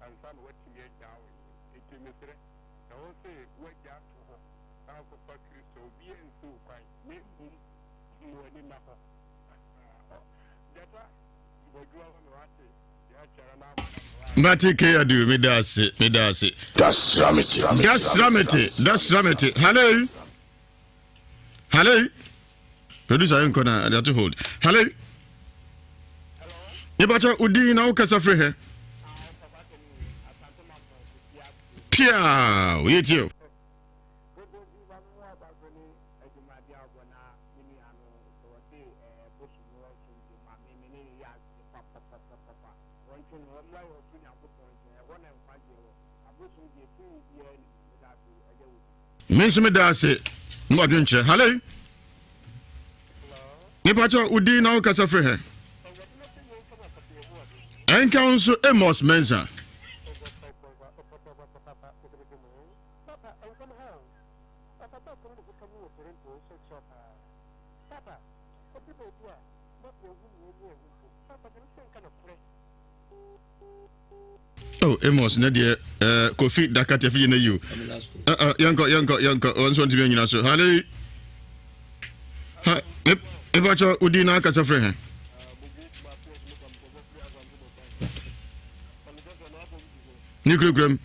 ansa na woatumi agyaa wo yere. Enti mesrɛ, sɛ wo se woagya ato hɔ na woakɔfa Kristo a, obiara nsi wo kwan, na mmom ma w'ani nna hɔ. Gyata, bɔ adwuma ma me wate, deɛ akyɛrɛ no abɔ na Mate K Adu, meda ase, meda ase. Dasramete. Dasramete, dasramete. Hello. Hello. Producer yɛnkɔ na ɛde ato hold. Hello. Nipakyɛ wo din na wokasa firi he? Pia, oyɛ tie o. Me nso meda ase ne wadwenkyerɛ. Hello. Nipakyɛ wo din na wokasa firi he? Ɛnka wo nso Amos Mensah. Oh, Amos, ne deɛ eh, Kofi Dakate afidie no yi o. Eh, eh, yɛnkɔ, yɛnkɔ, yɛnkɔ. Wɔn nso ntumi anyina so. Hale. Ha, mepakyɛ wo din na akasa firi he? Ne kurakura mu.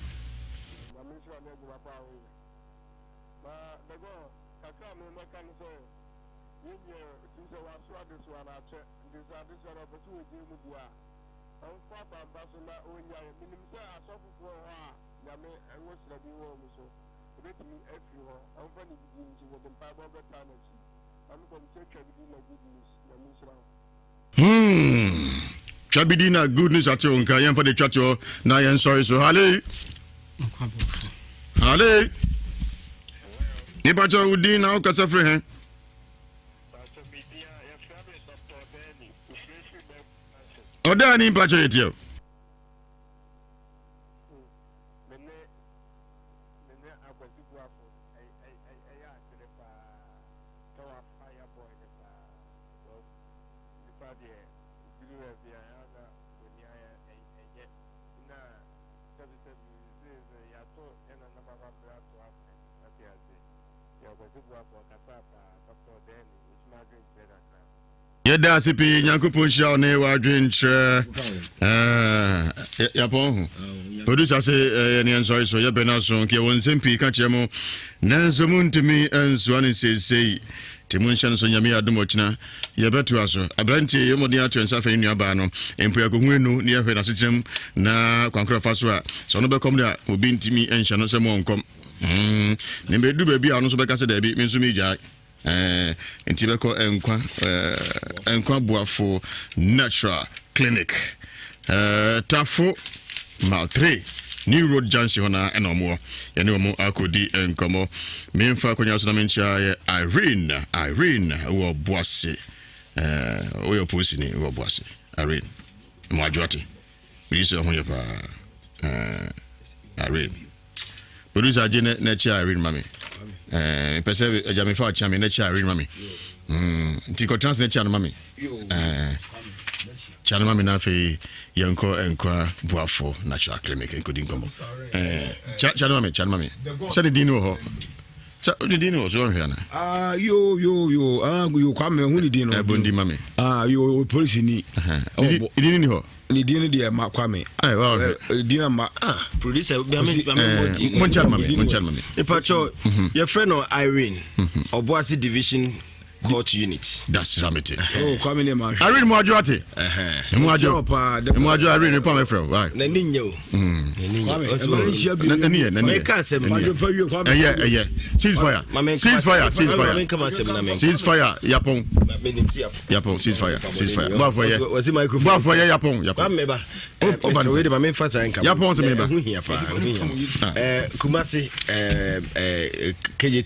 Ɔmfa akwan pa so na ɔnnyae. Menim sɛ asɔfofoɔ wɔ hɔ a Nyame ngosra bi wɔ wɔn so. Ɛbɛtumi afiri hɔ. Ɔmfa ne gyidie nso. Yɛde mpaebɔ bɛtaa n'akyi. Maame kɔmkyɛ twa bi di na good news. Nyame nhyira wo. Hmm. Twa bi di na good news ate wo nka. Yɛmfa de twa toɔ na yɛnsɔre so. Hale. Hale. Nipa kyɛ wo din na wokasa firi he? Ɔdaa ni mpakyɛ yɛ tiɛ. Yɛda ase pii Nyankopɔn nhyira wo ne w'adwenkyerɛ yɛpɔn ho producer se yɛne yɛnsɔre so yɛbɛ no aso nka yɛwɔ nsɛm pii ka kyerɛ mo nanso montumi nsoa no seesei nti monhyɛ no so Nyame yɛ adom ɔkyena yɛbɛtoa so aberanteɛ yɛ mmɔden ato nsa afɛ ne nuabaa no mpo yɛakɔhu anu ne yɛhwɛ n'asetenam na kwankora fa so a sɛ ɔno bɛkɔm de a obi ntumi nhyɛ no sɛ mo ɔnkɔm mm. ne bɛdu baabi a ɔno nso bɛka sɛ daabi me nso megyae Eh, nti bɛkɔ nkwa eh, nkwa boafo natural clinic eh, tafo mile 3 new road junction hɔ na ɛna ɔmo wɔ yɛne ɔmo akɔdi nkɔmmɔ memfa akonnwa so na menkyia yɛ irene irene wɔ boase eh, woyɛ ɔpolisini wɔ boase irene mo adwoate medi sɛ ho yɛ paa eh, irene Producer agye ne n'akyi a Irene ma me. Eh, pɛ sɛ agya me fa ɔkyea me n'akyi a Irene ma me. Mm, nti kɔtena ase n'akyi a no ma me. Eh, kyea no ma me na afei yɛnkɔ nkwa boafo natural clinic nkɔdi nkɔmmɔ. Eh, kyea no ma me, kyea no ma me. Sɛ ne din no wɔ hɔ. Sɛ ne din wɔ so ɔnhwɛ ana? Ah, yo yo yo ah yo Kwame hu ne din no. Ɛbɔ ndi ma me. Ah yo polisi ni. Ne din ni hɔ. Ne din no deɛ ma Kwame. Ɛɛ wa ɔhwɛ. Ne din ma. Ah producer bi ame ame bɔ di. Mo nkyɛn ma me mo nkyɛn ma me. Mpatsɔ yɛfrɛ no Irene Ɔboase division court unit. Dasira mi te. Oh Kwame ne ma. Irene mu adwo ate. Mu adwo. Mu adwo Irene mi pa mi frɛ o. N'ani nyɛ o. N'ani nyɛ. N'ani yɛ n'ani yɛ. Mɛka asɛm. Ɛyɛ ɛyɛ cease fire. Cease fire cease fire. Cease fire yapɔn. Yapɔn cease fire cease fire. Bɔ afɔ yɛ. Bɔ afɔ yɛ yapɔn yapɔn. Ɔba ne sɛ. Maame nfa saa nka. Yapɔn sɛ mi ba. Ɛho hia paa. Ɛho hia. Kumasi KJ.